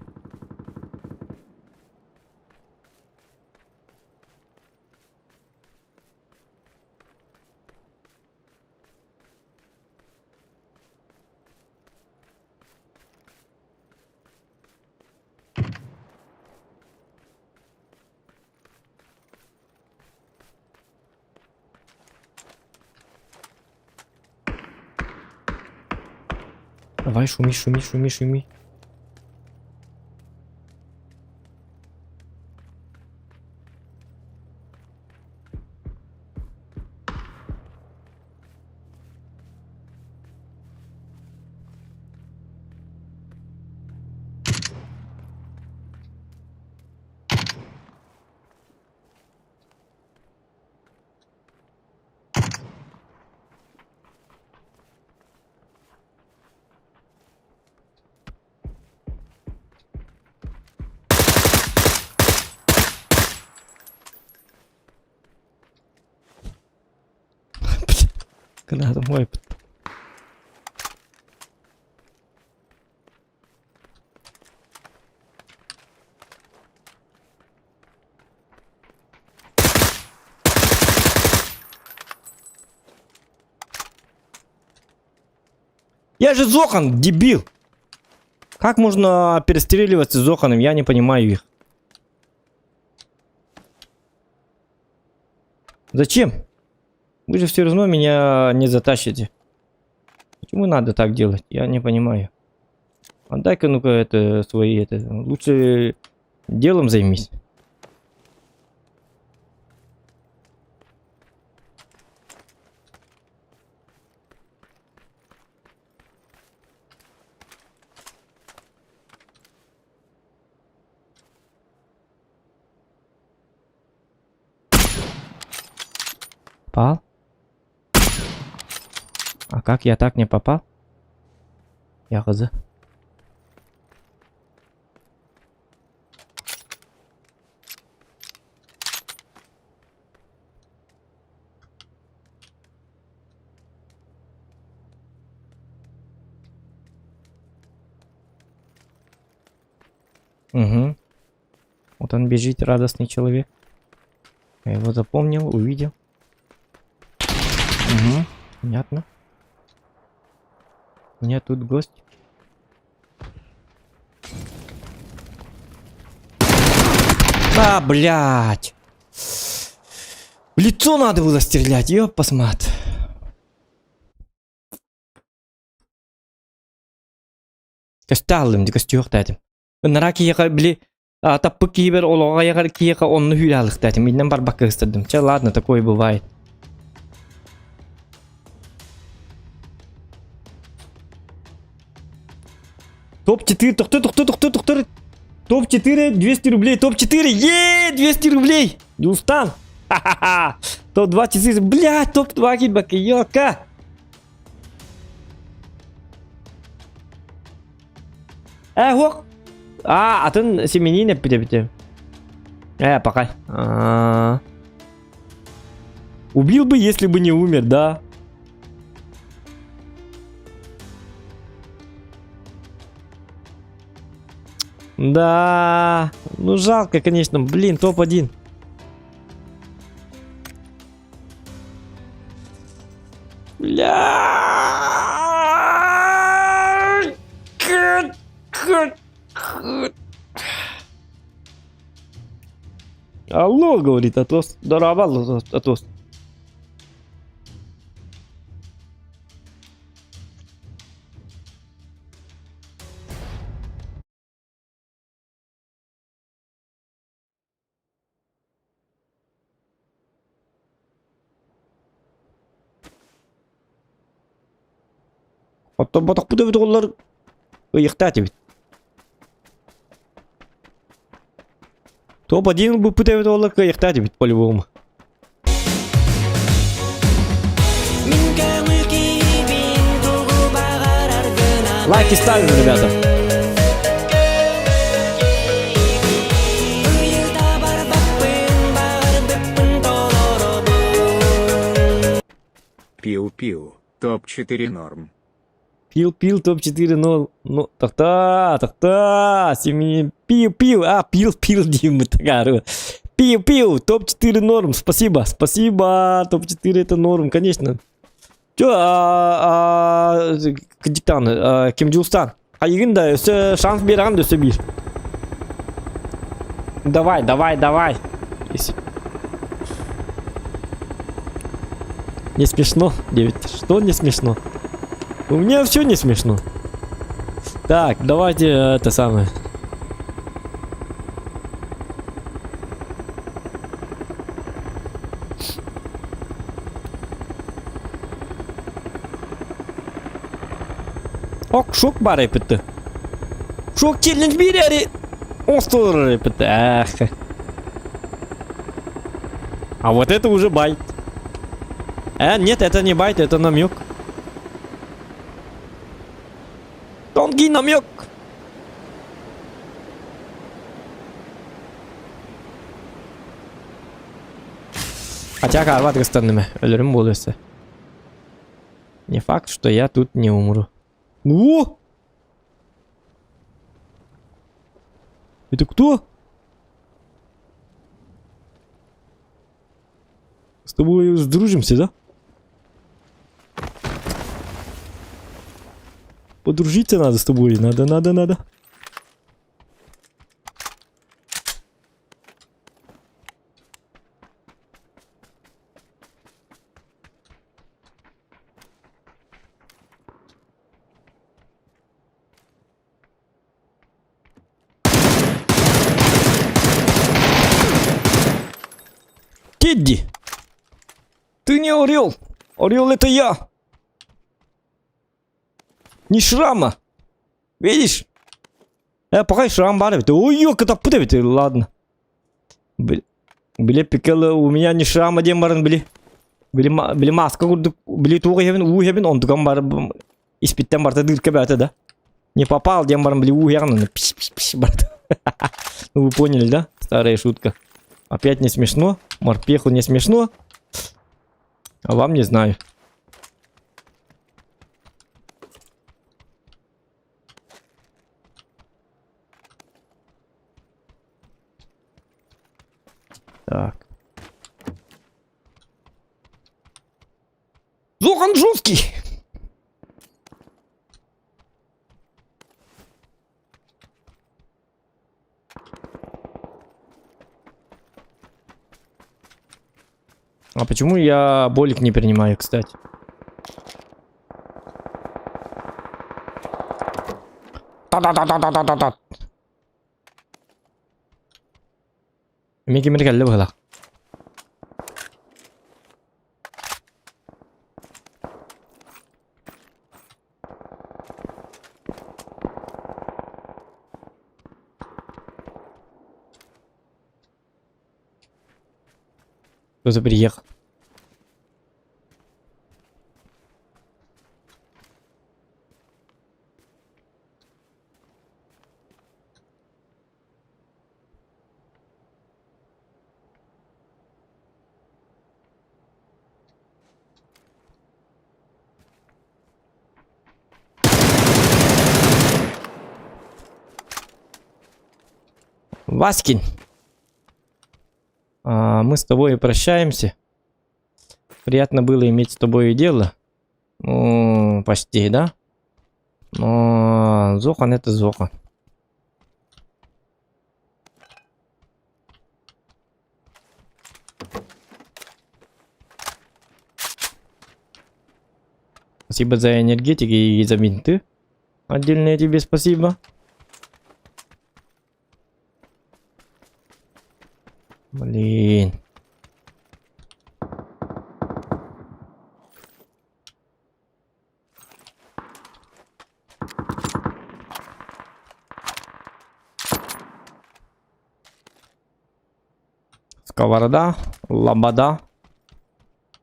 Давай, шуми, шуми, шуми, шуми. Гранатом ойпут. Я же Зохан, дебил! Как можно перестреливаться с Зоханом? Я не понимаю их. Зачем? Вы же все равно меня не затащите. Почему надо так делать? Я не понимаю. Отдай-ка ну-ка это свои это. Лучше делом займись. Попал? А как я так не попал? Я хз. Угу. Вот он бежит, радостный человек. Я его запомнил, увидел. Угу, понятно. У меня тут гость. А, блядь. В лицо надо было стрелять, ёпасмат. Көстө ааллым дии көстүөх да этим. Ынараа киһиэхэ били таппыт киһибэр олоҕо айаҕар киһиэхэ онну hүүлэ этим. Иннэн барбакка ыстардым. Чэ ладно, такое бывает. Топ-4, тохтор, тохтор, тохтор, тохтор. Топ-4, 200 рублей, топ-4, е 200 рублей! Дьулустан! Ха-ха-ха! Топ-2, бля, топ-2 киирбэккэ, ёка! Э, хуох! А, атын семенин эппит эбит. Э, пока. А. Убил бы, если бы не умер, да. Да, ну жалко, конечно, блин, топ-1. Бля. Алло, говорит Атос. Дорообо, Атос. Оттон ботохпут эбит оҕолор ыйыхтаа этибит. Топ-1 ылбыппыт эбит оҕолор кыайыахтаах этибит по-любому. Лайки ставим, ребята. Пиу-пиу. Топ-4 норм. Пил-пил топ-4 нол. Ну, тохтоо, тохтоо. Семи пил-пил, а, пил-пил диим такары. Пил-пил, топ-4 норм, спасибо, спасибо, топ-4 это норм, конечно. Чё, а, а, диктан, а, Ким Дьулустан. Айыгын да, өссө шанс биэрэҕин да өссө биир. Давай, давай, давай. Не смешно, 9. Что не смешно? У меня все не смешно. Так, давайте это самое. Ок, шок бар эпитті. Шок челлендж берери. Остыр эпитті. Эх. А вот это уже байт. Э, нет, это не байт, это намек. Тонкий намек. Хотя карват гостарными. Өлөрүм буолуо Не факт, что я тут не умру. О! Это кто? С тобой сдружимся, да? Подружиться надо с тобой. Надо, надо, надо. Тедди! Ты не орел! Орел это я! Не шрама! Видишь? Э, пока шрам бар эбит. Ой, ёлка таппыт эбит. Ладно. Били пикел у меня не шрама диэн баран били. Били, били маска курдук, били туох иһэбин, уу иһэбин, онтукам бар испиттэн барта дырка бээтэ да. Не попал диэн баран били уу иһэҕин, пиш пиш пиш барта. Ну вы поняли, да? Старая шутка. Опять не смешно. Морпеху не смешно. А вам не знаю. Так. Зохан жесткий! А почему я болик не принимаю, кстати? Та-да-да-да-да-да-да. Эмиэ ким эрэ кэллэ быһыылаах. Кто-то приехал. Васькин, а, мы с тобой прощаемся. Приятно было иметь с тобой дело. Ну, почти, да? Но Зохан это Зохан. Спасибо за энергетики и за бинты. Отдельное тебе спасибо. Блин. Сковорода, лобода.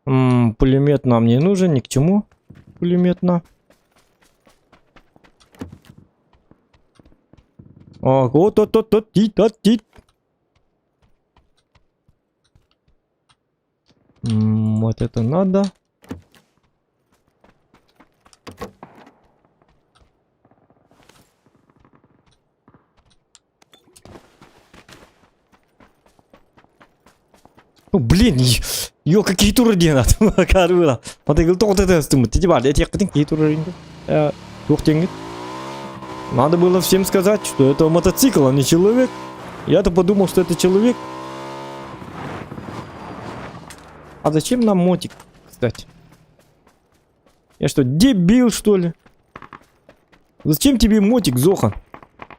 М -м, пулемет нам не нужен, ни к чему. Пулемет нам. О, вот, вот, вот, вот, тит, вот, тит. Вот это надо. Ну, блин, ё какие туры диэн ат. Матыгыл тоҕо тастымыт. Тити бар, этиэххитин киһи турар Туох диэҥҥит? Надо было всем сказать, что это мотоцикл, а не человек. Я-то подумал, что это человек. А зачем нам мотик, кстати? Я что, дебил, что ли? Зачем тебе мотик, Зохан?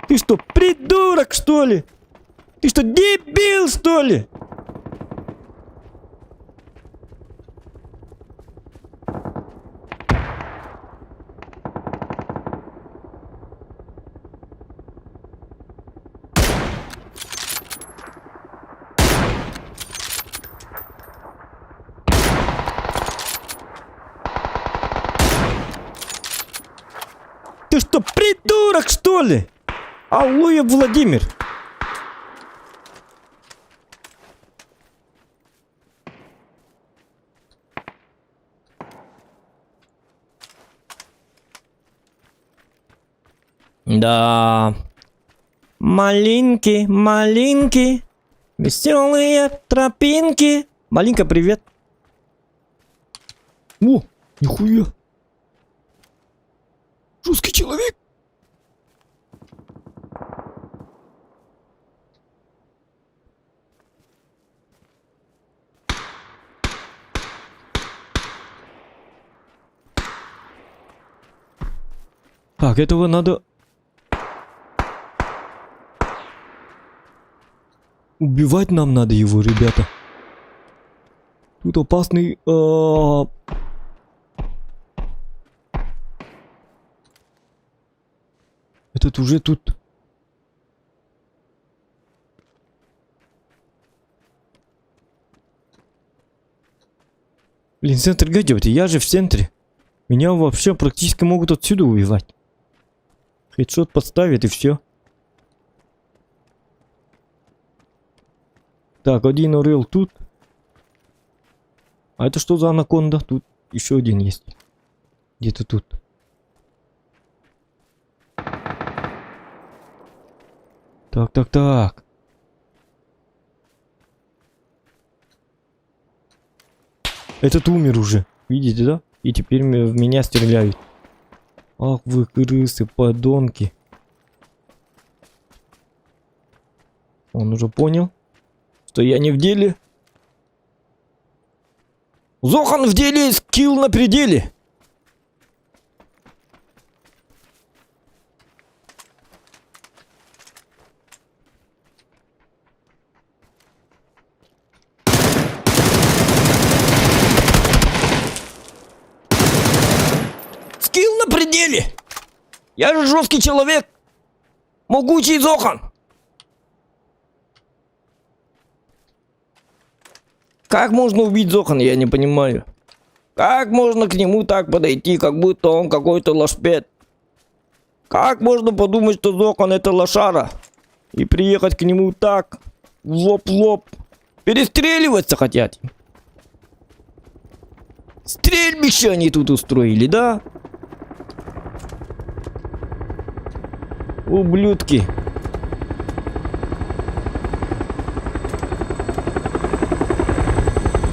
Ты что, придурок, что ли? Ты что, дебил, что ли? Ты что, придурок, что ли? Аллуев Владимир. Да. Малинки, малинки, веселые тропинки. Малинка, привет. О, нихуя. Русский человек. Так, этого надо... Убивать нам надо его, ребята. Тут опасный... Э... Этот уже тут... Блин, центр гадёте, я же в центре. Меня вообще практически могут отсюда убивать. Хедшот подставит и все. Так, один орел тут. А это что за анаконда? Тут еще один есть. Где-то тут. Так, так, так. Этот умер уже. Видите, да? И теперь в меня стреляют. Ах вы крысы, подонки. Он уже понял, что я не в деле. Зохан в деле, скилл на пределе. Скилл на пределе! Я же жесткий человек! Могучий Зохан! Как можно убить Зохана, я не понимаю. Как можно к нему так подойти, как будто он какой-то лошпед? Как можно подумать, что Зохан это лошара? И приехать к нему так, лоб-лоб. Перестреливаться хотят. Стрельбище они тут устроили, да? Ублюдки.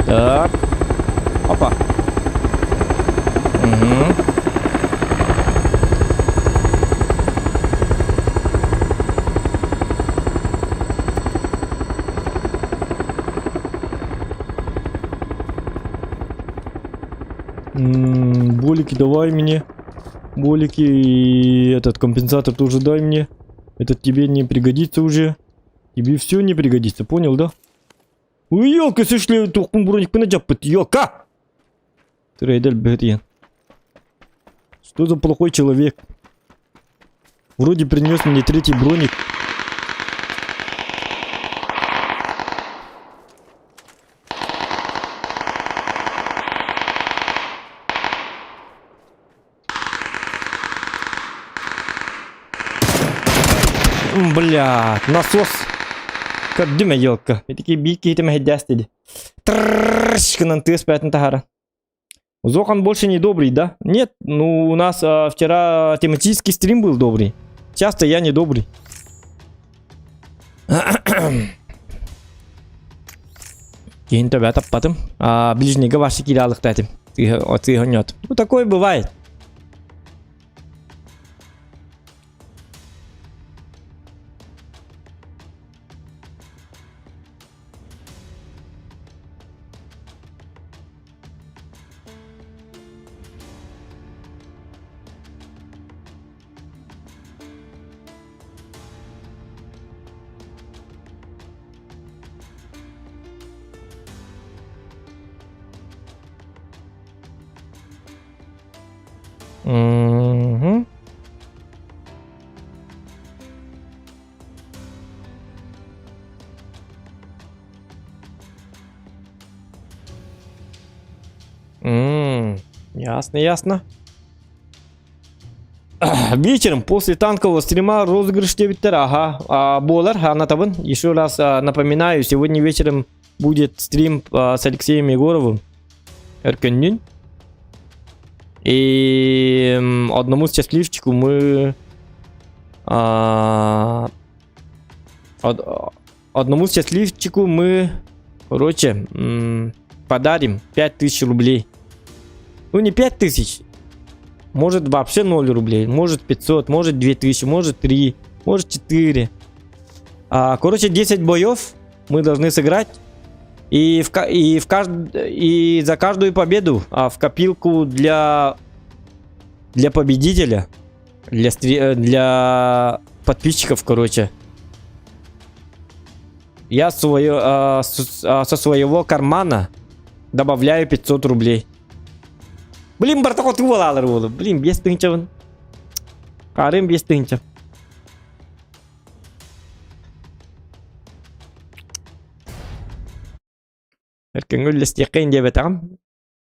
Так. Опа. Угу. Болики давай мне. Болики и этот компенсатор тоже дай мне. Этот тебе не пригодится уже. Тебе все не пригодится, понял, да? Ой, елка, сышли, тухкун броник пынадяппыт, елка! Трейдер Бэтьен. Что за плохой человек? Вроде принес мне третий броник. Бля, насос. Көрдүм елка. Итики биир киһитэ мэһэйдээс диди. Тррррш гынан тыас бээтин таһара. Зохан больше не добрый, да? Нет, ну у нас а, вчера тематический стрим был добрый. Часто я не добрый. Киһин төбө таппатым. А, ближнийга вообще киирэ алыкта этим. Тыһа ньот. Ну такое бывает. Угу. М, ясно, ясно. Вечером после танкового стрима розыгрыш диэбиттэр, ага, а, буолар, анатабын. Еще раз а, напоминаю, сегодня вечером будет стрим а, с Алексеем Егоровым. Өркөннүн. И одному счастливчику мы а, од, одному счастливчику мы, короче, подарим 5000 рублей. Ну не 5000, может вообще 0 рублей, может 500, может 2000, может 3, может 4. А, короче, 10 боев мы должны сыграть. И, в, и, в кажд... и за каждую победу а, в копилку для, для победителя, для, стри... для подписчиков, короче, я свое, а, с, а, со своего кармана добавляю 500 рублей. Блин, бартак буолалар буолу. Блин, 5 тыһыынчабын. Харым 5 тыһыынча. Эркеҥҥэ үллэстиэххэ диэбэтэҕим.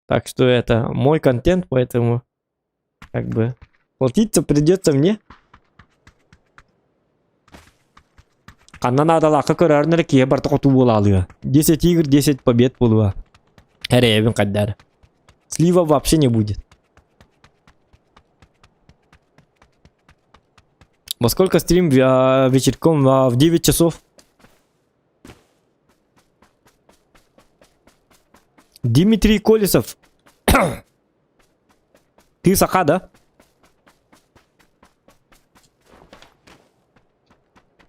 Так что это мой контент, поэтому как бы платиться придется мне. Ханна наадалаахха көрөөрүн эрэ киһи барыта хотуу буолаалыа. 10 игр, 10 побед буолуо. Эрэйэбин хайдаар. Слива вообще не будет. Во сколько стрим вечерком? А, в 9 часов. Дмитрий Колесов. Ты Саха, да?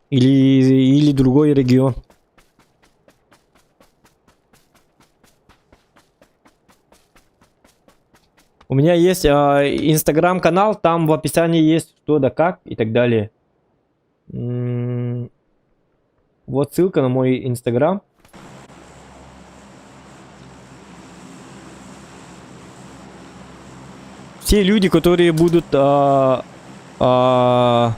Или, или другой регион? У меня есть инстаграм-канал, там в описании есть что да как и так далее. М, Вот ссылка на мой инстаграм. Все люди, которые будут а, а,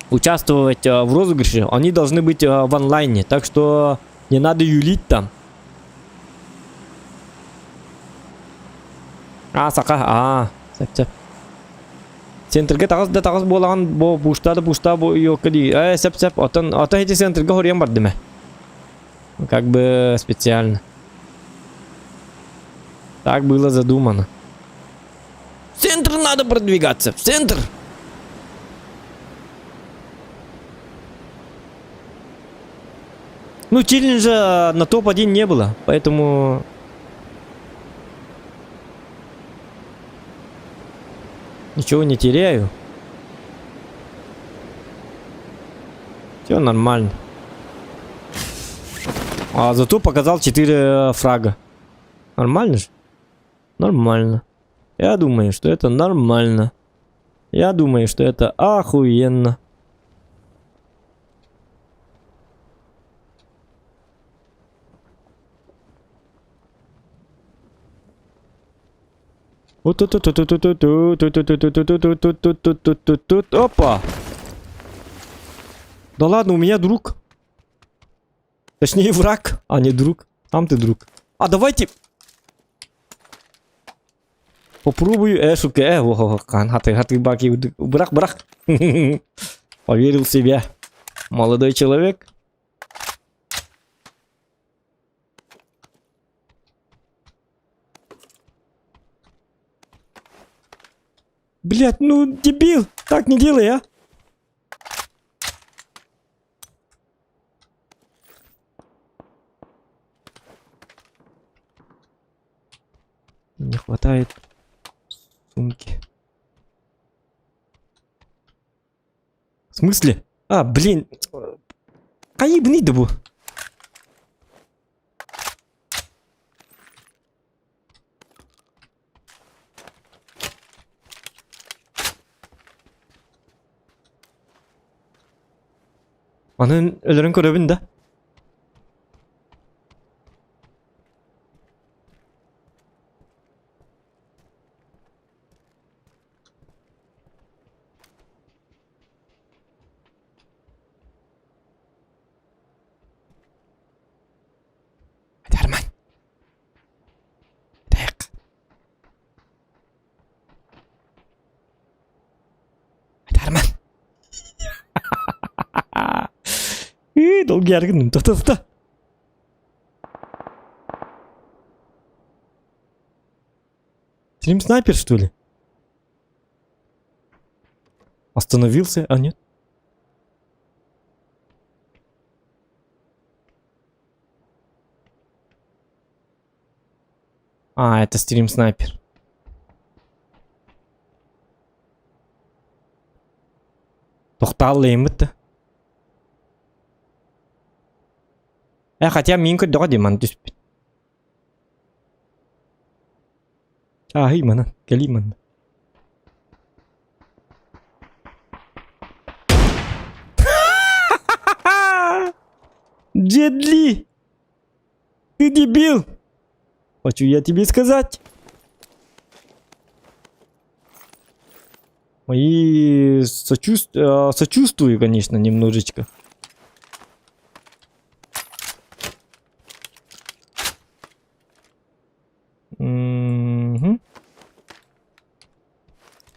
участвовать а, в розыгрыше, они должны быть а, в онлайне. Так что не надо юлить там. А, саха, а, сөп Центрга таҕыс да таҕыс буолаҕын бу пушта да пушта бу ёка дии. Э, сөп сөп, отон отон эти центрга хоруйан бардым э. Как бы специально. Так было задумано. В центр надо продвигаться, в центр! Ну, челленджа на топ-1 не было, поэтому... Ничего не теряю. Все нормально. А зато показал 4 э, фрага. Нормально же? Нормально. Я думаю, что это нормально. Я думаю, что это охуенно. Опа! Да ладно, у меня друг. Точнее, враг, а не друг. Там ты друг. А давайте... Попробую э, шутка, э, о, хаты, хаты, баки, брах, брах. Поверил в себя. Молодой человек. Блять, ну дебил, так не делай, а. Не хватает сумки. В смысле? А, блин. Хайыбыный да бу? Аны өлөрөн көрөбүн да. Дарман. Так. Дарман. Ии, долгияргын тоқтатта. Стрим снайпер, что ли? Остановился, а нет? А, это стрим снайпер. Тохтааллыйммыт да. Э, хотя мин көрдөҕө дии маны түспүт. Ааһый манан, кэлиий манна. Дедли! Ты дебил! Хочу я тебе сказать. Мои сочувств... сочувствую, конечно, немножечко. Мгм.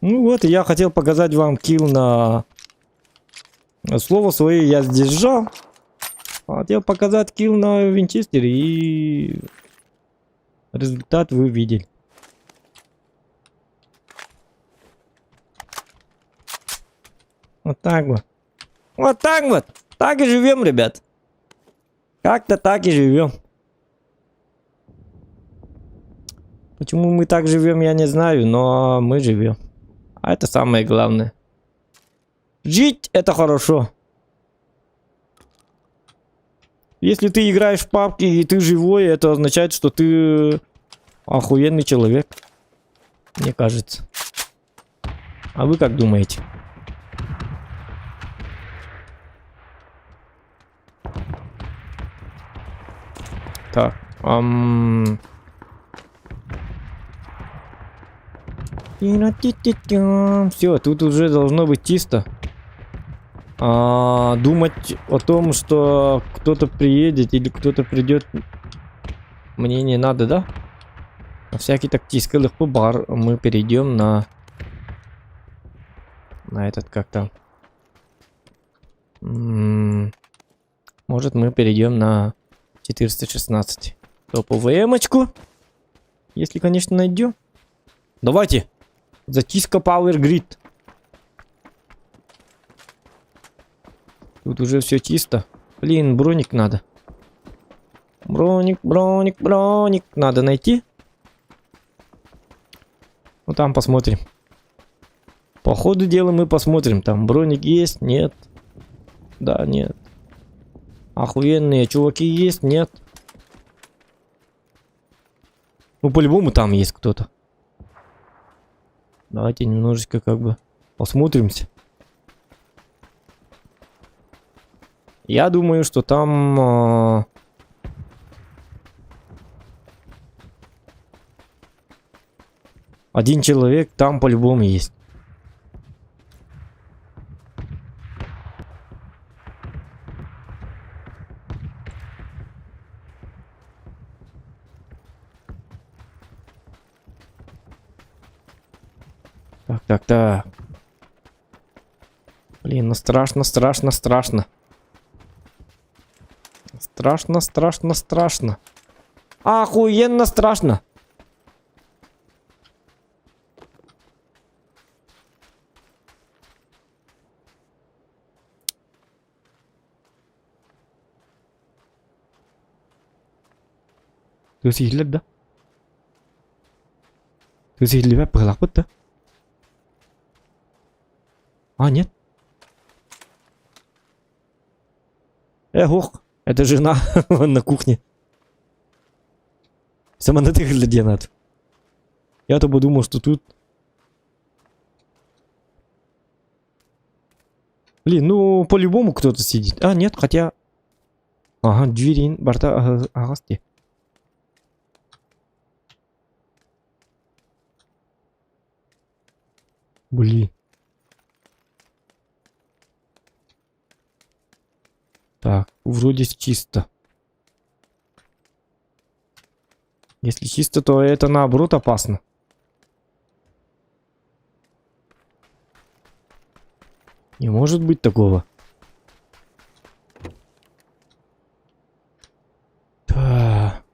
Ну вот, я хотел показать вам килл на... Слово свое я сдержал. Хотел показать килл на Винчестере и... Результат вы видели. Вот так вот. Вот так вот. Так и живем, ребят. Как-то так и живем. Почему мы так живем, я не знаю, но мы живем. А это самое главное. Жить это хорошо. Если ты играешь в папки и ты живой, это означает, что ты охуенный человек. Мне кажется. А вы как думаете? Так. Ам... Все, тут уже должно быть чисто. А, думать о том, что кто-то приедет или кто-то придет, мне не надо, да? На всякий тактический легко бар мы перейдем на... На этот как там. Может мы перейдем на 416 топовую эмочку. Если, конечно, найдем. Давайте. Зачистка Power Grid. Тут уже все чисто. Блин, броник надо. Броник, броник, броник. Надо найти. Ну там посмотрим. По ходу дела мы посмотрим. Там броник есть? Нет. Да, нет. Охуенные чуваки есть? Нет. Ну, по-любому там есть кто-то. Давайте немножечко как бы посмотримся. Я думаю, что там... Один человек там по-любому есть. Так, так, так. Блин, ну страшно, страшно, страшно. Страшно, страшно, страшно. Охуенно страшно. Ты съели, да? Тыас иһиллибэт быһыылаахпыт да. А, нет. Эх, ох, это жена на кухне. Сама натыхли диэн Я-то подумал, что тут... Блин, ну по-любому кто-то сидит. А, нет, хотя... Ага, двери барта аҕас дии. Блин. Так, вроде чисто. Если чисто, то это наоборот опасно. Не может быть такого. Так.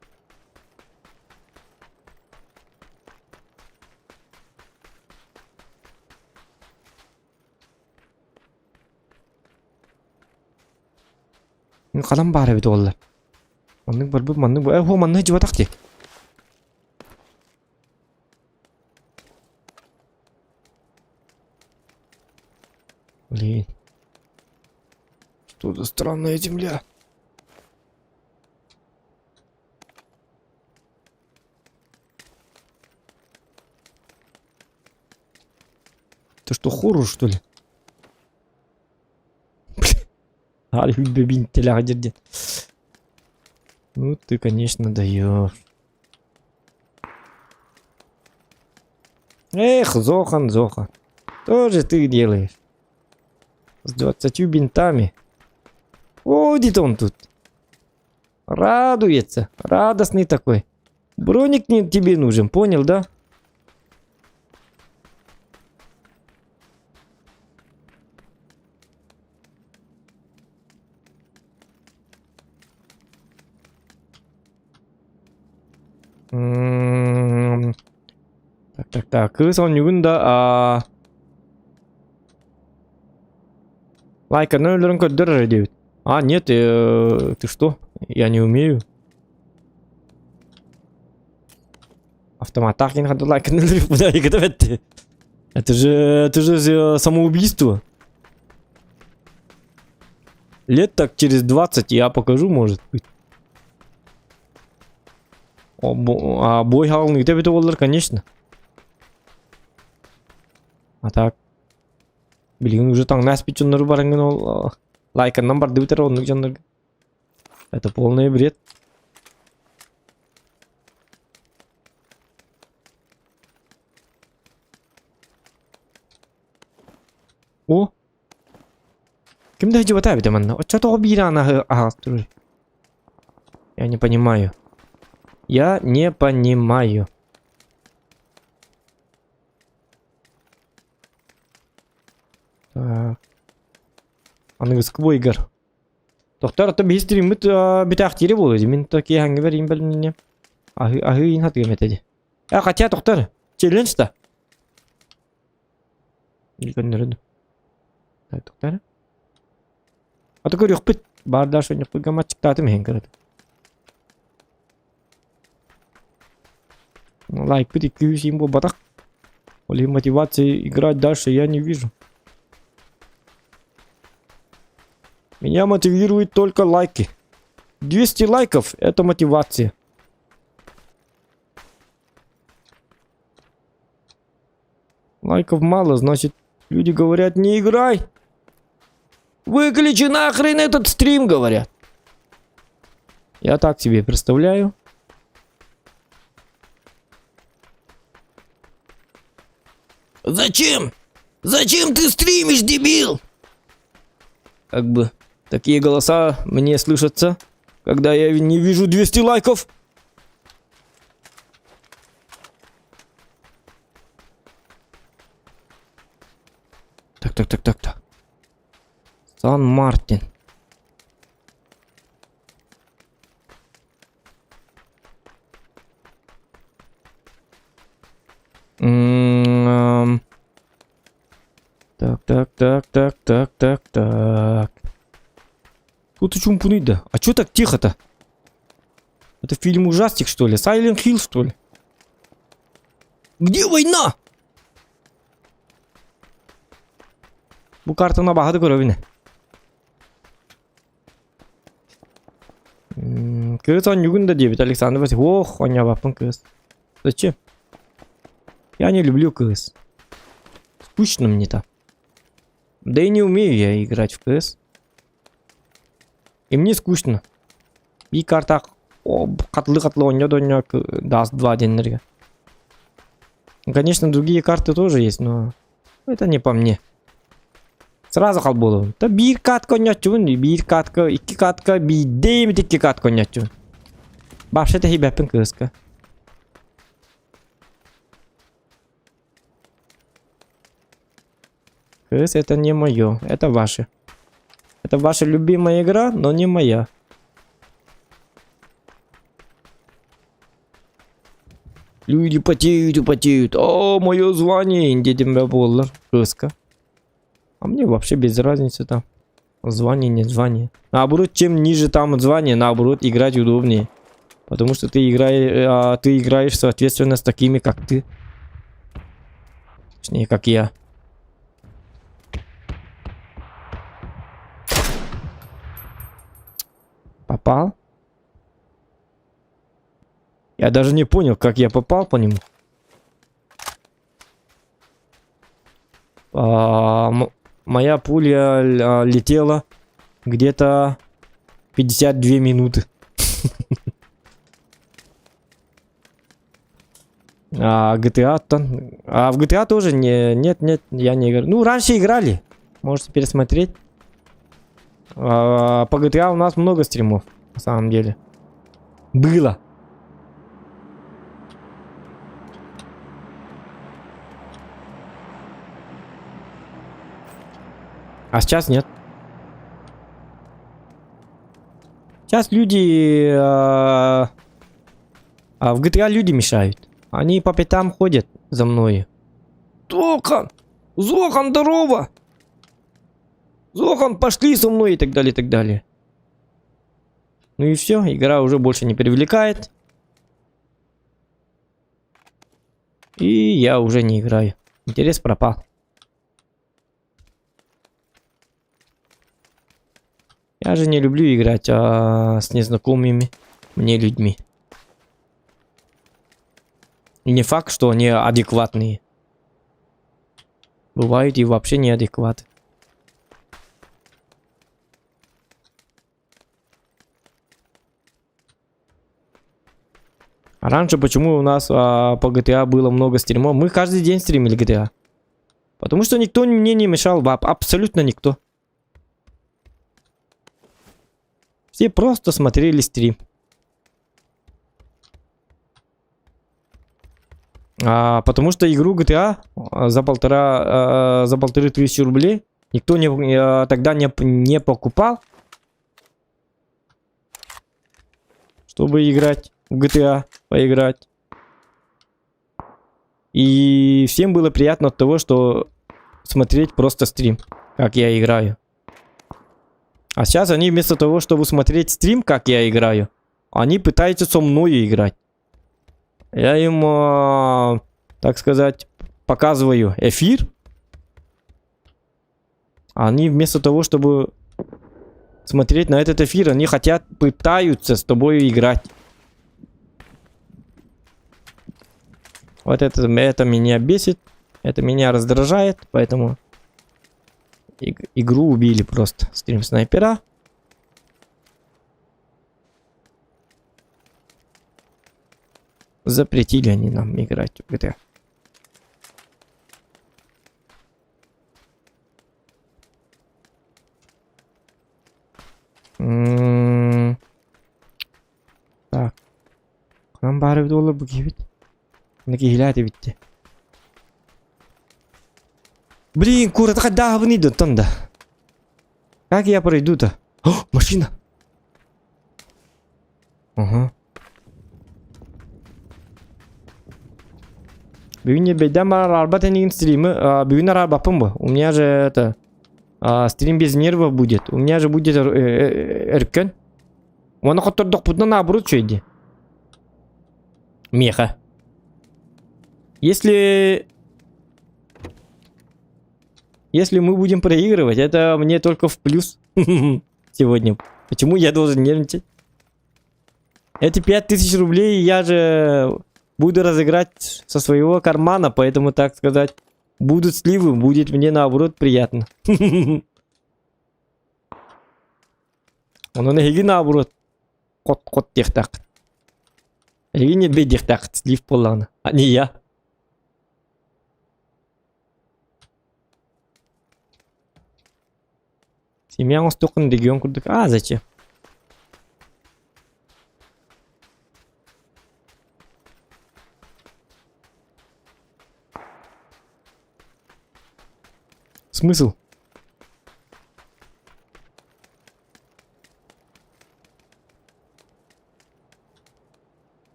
Ханан баар эбит уоллар. Маннык барбыт, маннык... Э, һуо, маннык дьыбатах дии. Блин. Что за странная земля? Это что, хоррор, что ли? Ну ты, конечно, даешь. Эх, Зохан, Зохан. Что же ты делаешь? С двадцатью бинтами. Ходит он тут. Радуется. Радостный такой. Броник не тебе нужен, понял, да? М, Так, так, так. Кыыс оонньуугун да аа лайканы өлөрөн көрдөр эрэ диэбит. А, нет, э, ты что? Я не умею. Автоматтаах киһини ханна лайканы өлөрүп Это же, это же э, самоубийство. Лет так через 20 я покажу, может быть. А бой хаалын ыта буоллар, конечно. А так билигин уже таҥнаас дьоннору бараҥҥын ол лайканнан бардыбыт эрэ оннук дьоннорго. Это полный бред. О! Ким да дьыбата эбитэ манна? Оччотоҕо биир аана аһаҕас турар. Я не понимаю. Я не понимаю. Так. Аныгыскы бойгар. Тохтор ото биһи стриммит бүтээхтиирэ буолуо дии. Мин то киэһэҥҥи бэриим бэлэмнэнним. Аһыы аһыы иин хатыам этэ дии. Э, хотя тохтор, челлендж-то. Көннөрүн. Так, тохтор. Аты көрүөхпүт. Баардааш ойнохпут гамматчыктаатым иһин кырат. Лайкпыт 200 им буолбатах. Ол иһин мотивации играть дальше я не вижу. Меня мотивируют только лайки. 200 лайков – это мотивация. Лайков мало, значит, люди говорят, не играй. Выключи нахрен этот стрим, говорят. Я так себе представляю. Зачем? Зачем ты стримишь, дебил? Как бы такие голоса мне слышатся, когда я не вижу 200 лайков. Так, так, так, так, так. Сан-Мартин. М, Так, так, так, так, так, так, так. Тут чумпунуй да. А чё так тихо-то? Это фильм ужастик, что ли? Silent Hill, что ли? Где война? Бу картаны баһады көрөбүн. Кыыс онньугун да диэбит Александр Васильевич. Ох, онньообаппын кыыс. Зачем? Я не люблю кыыс. Скучно мне там. Да и не умею я играть в КС. И мне скучно. И карта хатылы-хатылы онньо даст 2 диэннэргэ. Конечно, другие карты тоже есть, но это не по мне. Сразу хал буолабын. Та биир катка оонньооччубун, биир катка, икки катка, биирдэ эмит икки катка оонньооччубун. Вообще тэһийбэппин кыыска. Кыыс это не мое, это ваше. Это ваша любимая игра, но не моя. Люди потеют и потеют. О, мое звание, дедим буоллар кыыска. А мне вообще без разницы там. Звание, не звание. Наоборот, чем ниже там звание, наоборот, играть удобнее. Потому что ты, играешь, а, ты играешь, соответственно, с такими, как ты. Точнее, как я. Попал? Я даже не понял, как я попал по нему. А, моя пуля а, летела где-то 52 минуты. А GTA -то... А в GTA тоже не... Нет, нет, я не играю. Ну, раньше играли. Можете пересмотреть. А, по GTA у нас много стримов, на самом деле. Было. А сейчас нет. Сейчас люди... Э, а в GTA люди мешают. Они по пятам ходят за мной. Тохан! Зохан, здорово! Зохан, пошли со мной и так далее, и так далее. Ну и все, игра уже больше не привлекает. И я уже не играю. Интерес пропал. Я же не люблю играть а, с незнакомыми мне людьми. И не факт, что они адекватные. Бывают и вообще неадекваты. А раньше почему у нас а, по GTA было много стримов? Мы каждый день стримили GTA. Потому что никто мне не мешал, абсолютно никто. Все просто смотрели стрим. А, потому что игру GTA а, за полтора, а, за полторы тысячи рублей никто не, а, тогда не, не покупал. Чтобы играть в GTA, поиграть. И всем было приятно от того, что смотреть просто стрим, как я играю. А сейчас они вместо того, чтобы смотреть стрим, как я играю, они пытаются со мной играть. Я им, э, так сказать, показываю эфир. Они вместо того, чтобы смотреть на этот эфир, они хотят, пытаются с тобой играть. Вот это, это меня бесит, это меня раздражает, поэтому игру убили просто. Стрим снайпера. Запретили они нам играть в GTA. М-м-м. Так. Ханан баар эбит буолла бу киһибит. Мына киһилээх эбит Блин, куораты хайдааһыбыный да оттон да. Как я пройду-то? О, машина! Ага. Бүгүн бэйдэн араарбат энигин стримы, бүгүн араарбаппын бу. У меня же это стрим без нервов будет. У меня же будет өркөн. Уонна хоттордохпутуна наоборот үчүгэй дии. Миэхэ. Если... Если мы будем проигрывать, это мне только в плюс сегодня. Почему я должен нервничать? Эти 5000 рублей я же буду разыграть со своего кармана, поэтому, так сказать, будут сливы, будет мне наоборот приятно. Онон эһиги наоборот хот-хот диэхтааххыт. Эһиги ньирбэй диэхтааххыт слив буоллаҕына, а не я. Семья оҥостуоххун регион курдук. А, зачем? Смысл?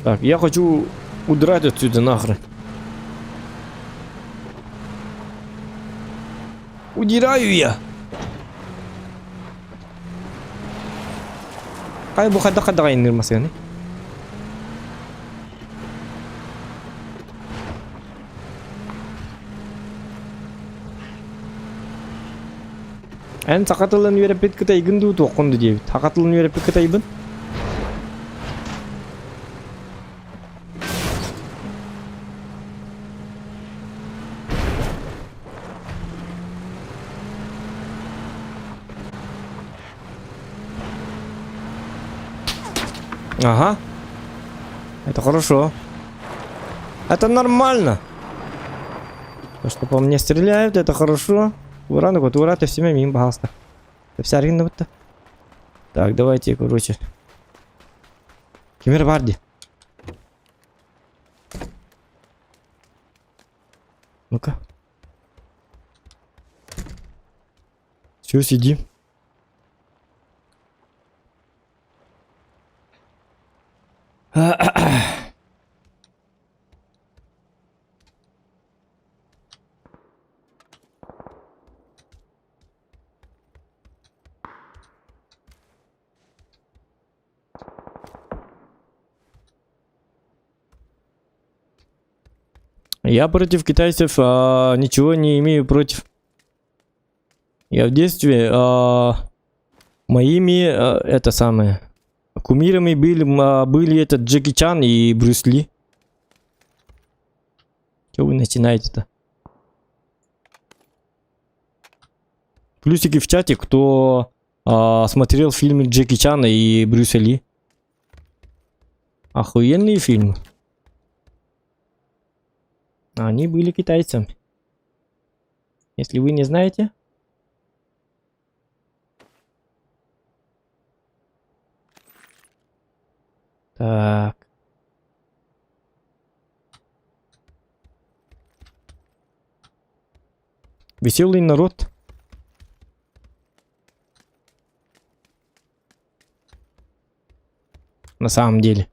Так, я хочу удрать отсюда нахрен. Удираю я. Кай бу хайдах хайдах айанныыр массыынаны? Эн саха тылын үөрэппит кытайгын дуу туоххун дуу диэбит. Саха тылын үөрэппит кытайбын. Ага. Это хорошо. Это нормально. То, что по мне стреляют, это хорошо. Ура, ну вот, ура, ты всеми мимо, пожалуйста. Вся арена вот Так, давайте, короче. Кемер Барди. Ну-ка. Все, сиди. Я против китайцев а, ничего не имею против. Я в детстве а, моими, а, это самое, кумирами были, а, были этот Джеки Чан и Брюс Ли. Чего вы начинаете-то? Плюсики в чате, кто а, смотрел фильмы Джеки Чана и Брюса Ли. Охуенные фильмы. Они были китайцами. Если вы не знаете. Так. Веселый народ. На самом деле.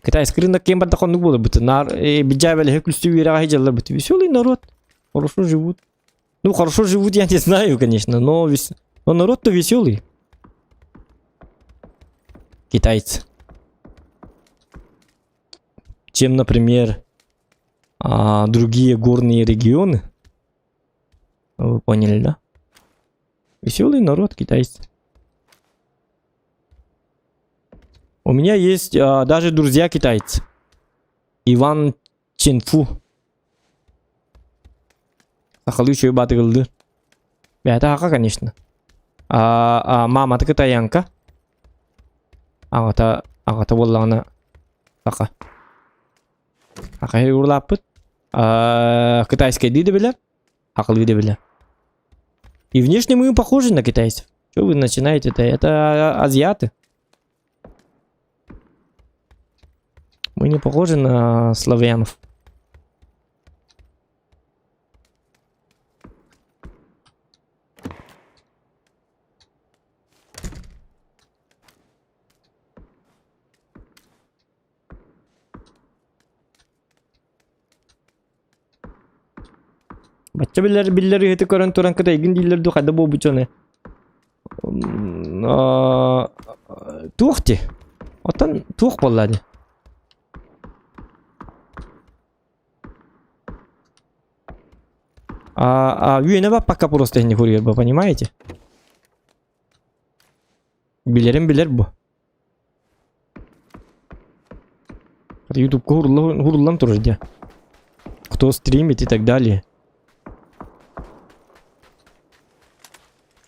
Китайский рынок кем барда хонук буолар быты. Нар бидьябэлэһэ күлсүү үөрэҕэ сылдьаллар быты. Веселый народ. Хорошо живут. Ну, хорошо живут, я не знаю, конечно, но, вес... но народ-то веселый. Китайцы. Чем, например, а, другие горные регионы. Вы поняли, да? Веселый народ китайцы. У меня есть а, даже друзья китайцы. Иван Ченфу. Сахалыы үчүгэй баатыгыллыыр. Бэйэтэ аҕа, конечно. А, а маамата кытайаҥка. Аҕата, аҕата буоллаҕына саха. Саха урлааппыт. А, китайскайдыы да билэр, сахалыы да билэр. И внешне мы похожи на китайцев. Что вы начинаете-то? Это азиаты. Мы не похожи на славянов. Бачча биллэр биллэр ыһыты көрөн туран кытайгын дииллэр дуу хайда буолбут дьону. Туох дии? Оттон туох буолла дии? А, а үөнэ баппакка просто не курьер вы понимаете? Билерин билер бу. Ютубка хуруллан турар дьэ. Кто стримит и так далее.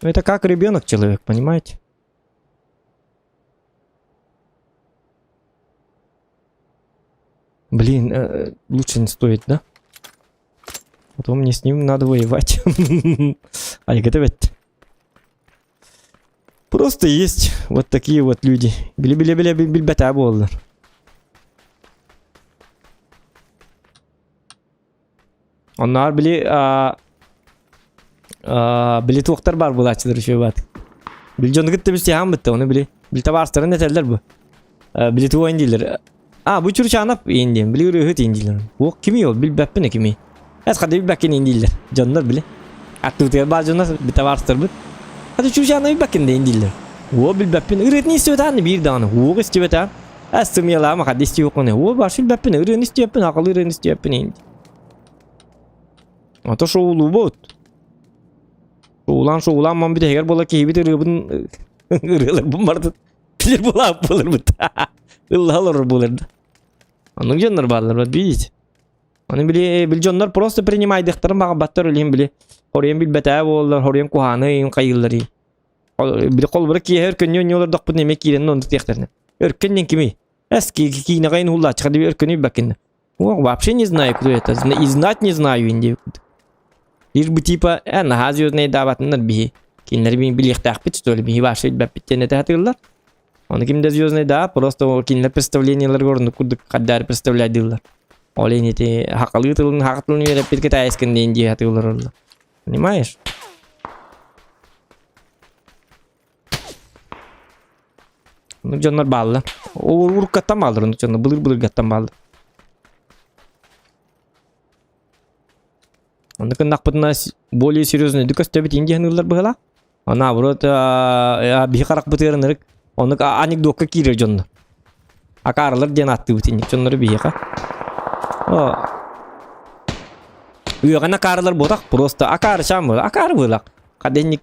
Ну это как ребенок человек, понимаете? Блин, э, лучше не стоит, да? Потом мне с ним надо воевать. А это ведь. Просто есть вот такие вот люди. Били-били-били билбэтэ буоллар. Онноор били били туохтар баар буолааччылар үчүгэй баат. Били дьону кытта билсиһэн бытта, ону били били табаарыстарын этэллэр бу. Били тугу дииллэр. А, бу Чурчанов иин диэн, били ырыаһыт иин дииллэр. Уох кимий ол, билбэппин кимий. Эс хата билбэккин иин дииллэр. Дьоннор били. Аттыбытыгар баар дьоннор би табаарыстарбыт. Хата Чурчанов билбэккин да иин дииллэр. Уо билбэппин, ырыатын истибэтэҕин биир даҕаны. Уох истибэтэҕин. Эс сымыйалаама хата истибэккин. Уо баар билбэппин, ырыаны истибэппин, акылы ырыаны истибэппин иин. Ото шоулуубут. Шоулаан шоулаан ман бүтэһигэр буола киһибит ырыабын ырыаларбын барытын билэр буолаап буоларбыт. Ыллаһа олорор буолар да. Оннук дьоннор бааллар, вот видите. Оны били бил дьоннор просто принимайдыхтарын баҕарбаттар илин били хоруйан билбэтээ буоллар, хоруйан куһааны иин хайыыллар иин. Били холбура киэһэ өркөннү онньуолордохпут эмиэ киирэн оннук диэхтэринэ. Өркөн диэн кимий? Эс киинэҕэ иин уһуллааччы хадыы өркөнү билбэккин. О, вообще не знаю, кто это. И знать не знаю инди. Лишь бы типа, э, наһаа звездный даабатыннар биһи. Кинилэри би билиэхтээхпит, что ли, биһи вообще билбэппит диэн этэ сатыыллар. Ону ким да звездный да, просто кинилэр представлениеларга ордук курдук хаддаары представляйдыыллар. Ол иһин ити хахалыы тылын хах тылын үөрэппит китайскын диэн дии сатыыллар олло. Понимаешь? Ну, дьоннор бааллар. Уруккаттан бааллар, оннук дьоннор былыр-былыргаттан бааллар. Оннук гыннахпытына более серьезный көстөбүт индия саныыллар быһыылаах. Наоборот, биһи харахпытыгар ынырык оннук анекдотка киирэр дьоннор. Акаарылар диэн ааттыыбыт инник дьоннору биһиэхэ. Үөҕэн акаарылар буотах, просто акаарычаан буолар. Акаары буолах. Хаденник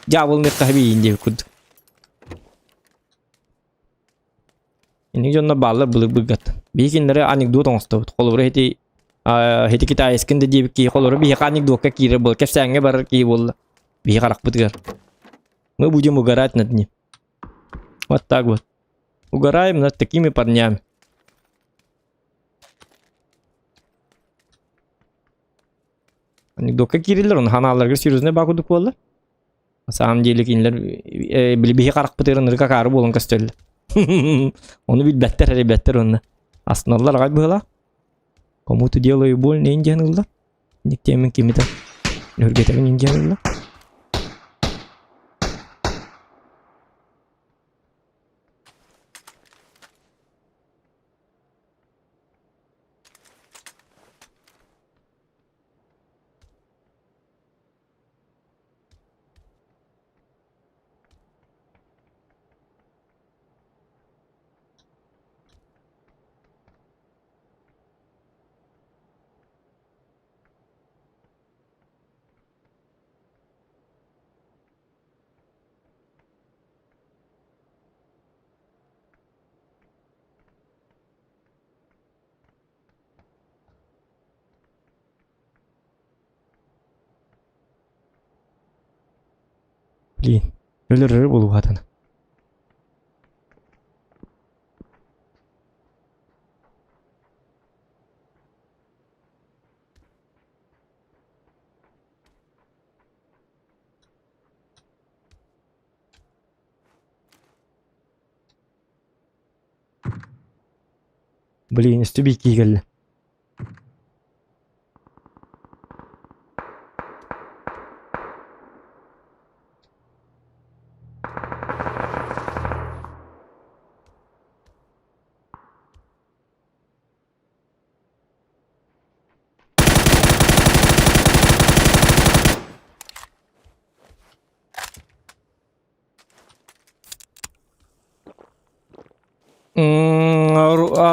дьаабыл меххаһы диэбит курдук. Инник дьоннор бааллар былыр-былыргаттан. Биһи кинилэри анекдот оҥостобут. Холобура ити ити китайскин да диэбит киһи холобура биһиэхэ анекдотка киирэр буолла, кэпсээҥҥэ барар киһи буолла. Биһи харахпытыгар. Мы будем угорать над ним. Вот так вот. Угораем над такими парнями. Анекдотка киирэллэр, ону ханаалларыгар серьезный баа курдук буолла. На самом деле кинилэр э, били биһи харахпытыгар ынырык акаары буолан көстөллөр. Ону билбэттэр, эрэйбэттэр уонна астыналлар аҕай быһыылаах. Кому-то делаю больно иин диэн ылла. Никтиэмин кимитэ нүргэтэбин иин диэн ылла. Блин, өлөрөрө буолуохатана. Блин, өстүбүй кии кэллэ.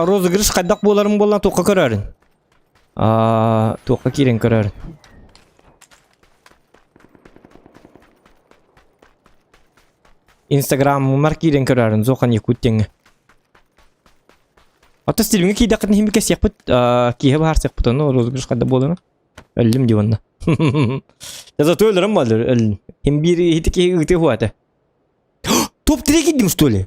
Розыгрыш хайдах буоларын буолла туохха көрөрүн? Туохха киирэн көрөрүн? Инстаграммар киирэн көрөөрүн Зохан Якут диэҥҥэ. Ото стримҥэ киирдэххитинэ иһин кэсиэхпит, киэһэ баһаарсыахпыт ону розыгрыш хайда буолана. Өллүм дии уонна. Зато өлөрөм буоллар өллүм. Ким биир иһити киһи ыытыы хуата. Топ-3 киирдим что ли?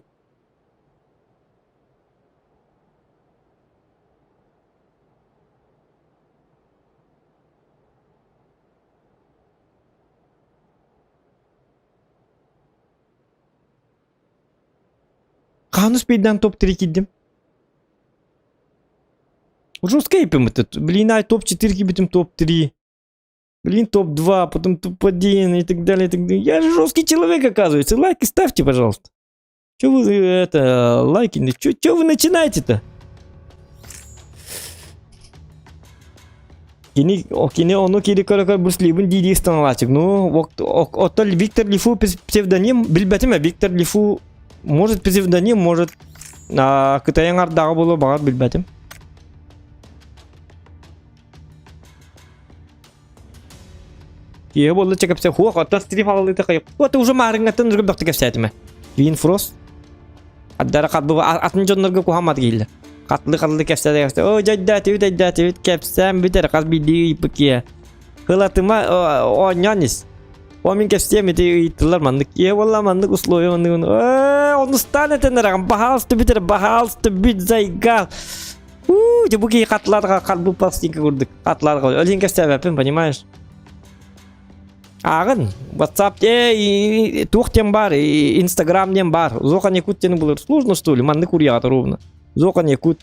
Хаһан успейдаан топ-3 киирдим? Уже скейпим этот. Блин, ай топ-4 киирбитим топ-3. Блин, топ-2, потом топ-1 и так далее, и так далее. Я же жесткий человек, оказывается. Лайки ставьте, пожалуйста. Че вы это, лайки, че вы начинаете-то? Кини, кини ону кири көрө-көр Брюс Либин дии-дии ыстаналаачык. Ну, оттон Виктор Лифу псевдоним билбэтим ээ. Виктор Лифу может псевдоним, может Кытайын ардааҕы буолуо баҕар билбэтим. Киһи буолла чэ кэпсэ хуох оттон стрим хаалыыта хайып. Вот уже маарыҥҥаттан үргүм бөхтө кэпсээтимэ. Вин Фрост Ардара хатбы атын дьоннорго куһаммат киһилэр. Хатлы-хатлы кэпсээтэ кэпсэ. О, дьайдаатыбыт, дайдаатыбыт, кэпсээн бүтэр хас биирдии ыйыппыт киһи. Кылатыма оонньоон ис. О мин кэпсиэм ити ыйыттылар маннык. Е буолла маннык условия маннык. Э, онустаан этэн эрэгин. Баһаалыста бүтэр, баһаалыста бүт зайга. У, дьэ бу киһи хатларга харбы пластинка курдук. Хатларга. Ол иһин кэпсээбэппин, понимаешь? Ааҕын, WhatsApp э, туох диэн баар, Instagram диэн баар. Зохан Якут диэн булар. Сложно что ли? Маннык уруйаҕата ровно. Зохан Якут.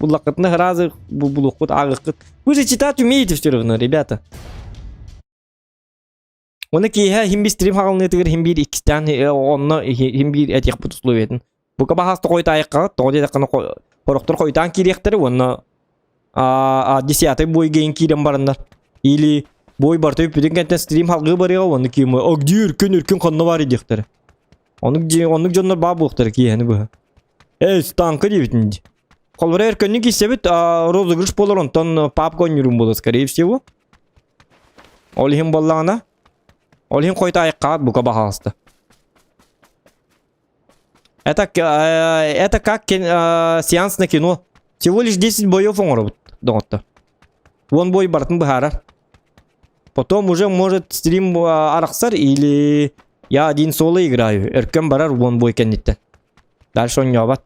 Буллаххытына сразу булуоххут, ааҕыаххыт. Вы же читать умеете все равно, ребята. Оны киэһэ иһин биир стрим хаҕылыныытыгар иһин биир иккистээн онно иһин биир этиэхпит условиятын. Бука баһааста хойутаайахха, тоҕо диэтэххинэ хорохтор хойутаан киириэхтэрэ уонна а десятый бойга иин киирэн бараннар. Или бой барыта бүппүтүн кэнтэн стрим халгыы барыаҕа уонна киим а где Өркөн Өркөн ханна баар диэхтэрэ. Оннук оннук дьоннор баар буолуохтара киэһэни быһа. Эй, станка диэбитин дии. Холобура Өркөннү киирсэбит, розыгрыш буолар, онтон папка оонньуурум буолар, скорее всего. Ол иһин буоллаҕына, ол иһин хойутаайыккаҕыт бука баһаалыста. Это, это как сеанс на кино. Всего лишь 10 боев оҥоробут, доҕоттор. Уон бой барытын быһаарар. Потом уже может стрим арахсар или я один соло играю. Өркөн барар уон бой кэнниттэн. Дальше оонньообот.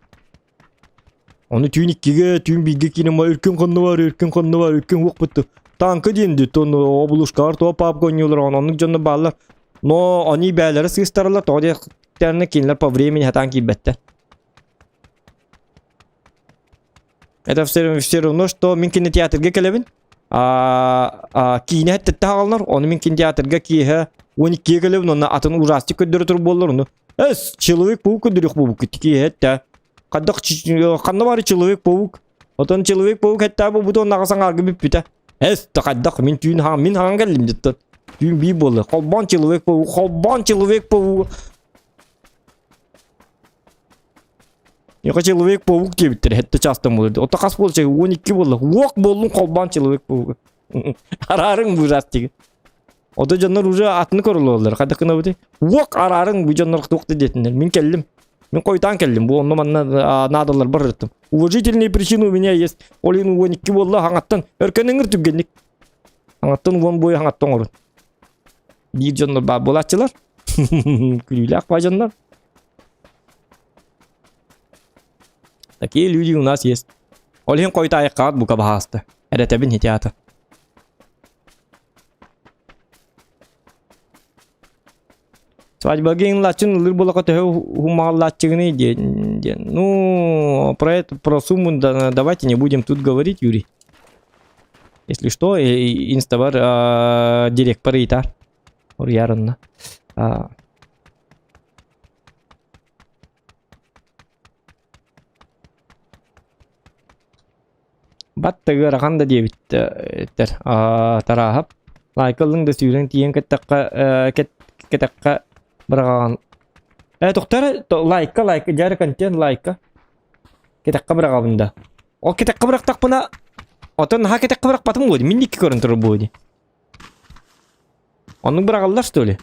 Ону түүн иккигэ, түүн бииргэ киирэн өркөн хонно бар, өркөн хонно бар, өркөн уох бутtu. Танка диэн дии, тон обулушкалар тоҕо папка оонньуулар, оннук дьонно бааллар. Но они бээлэрэ сыыстараллар, тоҕо диэхтэринэ кинилэр по времени хатаан киирбэттэр. Это все, все равно, что мин кинотеатрга кэлэбин. А, киинэ хэттэтте хааллар, ону мин кинотеатрга киэһэ 12-ге кэлэбин, онно атын ужастик көрдөрө тур буоллар, ону Эс, Человек-паук көрдөрүөх буолбуккут киэһэ Хаддах ханна бары Человек-паук. Отон Человек-паук хэтта буолбут оннаҕа саҥарга бүппүтэ. Эс, хайдах мин түүн хаҥ мин хаҥан кэллим диттэн. Түүн бии буолла. Холбоон Человек-паук, холбоон Человек-паук. Яха Человек-паук диэбиттэр хэтте частан буолар. Ото хас буолча 12 буолла. Уок буоллун холбоон Человек-паук. Араарыҥ бу ужастигы. Ото дьоннор уже атыны көрөллөр. Хайдах гынабытый? Уок араарыҥ бу дьоннор туох да диэтиннэр. Мин кэллим. Мин хойутаан кэллим. Бу онно манна наадалар барыттым. Уважительные причины у меня есть. Ол иһин 12 буолла хаҥаттан өркөн ыҥыр түргэнник. Хаҥаттан уон буойа хаҥаттан оҥорун. Биир дьоннор баар буолааччылар. Күлүүлээх баа дьоннор. Такие люди у нас есть. Ол иһин хойутаайыккаҕыт бука баһааста. Эрэтэбин ити аата. Свадьбаҕа лачын ылыр буолака төһө умааллааччыгыный диэн диэн. Ну, про это, про сумму да, давайте не будем тут говорить, Юрий. Если что, инстабар директор ыйытар. Уруйар онно. Батта ыарахан да диэбиттэр Тарааһап лайка ыллыҥ да сүүрэн тиийэн кэттэххэ кэтэххэ быраҕаҕын Ээ тохтор лайка лайка дьэ контент лайка кэтэххэ быраҕабын да ол кэтэххэ бырахтахпына оттон наһаа кэтэххэ бырахпатым буо мин икки көрөн турар буо дии оннук быраҕаллар что ли?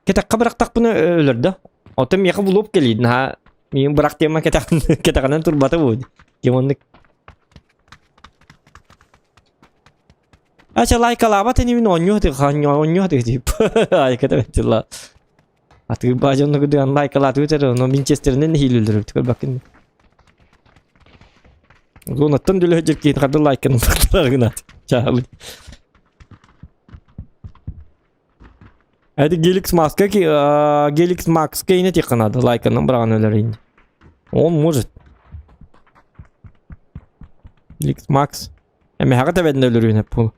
Кэтэххэ бырахтахпына өлөрдө. Оттон миэхэ булуоп кэлиин наһаа миигин бырах диэмэ кэтэҕинэн турбата буо. Ким оннук Ача лайкалаабат инибин оонньуу оонньуу дип. Айката беттила. Атыыр баажанны кыдыан лайкалаатыбыт эрэ, ону Винчестеринен нэһиилэлэр эбит көрбөккүн. Зонаттан дүлэ дьиркиин харды лайканы тахтарар гынат. Чаалы. Это Геликс Маска, Геликс Макс кейне тиханады лайканы быраған өлөр Он может. Геликс Макс. Эмэхэҕэ тэбэннэ өлөрүөн эп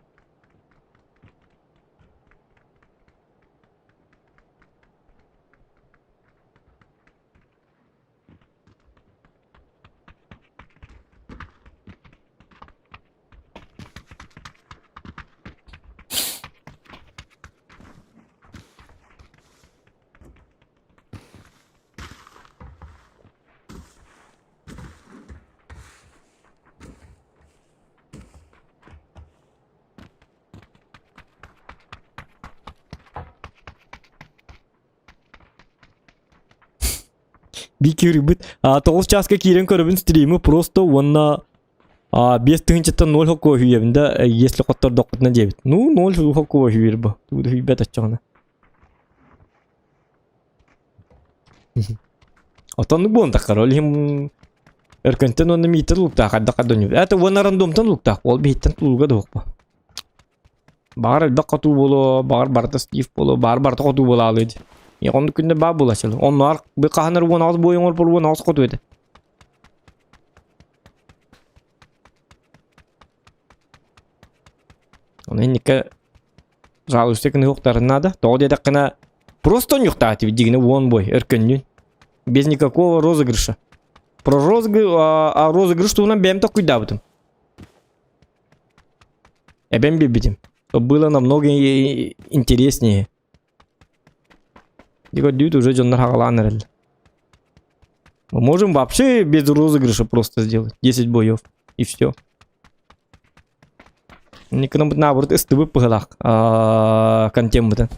Бикирбит. 9 часка киирэн көрөбүн стримы просто уонна 5 тыһыынчаттан 0 хоккуо үүйэбин да если хоттордохпутуна диэбит. Ну 0 хоккуо үүйэр бу. Тугу үүйбэт оччоҕуна. Отоннук буолан таххар. Ол иһин өркөнтөн уонна мииттэн луктаах хайдах хайдах Это уонна рандомтан луктаах. Ол биһиттэн тулуга да суох Баҕар элбэх хотуу буолуо, баҕар барыта Стив буолуо, баҕар барыта хотуу буолаалыы дии. Оннук күндэ баа буолааччылар. Оннугар бы хаһан эрэ 18 буойун оҥорбор 18 хотуу этэ. Ону инникке жалуйся кыныһыктарын наада. Тоҕо диэтэххинэ просто онньуктаах дигини уон бой өркөннүүн. Без никакого розыгрыша. Про розыгрыш, а розыгрыш туһунан бэйэм токуйдаабытым. Эбэм билбитим. Было намного интереснее. Дүүт уже дьоннор хаҕалаан эрэллэр. Мы можем вообще без розыгрыша просто сделать. 10 боев. И все. Никогда наоборот ыстыбыт быһылаах контеммытын.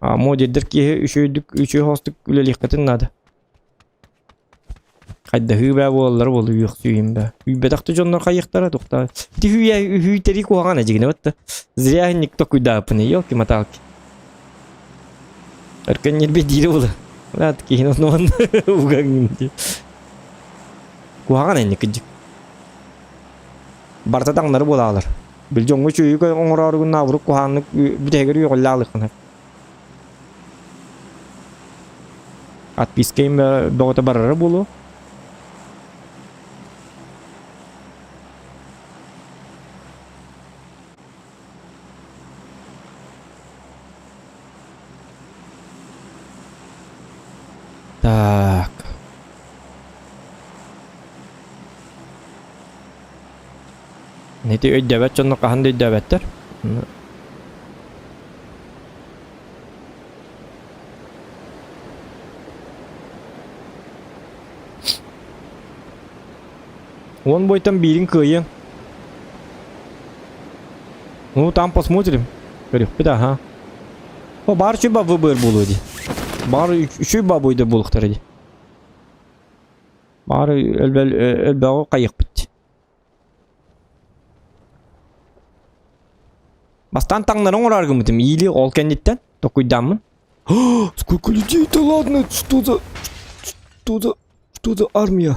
Модердер киһи үчүгүйдүк үчүгэй хостук үлэлиэххитин наада. Хайдаһыы баа буолаллар буолу үөхсүүһүн баа. Үүйбэтэх да дьоннор хайыахтара тухта. Ити үүйэ үһүүтэри куһаҕан эдьигинэ батта. Зря никто куйдааппын елки маталки. Өркөн ньирби диири була. Рад киһин онуон угаҥ дии. Куһаҕан энни кыдьык. Барыта таҥнары буолаалар. Бил дьоҥҥо үчүгэйи оҥорооругун наабырык куһаҕаннык бүтэһигэр үөҕүллэ аалыаххына. Отписка им бөҕөтө барара буолуо. Так. Ити өйдөөбөт дьонно хаһан да өйдөөбөттөр. Уон бойтан биирин кыайыаҥ. Ну, там посмотрим. Көрүөхпүт, аха. О, баар үчүгэй ба выбор буолуо дии. Баар үчүгэй ба бойда буолуохтара дии. Баар өлбөҕү хайыахпыт. Бастаан таҥнары оҥороор гыммытым иили ол кэнниттэн токуйдааммын. Сколько людей-то ладно, что за... Что за... Что за армия?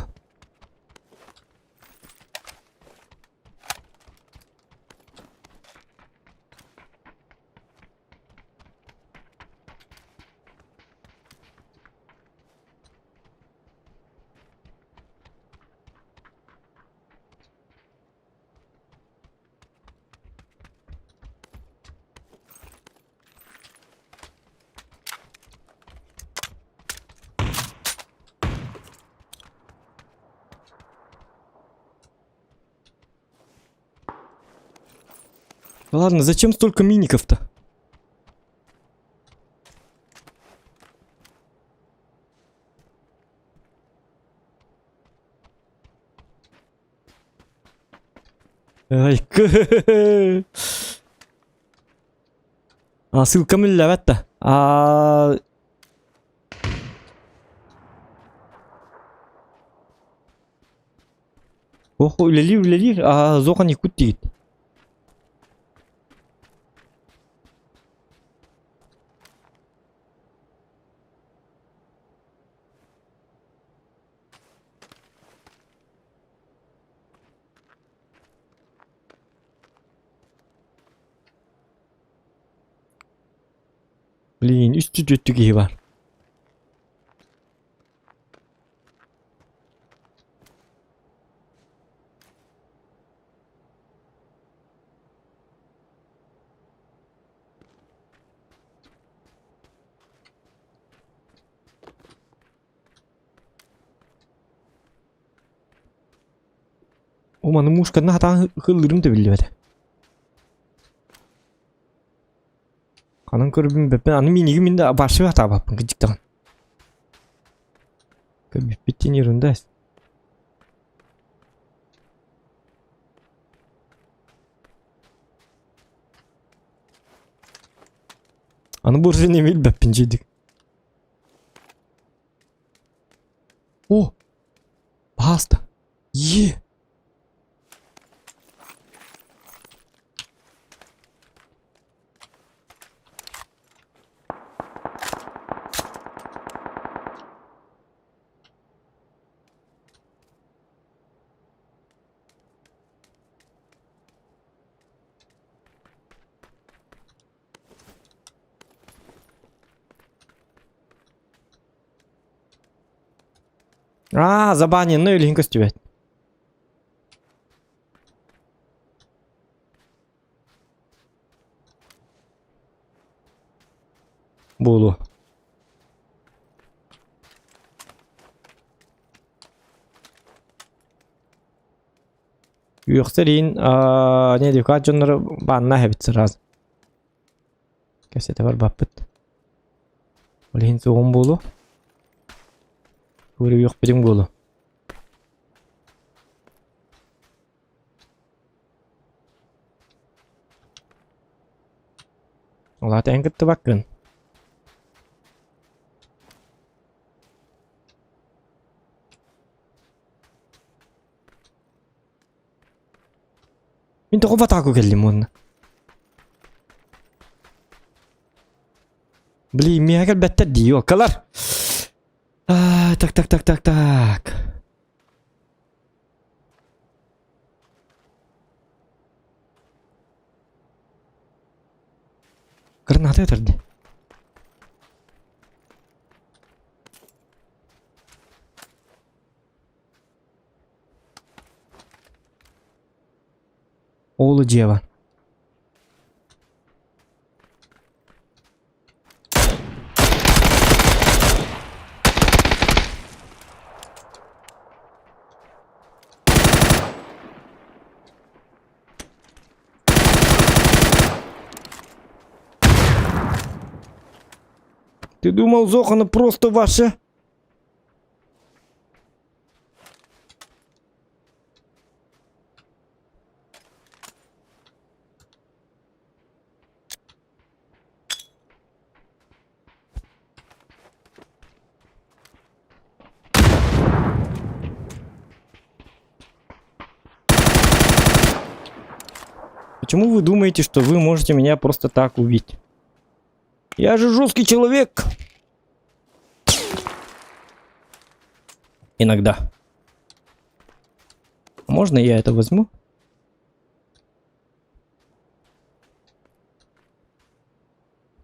Ладно, зачем столько миников-то? Ай, А, ссылкам үллэбэт да. А, Ох, үлэлиир, үлэлиир. А, Зохан Якут диит. Блин, үс түтүттү киһи бар. О, маны мушканна хатаан хыллырым да биллибэтэ. Ханан көрбүн бэппин, аны миниги мин да баршы хатаабаппын кыдьыктаҕын. Көрбүппүттин ерунда. Аны бу не билбэппин дьиэдик. О! Баста! Е! Аа, забаненный илин көстүбэт. Буолуо. Үөхсэр иин не адвокат дьонноро бааннаах эбит сразу. Кэпсэтэ барбаппыт. Ол иһин суоҕум буолуо. Тугу эрэ үөхпүтүм буолуо. Ол аата эн кыттыбаккын. Мин тоҕо батааку кэллим уонна? Блин, миэхэ кэлбэттэр дии, ёлкалар. А, так, так, так, так, так. Граната этэрди. Оолу дьиэбэ. Ты думал, Зохана просто ваша? Почему вы думаете, что вы можете меня просто так убить? Я же жесткий человек. Иногда. Можно я это возьму?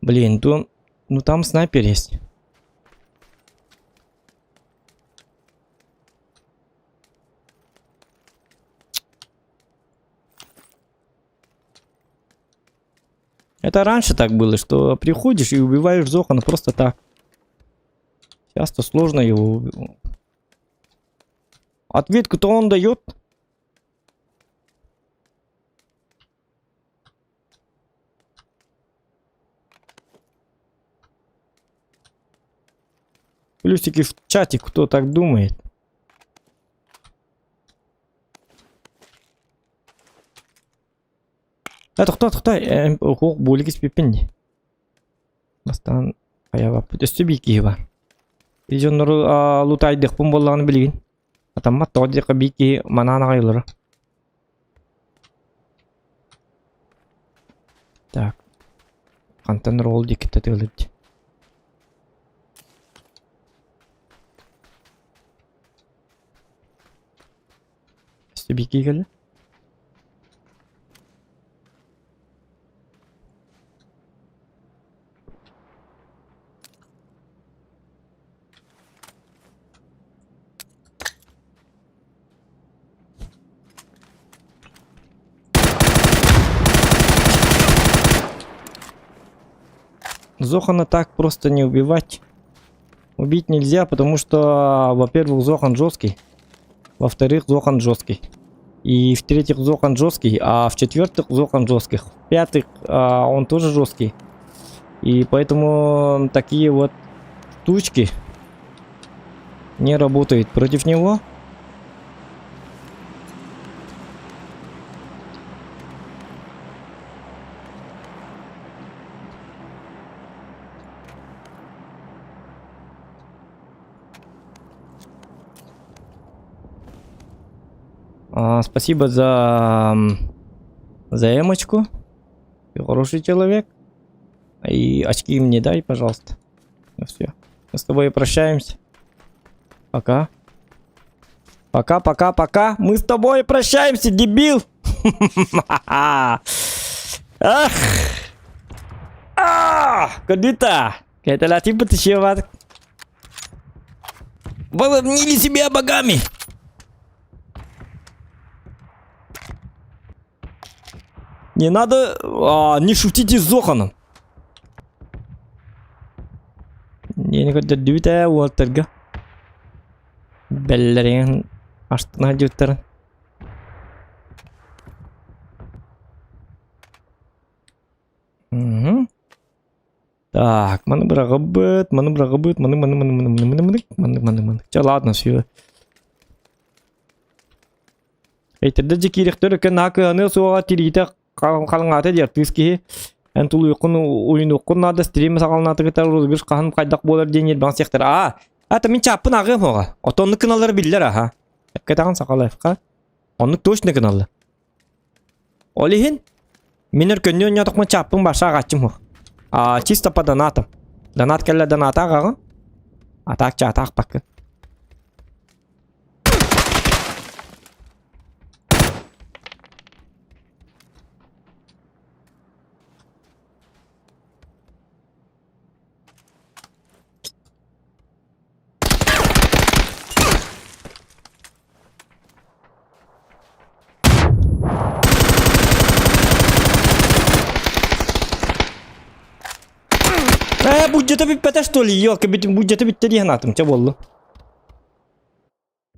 Блин, то... Ну там снайпер есть. Это раньше так было, что приходишь и убиваешь Зохана просто так. Часто сложно его... Ответку-то он дает. Плюсики в чате, кто так думает. Э, тохтоо, тохтоо, э, хуох буолик испиппин дии. Бастаан хайабаппыт. Өссө биир киһи бар. И дьоннору лутайдыахпын буоллаҕына билигин. Атаммат тоҕо диэххэ биир киһи манаан аҕай олоро. Так. Хантан ролл диэкиттэ тыалырдь. Өссө биир киһи кэллэ. Зохана так просто не убивать. Убить нельзя, потому что, во-первых, Зохан жесткий. Во-вторых, Зохан жесткий. И в-третьих, Зохан жесткий. А в-четвертых, Зохан жесткий. В-пятых, а, он тоже жесткий. И поэтому такие вот штучки не работают против него. А, спасибо за, за эмочку. Ты хороший человек. И очки мне дай, пожалуйста. Ну все. Мы с тобой прощаемся. Пока. Пока, пока, пока. Мы с тобой прощаемся, дебил. Ах! А! Кадыта! Кэтэлэтиппит ищеват. Возомнили себя богами! Не надо... А, не шутите с Зоханом. Диэни көрдөрдүбүт ээ уолаттарга. Бэллэрин астына сылдьыбыттарын. Мгм. Так, маны быраҕыбыт, маны быраҕыбыт, маны маны маны маны маны маны маны маны маны маны. Чэ ладно, все. Эйтэрдэ дьэ киирэхтэр өкөн наһаа кыһаныа суоҕа тириитэ халыҥаата диэр тыыс киһи. Эн тулуйуккун уйунуоххун наада стрим саҕаланаатыгытар розыгрыш хаһан хайдах буолар диэн ньирбаҥ сиэхтэр. Аа, ата мин чааппын ааҕыам суоҕа. Отоннук гыналлара биллэр аха. Эпкэтэҕин сахалаевка. Оннук точно гыналлар. Ол иһин мин өркөннүү оонньоотохпуна чааппын баша аҕааччым суох. Аа, чисто по донатам. Донат кэллэ доната аҕаҕын. Атаак чаата аахпаккын. Ээ, буддьата бүппэтэ что ли? Ёлка, буддьата бүттэ дии санаатым, чэ буоллу.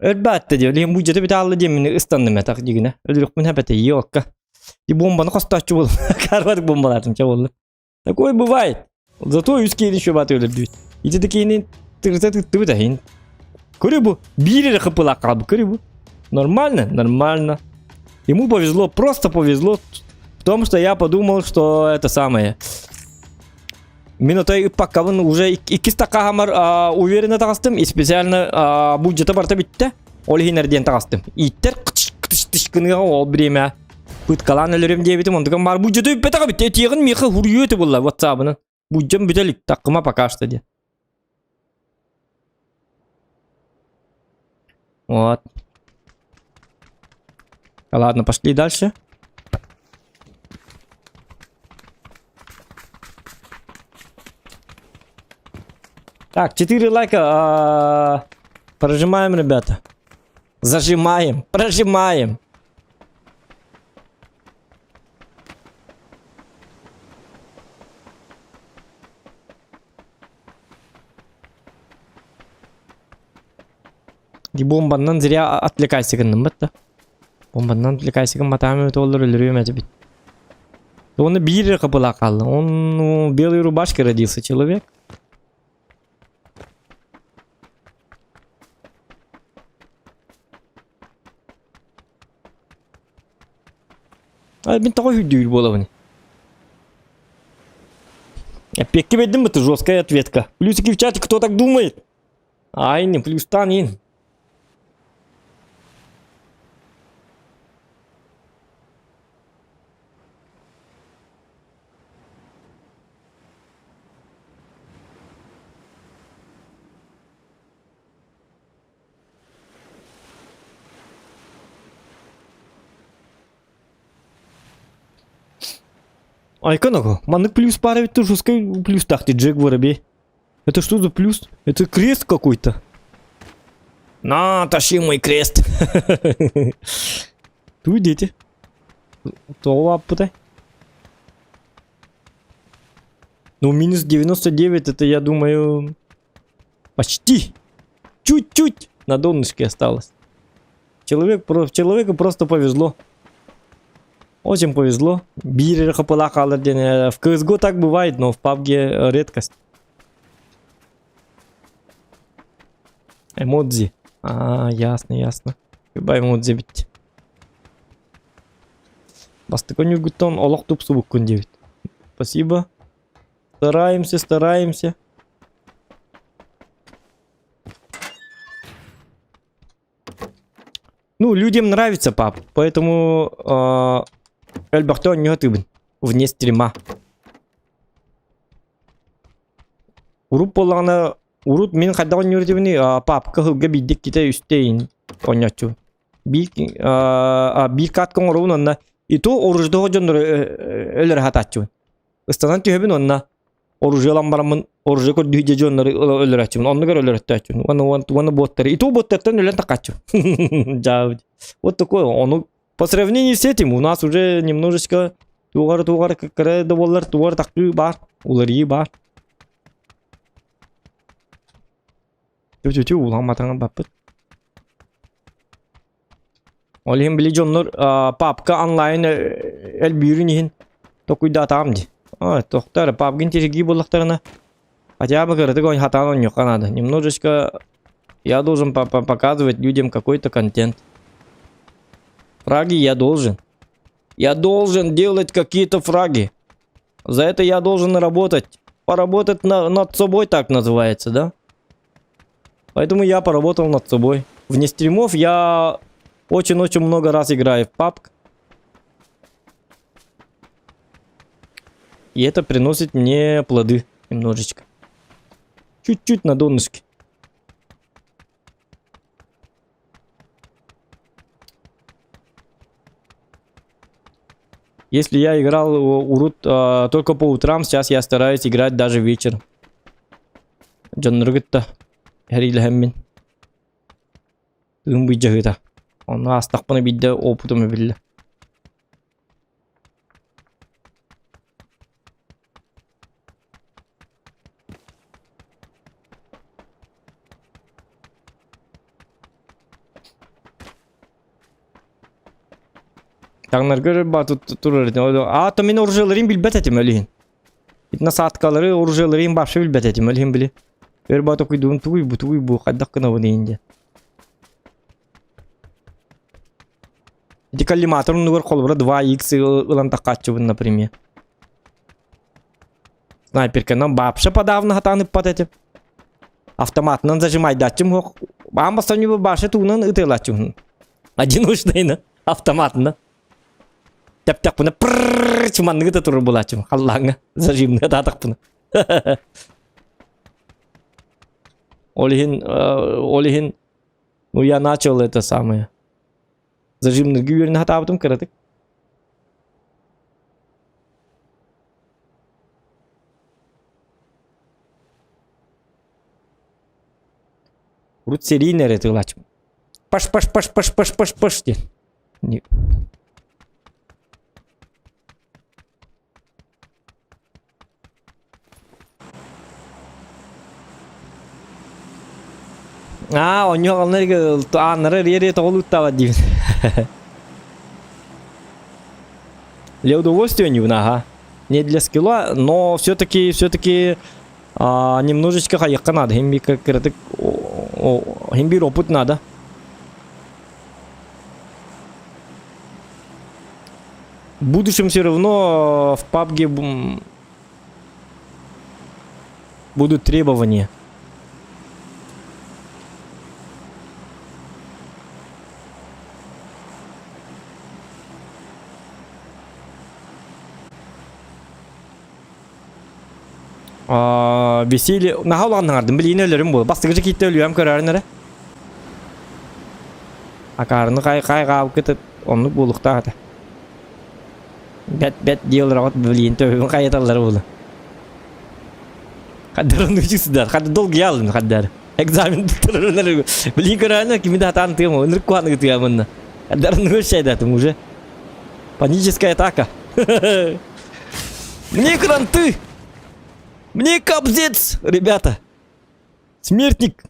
Өлбөттө дии, билигин буддьата бүтэ хаалла диэммин ыстанным этэх дьигинэ. Өлүөхпүн эбэтэ, ёлка. Ди бомбаны хостооччу буоллум. Карбатык бомбалаатым, чэ буоллу. Такое бывает. Зато үс киһини шөбаты өлөрдүбүт. Ити да киһини тырыта тыттыбыт аһин. Көрү бу. Биир эрэ хыпылаах хаалбыт. Көрү бу. Нормально? Нормально. Ему повезло, просто повезло в том, что я подумал, что это самое. Мин отой ыппаккабын уже иккис такаһамар уверенно таҕыстым и специально бюджета барта бүттэ. Ол иһин эрдиэн таҕыстым. Ииттэр кытыш гыныга ол время пыткалаан өлөрүм диэбитим онтукам баар буддьата бүппэтэҕэ бүттэ этиэҕин миэхэ хуруйуо этэ буолла ватсабынан буддьам бүтэ илик таккыма пока что диэн вот ладно пошли дальше Так, 4 лайка. А, прожимаем, ребята. Зажимаем, прожимаем. Ди бомбаннан зря отвлекайся гынным бытта. Бомбаннан отвлекайся гымматаам эбит оллар өлөрүөм этэ бит. Оны биир кыбыла хаалла. Он ну, белой рубашке родился человек. Ай, мин тоҕо үрдүүр буолабын. Эппиэккэ биэрдим это жесткая ответка. Плюсики в чате, кто так думает? Ай, не плюстан ин. Айка Маннык плюс пара ведь тоже плюс так ты Джек Воробей. Это что за плюс? Это крест какой-то. На, тащи мой крест. Ту дети. То лаппытай. Ну, минус 99, это, я думаю, почти. Чуть-чуть на донышке осталось. Человек, человеку просто повезло. Очень повезло. Биир хапыла хаалар диэн в CSGO так бывает, но в PUBG редкость. Эмодзи. А, ясно, ясно. Люба эмодзи бит. Бастыкы ньургуттан олох тупсубуккун диэбит. Спасибо. Стараемся, стараемся. Ну, людям нравится пап, поэтому элбэхтэ оонньуу тыыбын вне стрима. Урут буоллаҕына, урут мин хайдах оонньуур этибиний, папка ыһылга биирдэ иккитэ үстэ иин оонньооччубун. Биир биир катка оҥоробун уонна и то оруждоох дьоннору өлөрө сатааччыбын. Ыстанан түһэбин уонна оружие ылан бараммын оружие көрдүү дьэ дьоннору өлөрөөччүбүн оннугар өлөрөттөөччүбүн уонна уонна буоттары и то буоттартан өлөн такааччыбын дьаа вот такое ону по сравнению с этим у нас уже немножечко тугар тугар кыра да буоллар тугар такыы баар уларыйыы баар тю улахан матаҥа баппыт Ол иһин били дьоннор папка онлайн элбүүрүн иһин токуйдаатаҕым дии. Ой, тохтор, папкин тиргии буоллахтарына хотя бы кыратык хатаан оонньуохха наада. Немножечко я должен показывать людям какой-то контент. Фраги я должен. Я должен делать какие-то фраги. За это я должен работать. Поработать на, над собой так называется, да? Поэтому я поработал над собой. Вне стримов я очень-очень много раз играю в PUBG. И это приносит мне плоды немножечко. Чуть-чуть на донышке. Если я играл урут только по утрам, сейчас я стараюсь играть даже вечером. Дьоннору кытта эриилэһэммин тыын быдьаһыыта. Онно аастахпына биирдэ опытым эбиллэ. Таҥнарга өрөр турар этим. А то мин оружиеларым билбэт этим өлүһүн. Итина сааткалары оружиеларым вообще билбэт этим өлүһүн били. Өр баата куйдуун тугуй бу тугуй бу хайдах гынабын иин Ити коллиматор оннугар холобура 2х ылан таххааччыбын, например. Снайперканан вообще подавно хатаан ыппат этим. Автоматынан зажимайдааччым суох. Аан бастаан баша тугунан ытыалааччыбын. Одиночныйна автоматынан. Тэптэхпинэ пррррр чыманныгы да турар буолааччым халлааҥҥа зажимныга таатахпына. Ол иһин ол иһин ну я начал это самое зажимныгы үөрэнэ сатаабытым кыратык. Урут серийный эрэ тыылааччым. Паш паш паш паш паш паш паш диэн. Аа, онньо ааннары эрийэ тоҕолууттаабат диибин. Для удовольствия не ага. Не для скилла, но все-таки, все-таки немножечко хайыкка надо. Хим бир кыратык, хим бир опыт надо. В будущем все равно в PUBG... Будут требования. Веселье наһаа улахан билиини өлөрүм буол. Бастакы киитте өлүөм көрөөрүн эрэ. Акаарыны хай хай хаалкыт оннук буолуохтаах этэ. Бэт бэт дии олороҕут билиин төбөбүн хайыталлар буолу. Хаддар оннук сыдар. Хаддар долгуйалын хаддар. Экзамен туттарарынар билиин көрөөнө кими да хатаан тыам ынырык куһаныгы тыамынна. Хаддар оннук шайдатым уже. Паническая атака. Мне кранты! Мне капздец, ребята! Смертник!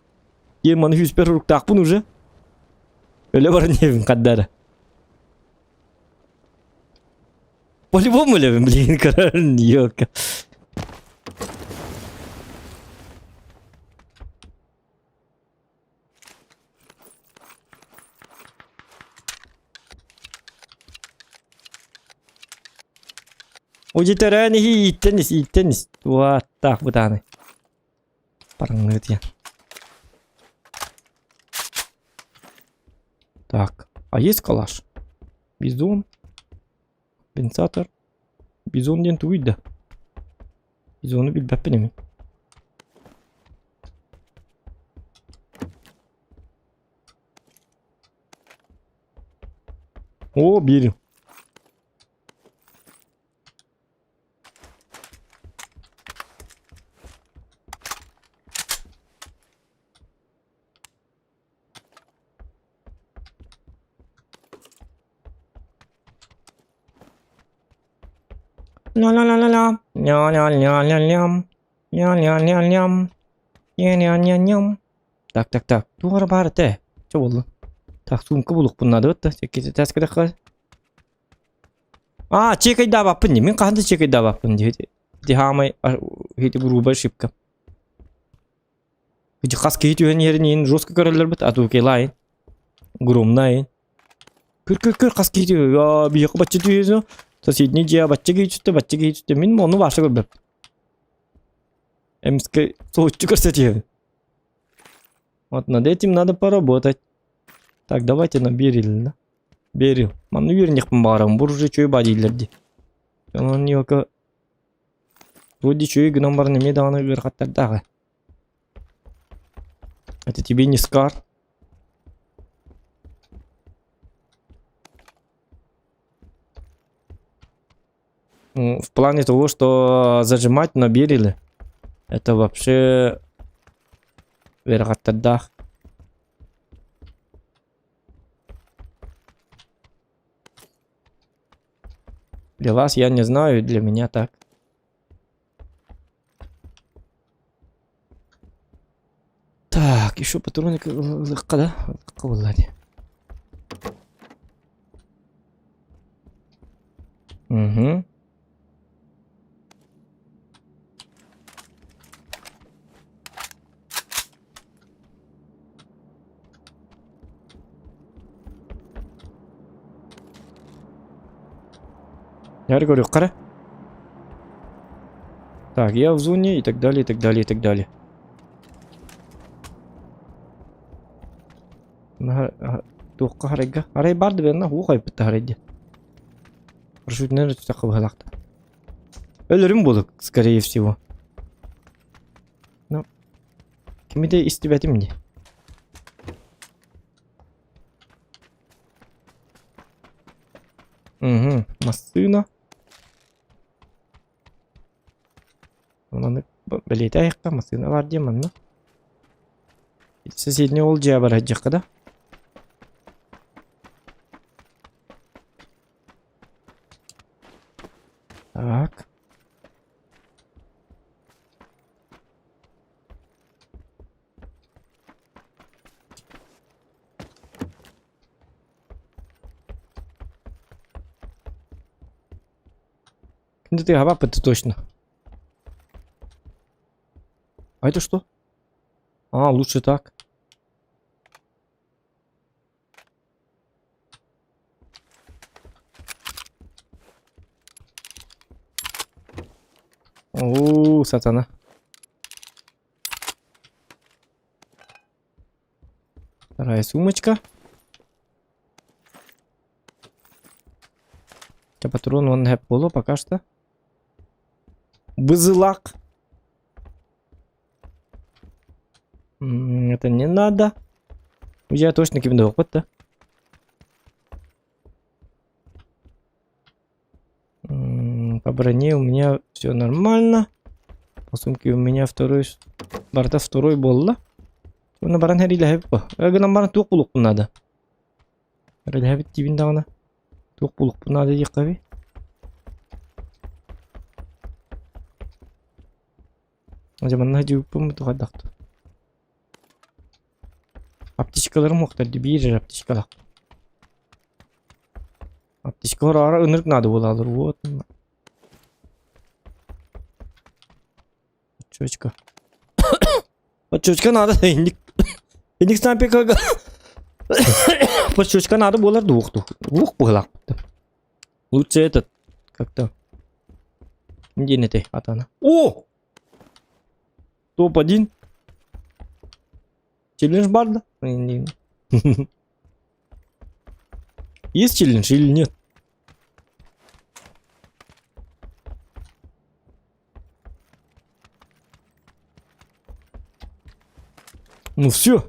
Киэн маны хүспэр уруктаахпын уже. Өлө баран иһэбин хаддара. По-любому өлөбүн, блин, көрөн, ёлка. Уже төрөөн иһи ииттэн ис, ииттэн ис. Туаттаах бытааны. Параңныт диэн. Так, а есть калаш? Бизон. Компенсатор. Бизон диэн тугуй да? Бизону билбэппин эми. О, бир. Ля-ля-ля-ля-ля. Ля-ля-ля-ля-лям. Ля-ля-ля-лям. Ля-ля-ля-лям. Так, так, так. Туох эрэ баар этэ. Чэ буолла. Так, суумка булуохпун наада да. Тэскэдэххэ. А, чекайдаабаппын дии. Мин хаһан да чекайдаабаппын дии. Ити хаамай ити грубая ошибка. Ити хас киһи түһэн иһэрин иһин жестко көрөллөрбүт, а то лайн. Громнай. Көр көр көр хас киһи түһүө. Биһиэхэ бачча түһүө. Соседний дьиэ бачча киһи түстэ, бачча киһи түстэ. Мин ону баша көрбөп. Эмискэ соһуччу көрсө түһэбин. Вот над этим надо поработать. Так, давайте на Берил, да? Берил. Манна үөрэннэхпин баҕарабын. Бу уже үчүгэй баа дииллэр дии. Онон ёка вроде үчүгэй гынан баран эмиэ даҕаны ыарахаттардаах ээ. Это тебе не скар. Ну, в плане того, что зажимать на бериле, это вообще ыарахаттардаах. Для вас я не знаю, для меня так. Так, еще патроны да? Угу. Я говорю, қара. Так, я в зоне и так далее, и так далее, и так далее. Туохха харайга? Арай бар да бэнна уу хайпытта харайда. Парашютнер түстэххэ быһалаахта. Өлөрүм буолук, скорее всего. Ну, кими да истибэтим дии. Угу, массыына. Онон бэлиэтээйэххэ массыына баар диэн манна. Соседний ол дьиэ бар сылдьыахха да. Так. Ну ты это точно. А это что? А, лучше так. О, сатана. Вторая сумочка. Это патрон он хэп боло пока что. Бызылак. Это не надо. Я точно ким да? По броне у меня все нормально. По сумке у меня второй... Барта второй болла. Уна баран хэрилэһэбит бо. Гынан баран туох булукпун надо. Хэрилэһэбит диибин даҕаны. Туох булукпун надо диэххэби. Дьэ манна дьиэбиппин тухайдахтар. Аптечкаларым уохтар дии биир эрэ аптечкалаах. Аптечка хороҕор ынырык наада буолаалар вот. Очочка. Очочка надо инник. Инник снайперга Подчочка надо буолар дуох Уох быһылаах. Лучше этот как-то. Диэн этэй атана. О! Топ-1. Челлендж бар да? Есть челлендж или нет? Ну все.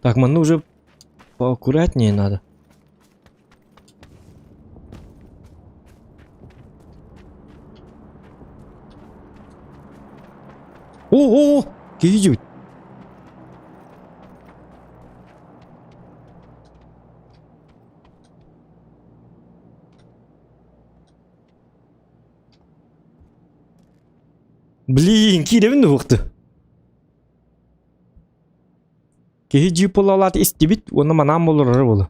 Так, манна уже поаккуратнее надо. О, о, киһи Блин, киирэбин да уохты. Киһи джип буолалаат истибит уонна манаан болорор буолу.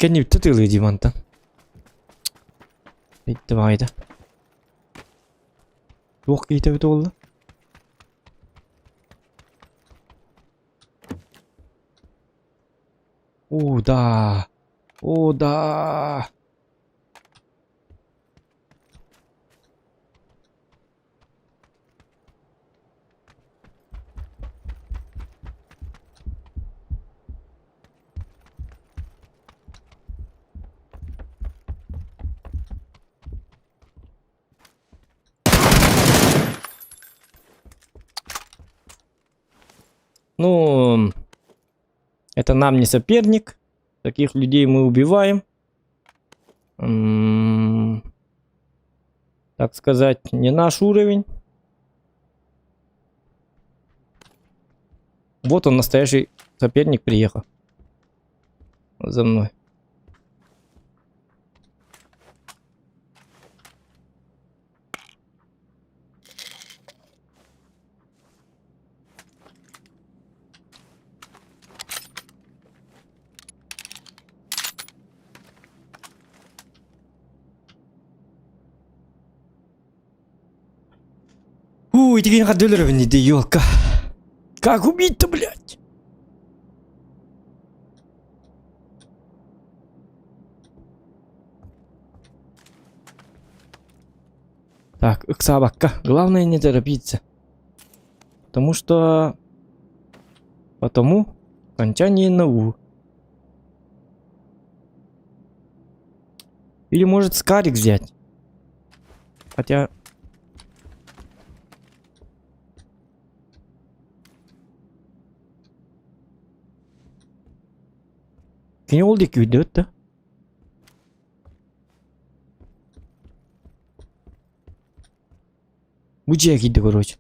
Кэннибиттэ тыалыы дии мантан. Битте баҕайыта. Туох киһитэ эбитэ буолла? О, да. О, да. Ну, это нам не соперник. Таких людей мы убиваем. М -м так сказать, не наш уровень. Вот он, настоящий соперник приехал. За мной. Уу, итигин хадылырыбын иди, елка. Как убить-то, блядь? Так, ыксаабакка. Главное не торопиться. Потому что... Потому окончание на У. Или может скарик взять. Хотя... Кини ол диэки өйдөөт да? Бу дьиэ киирдэ короче.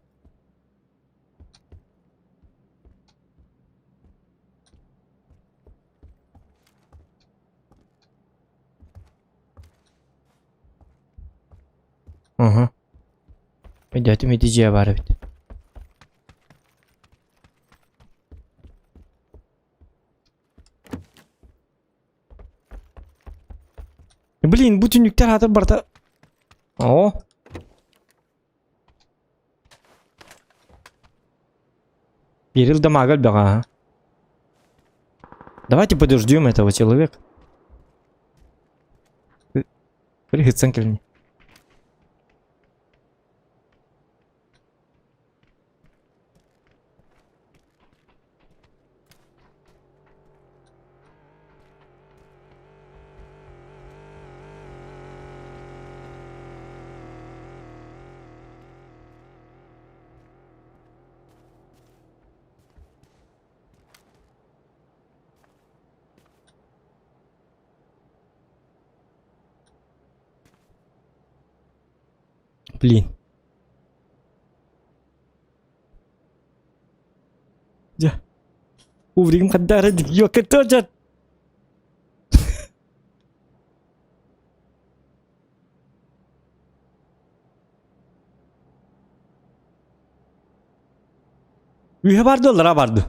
Ага. Өйдөөтүм ити дьиэ баар эбит. Блин, бу түннүктэр аатыр барыта... Оо. Кирилл дамага элбэҕэ аһа. Давайте подождем этого человека. Пригытсан кэлин. Блин. Дьэ. Увригим хаддара ёка тоже. Үһэ барды, олара барды.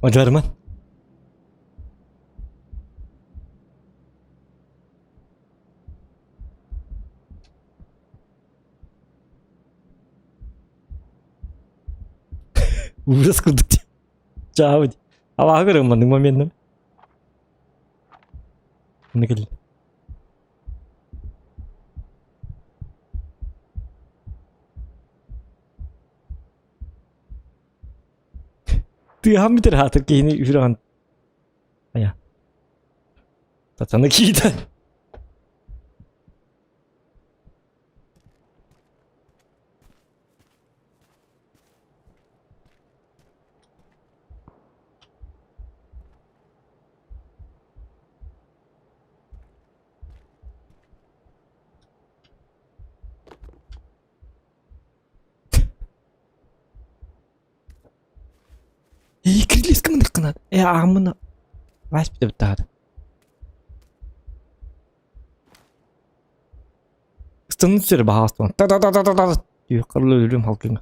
Одьарыман. Ужас курдук Чаабыт. Алааһы көрөм маннык моментын. Маннык кэллим. Тыаһан бүтэр аатыр киһини үрэҕин. Айа. Пацаны киитэ. Эй, кирилиэскэ мындыккынат. Э, ааммын Вась бүтэ Ыстынын сүр баһаастан. Та-та-та-та-та-та. Юқарлы өлүм халкыҥа.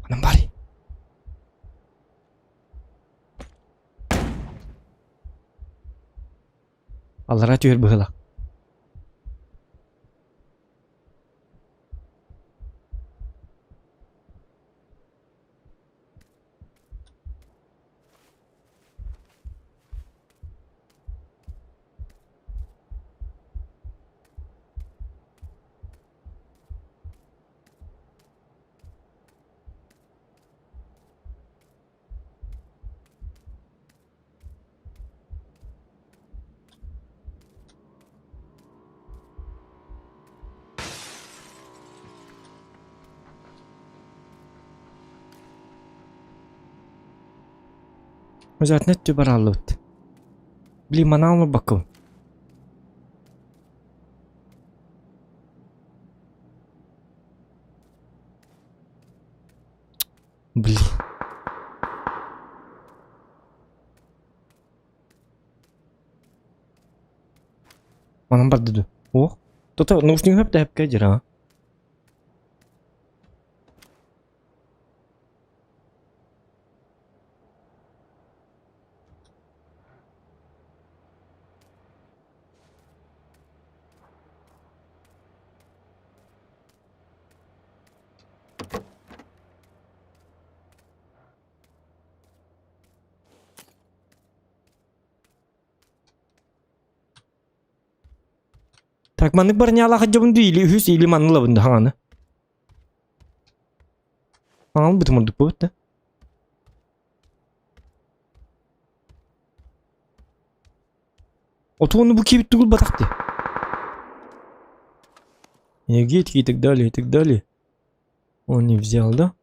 Анам барый. Аллара түһэр быһыылаах. Обязательно өттү бараллыбыт. Блин, манаан олорбоккун. Блин. Манан барда ду. О, то наушник хөп да дьэр а. Так маннык барнялаах дьобун дуу или үһүс или маннылабын да хаҥаны. Хаҥан бутум ордук буолбут да. Отуону бу киирбит тугул батах дии. Энергетики и так далее, и так далее. Он не взял, да?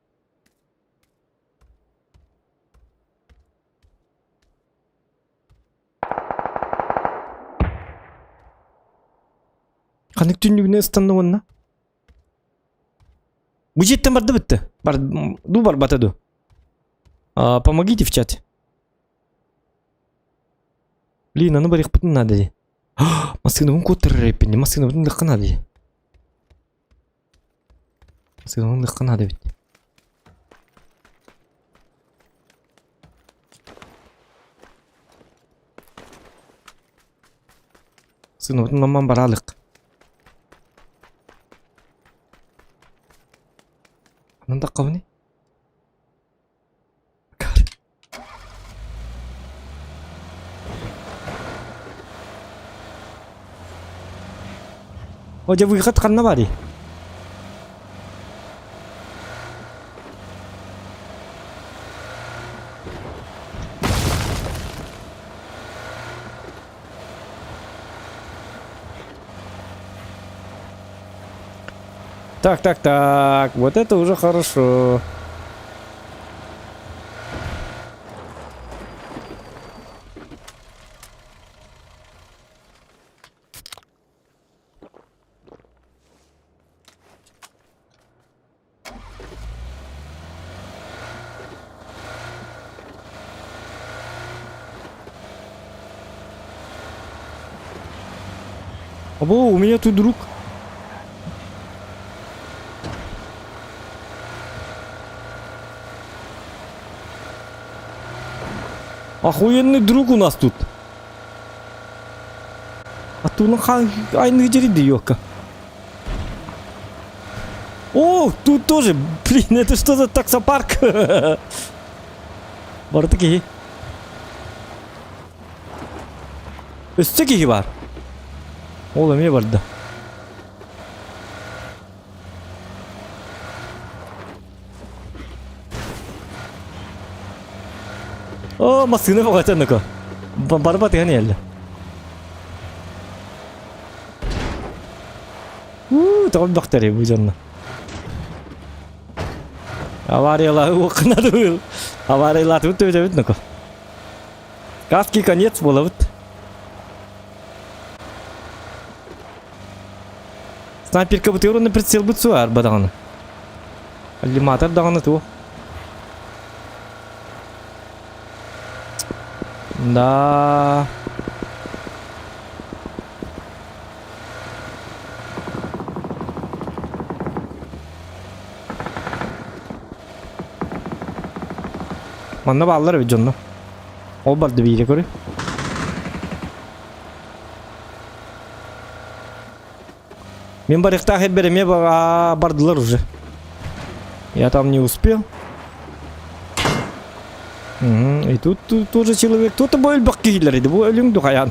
Ханнык түннүгүнэн ыстанна уонна? Бу дьиэттэн барда бытты. Бар, ду барбата ду. А, помогите в чате. Блин, аны барыахпытын наада дии. Массыынабын куоттарар эппин, массыынабытын ылыахха наада дии. Массыынабын ылыахха наада эбит. Сыныбытын ламман баралык. Анан таккабыны? О, дьэ выход ханна барый? Так, так, так, вот это уже хорошо. Або, у меня тут друг. Охуенный друг у нас тут. А ту айны дерди ёка. О, тут тоже, блин, это что за таксопарк? Барыта киһи. Өссө киһи бар. Ол эмиэ барда. О, массыына бөҕөтө оннуку. Барба тыган иһэллэр. Уу, тоҕо бөхтөрүй бу дьонно. Авариялаһы уоккунадыбыл. Авариялаатыбыт төбөтөбүт нуку. Каски конец буолабыт. Снайперкабытыгар уонна прицелбыт суо арба даҕаны. Аллиматор даҕаны туох. Да. Манна бааллар эбит дьонно. Ол барды биире көрүй. Мин барыктаах эрбэр эмиэ бардылар уже. Я там не успел. И тут, тут тоже человек. Кто-то бу өлбөх киһилэр иди. Бу өлүҥ духаян.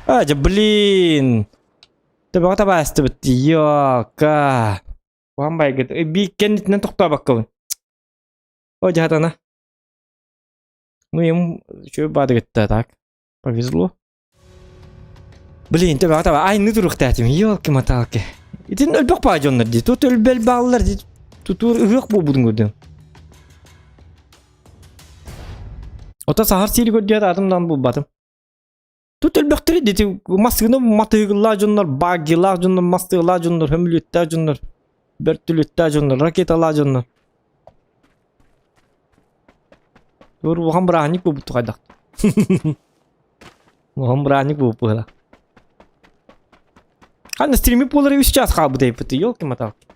А, блин. Төбөҕө табаастыбыт Йока. Уһан байгыт. Биик кэннитинэн тохтообоккобун. О, дьаһатана. Ну, ему еще бадыгытта так. Повезло. Блин, төбөҕө таба айны туруктаатым. Елки-моталки. Итин өлбөх баа дьоннор дии. Тут өлбөл бааллар дии. Тутуур ыһыах буолбутун көрдүм. Ото сахар сири көрдүө атымдан булбатым. Тут өлбөхтөрү дити массыына матыгыллаах дьоннор, баггилаах дьоннор, мастыылаах дьоннор, хөмүлүттээх дьоннор, бөртүлүттээх дьоннор, ракеталаах дьоннор. Тур улахан бырааһынньык буолбут хайдах. Улахан бырааһынньык буолбут быһыла. Ханна стримик буолар үс час хаалбыт эйпит, елки-моталки.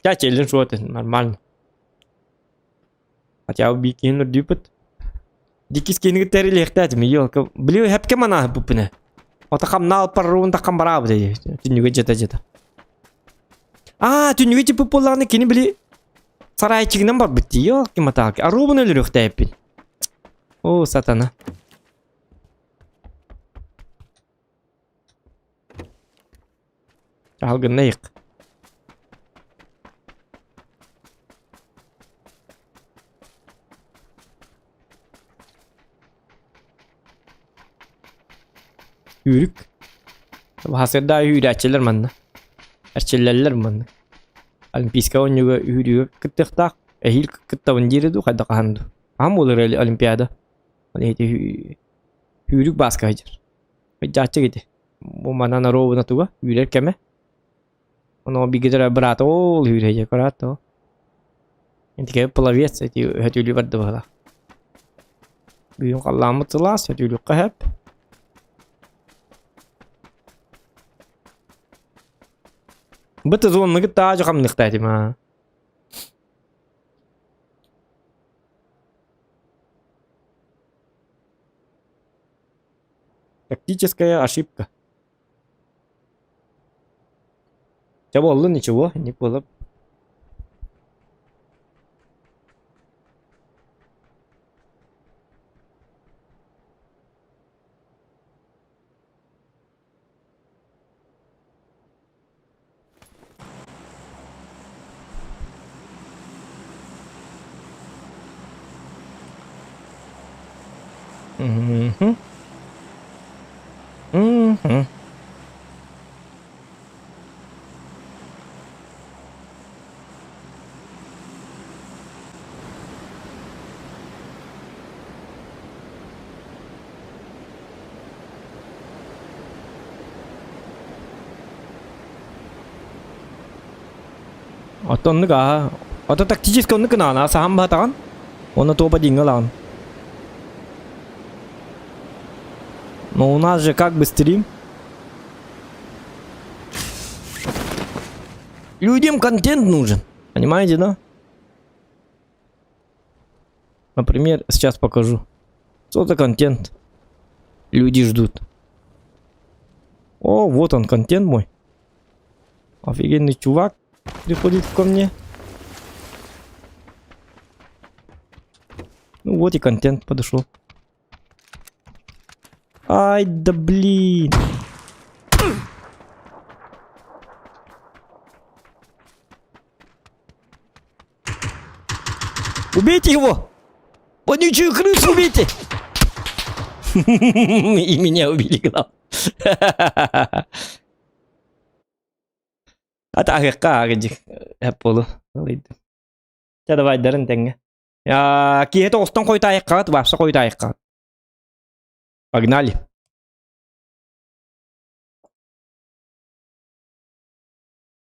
Я челлендж вот нормально. Хотя бы бикин үрдүүпүт. Дикис кенигиттер илиэхтээтим, елка. Били хэпке манаа буппуна. Отакам наал парруун такам бараабыт түннүгэ жета жета. Аа, түннүгэ типу буоллаҕына кини били сарайчигынан барбыт дии, елки маталки. Аруубун өлөрүөхтээппин. О, сатана. Алгынна ыйык. Үүрүк. Хасырда үүрээччилэр манна. Эрчиллэллэр манна. Олимпийскай оонньууга үүрүүгэ кыттыахтаах. Эһиил кыттабын диирэ дуу, хайдах хаһан дуу. Хаһан буолар Олимпиада? Ити үүрүк бааска сылдьар. Дьааччык ити. Бу манан оруобуна туга үүрэр кэмэ. Ону бигэ быраата ол үүрэ көрөөт то. Итигэ пловец эти өтүүлүү барды быһыылаах. Бүгүн халлааммыт сылаас, өтүүлүөххэ сөп. Быт зонныгыт таажы хамныхта этим аа. Тактическая ошибка. Чэ буоллун ничего, не буолап. Мгм. Мгм. Оттон оннук ааһа. Ото тактически оннук гынаҕын, саһан баһатаҕын. Уонна туопа диҥҥэ ылаҕын. Но у нас же как бы стрим. Людям контент нужен. Понимаете, да? Например, сейчас покажу. Что за контент? Люди ждут. О, вот он, контент мой. Офигенный чувак приходит ко мне. Ну вот и контент подошел. Ай, да блин. Убейте его! Вонючую крысу убейте! И меня убили, главное. Атаһыахха аагыдьык эп буолу. Чэ давай дарын тэҥҥэ. Киһи тоҕустан хойутаайыккаҕыт, вообще хойутаайыккаҕыт. Погнали.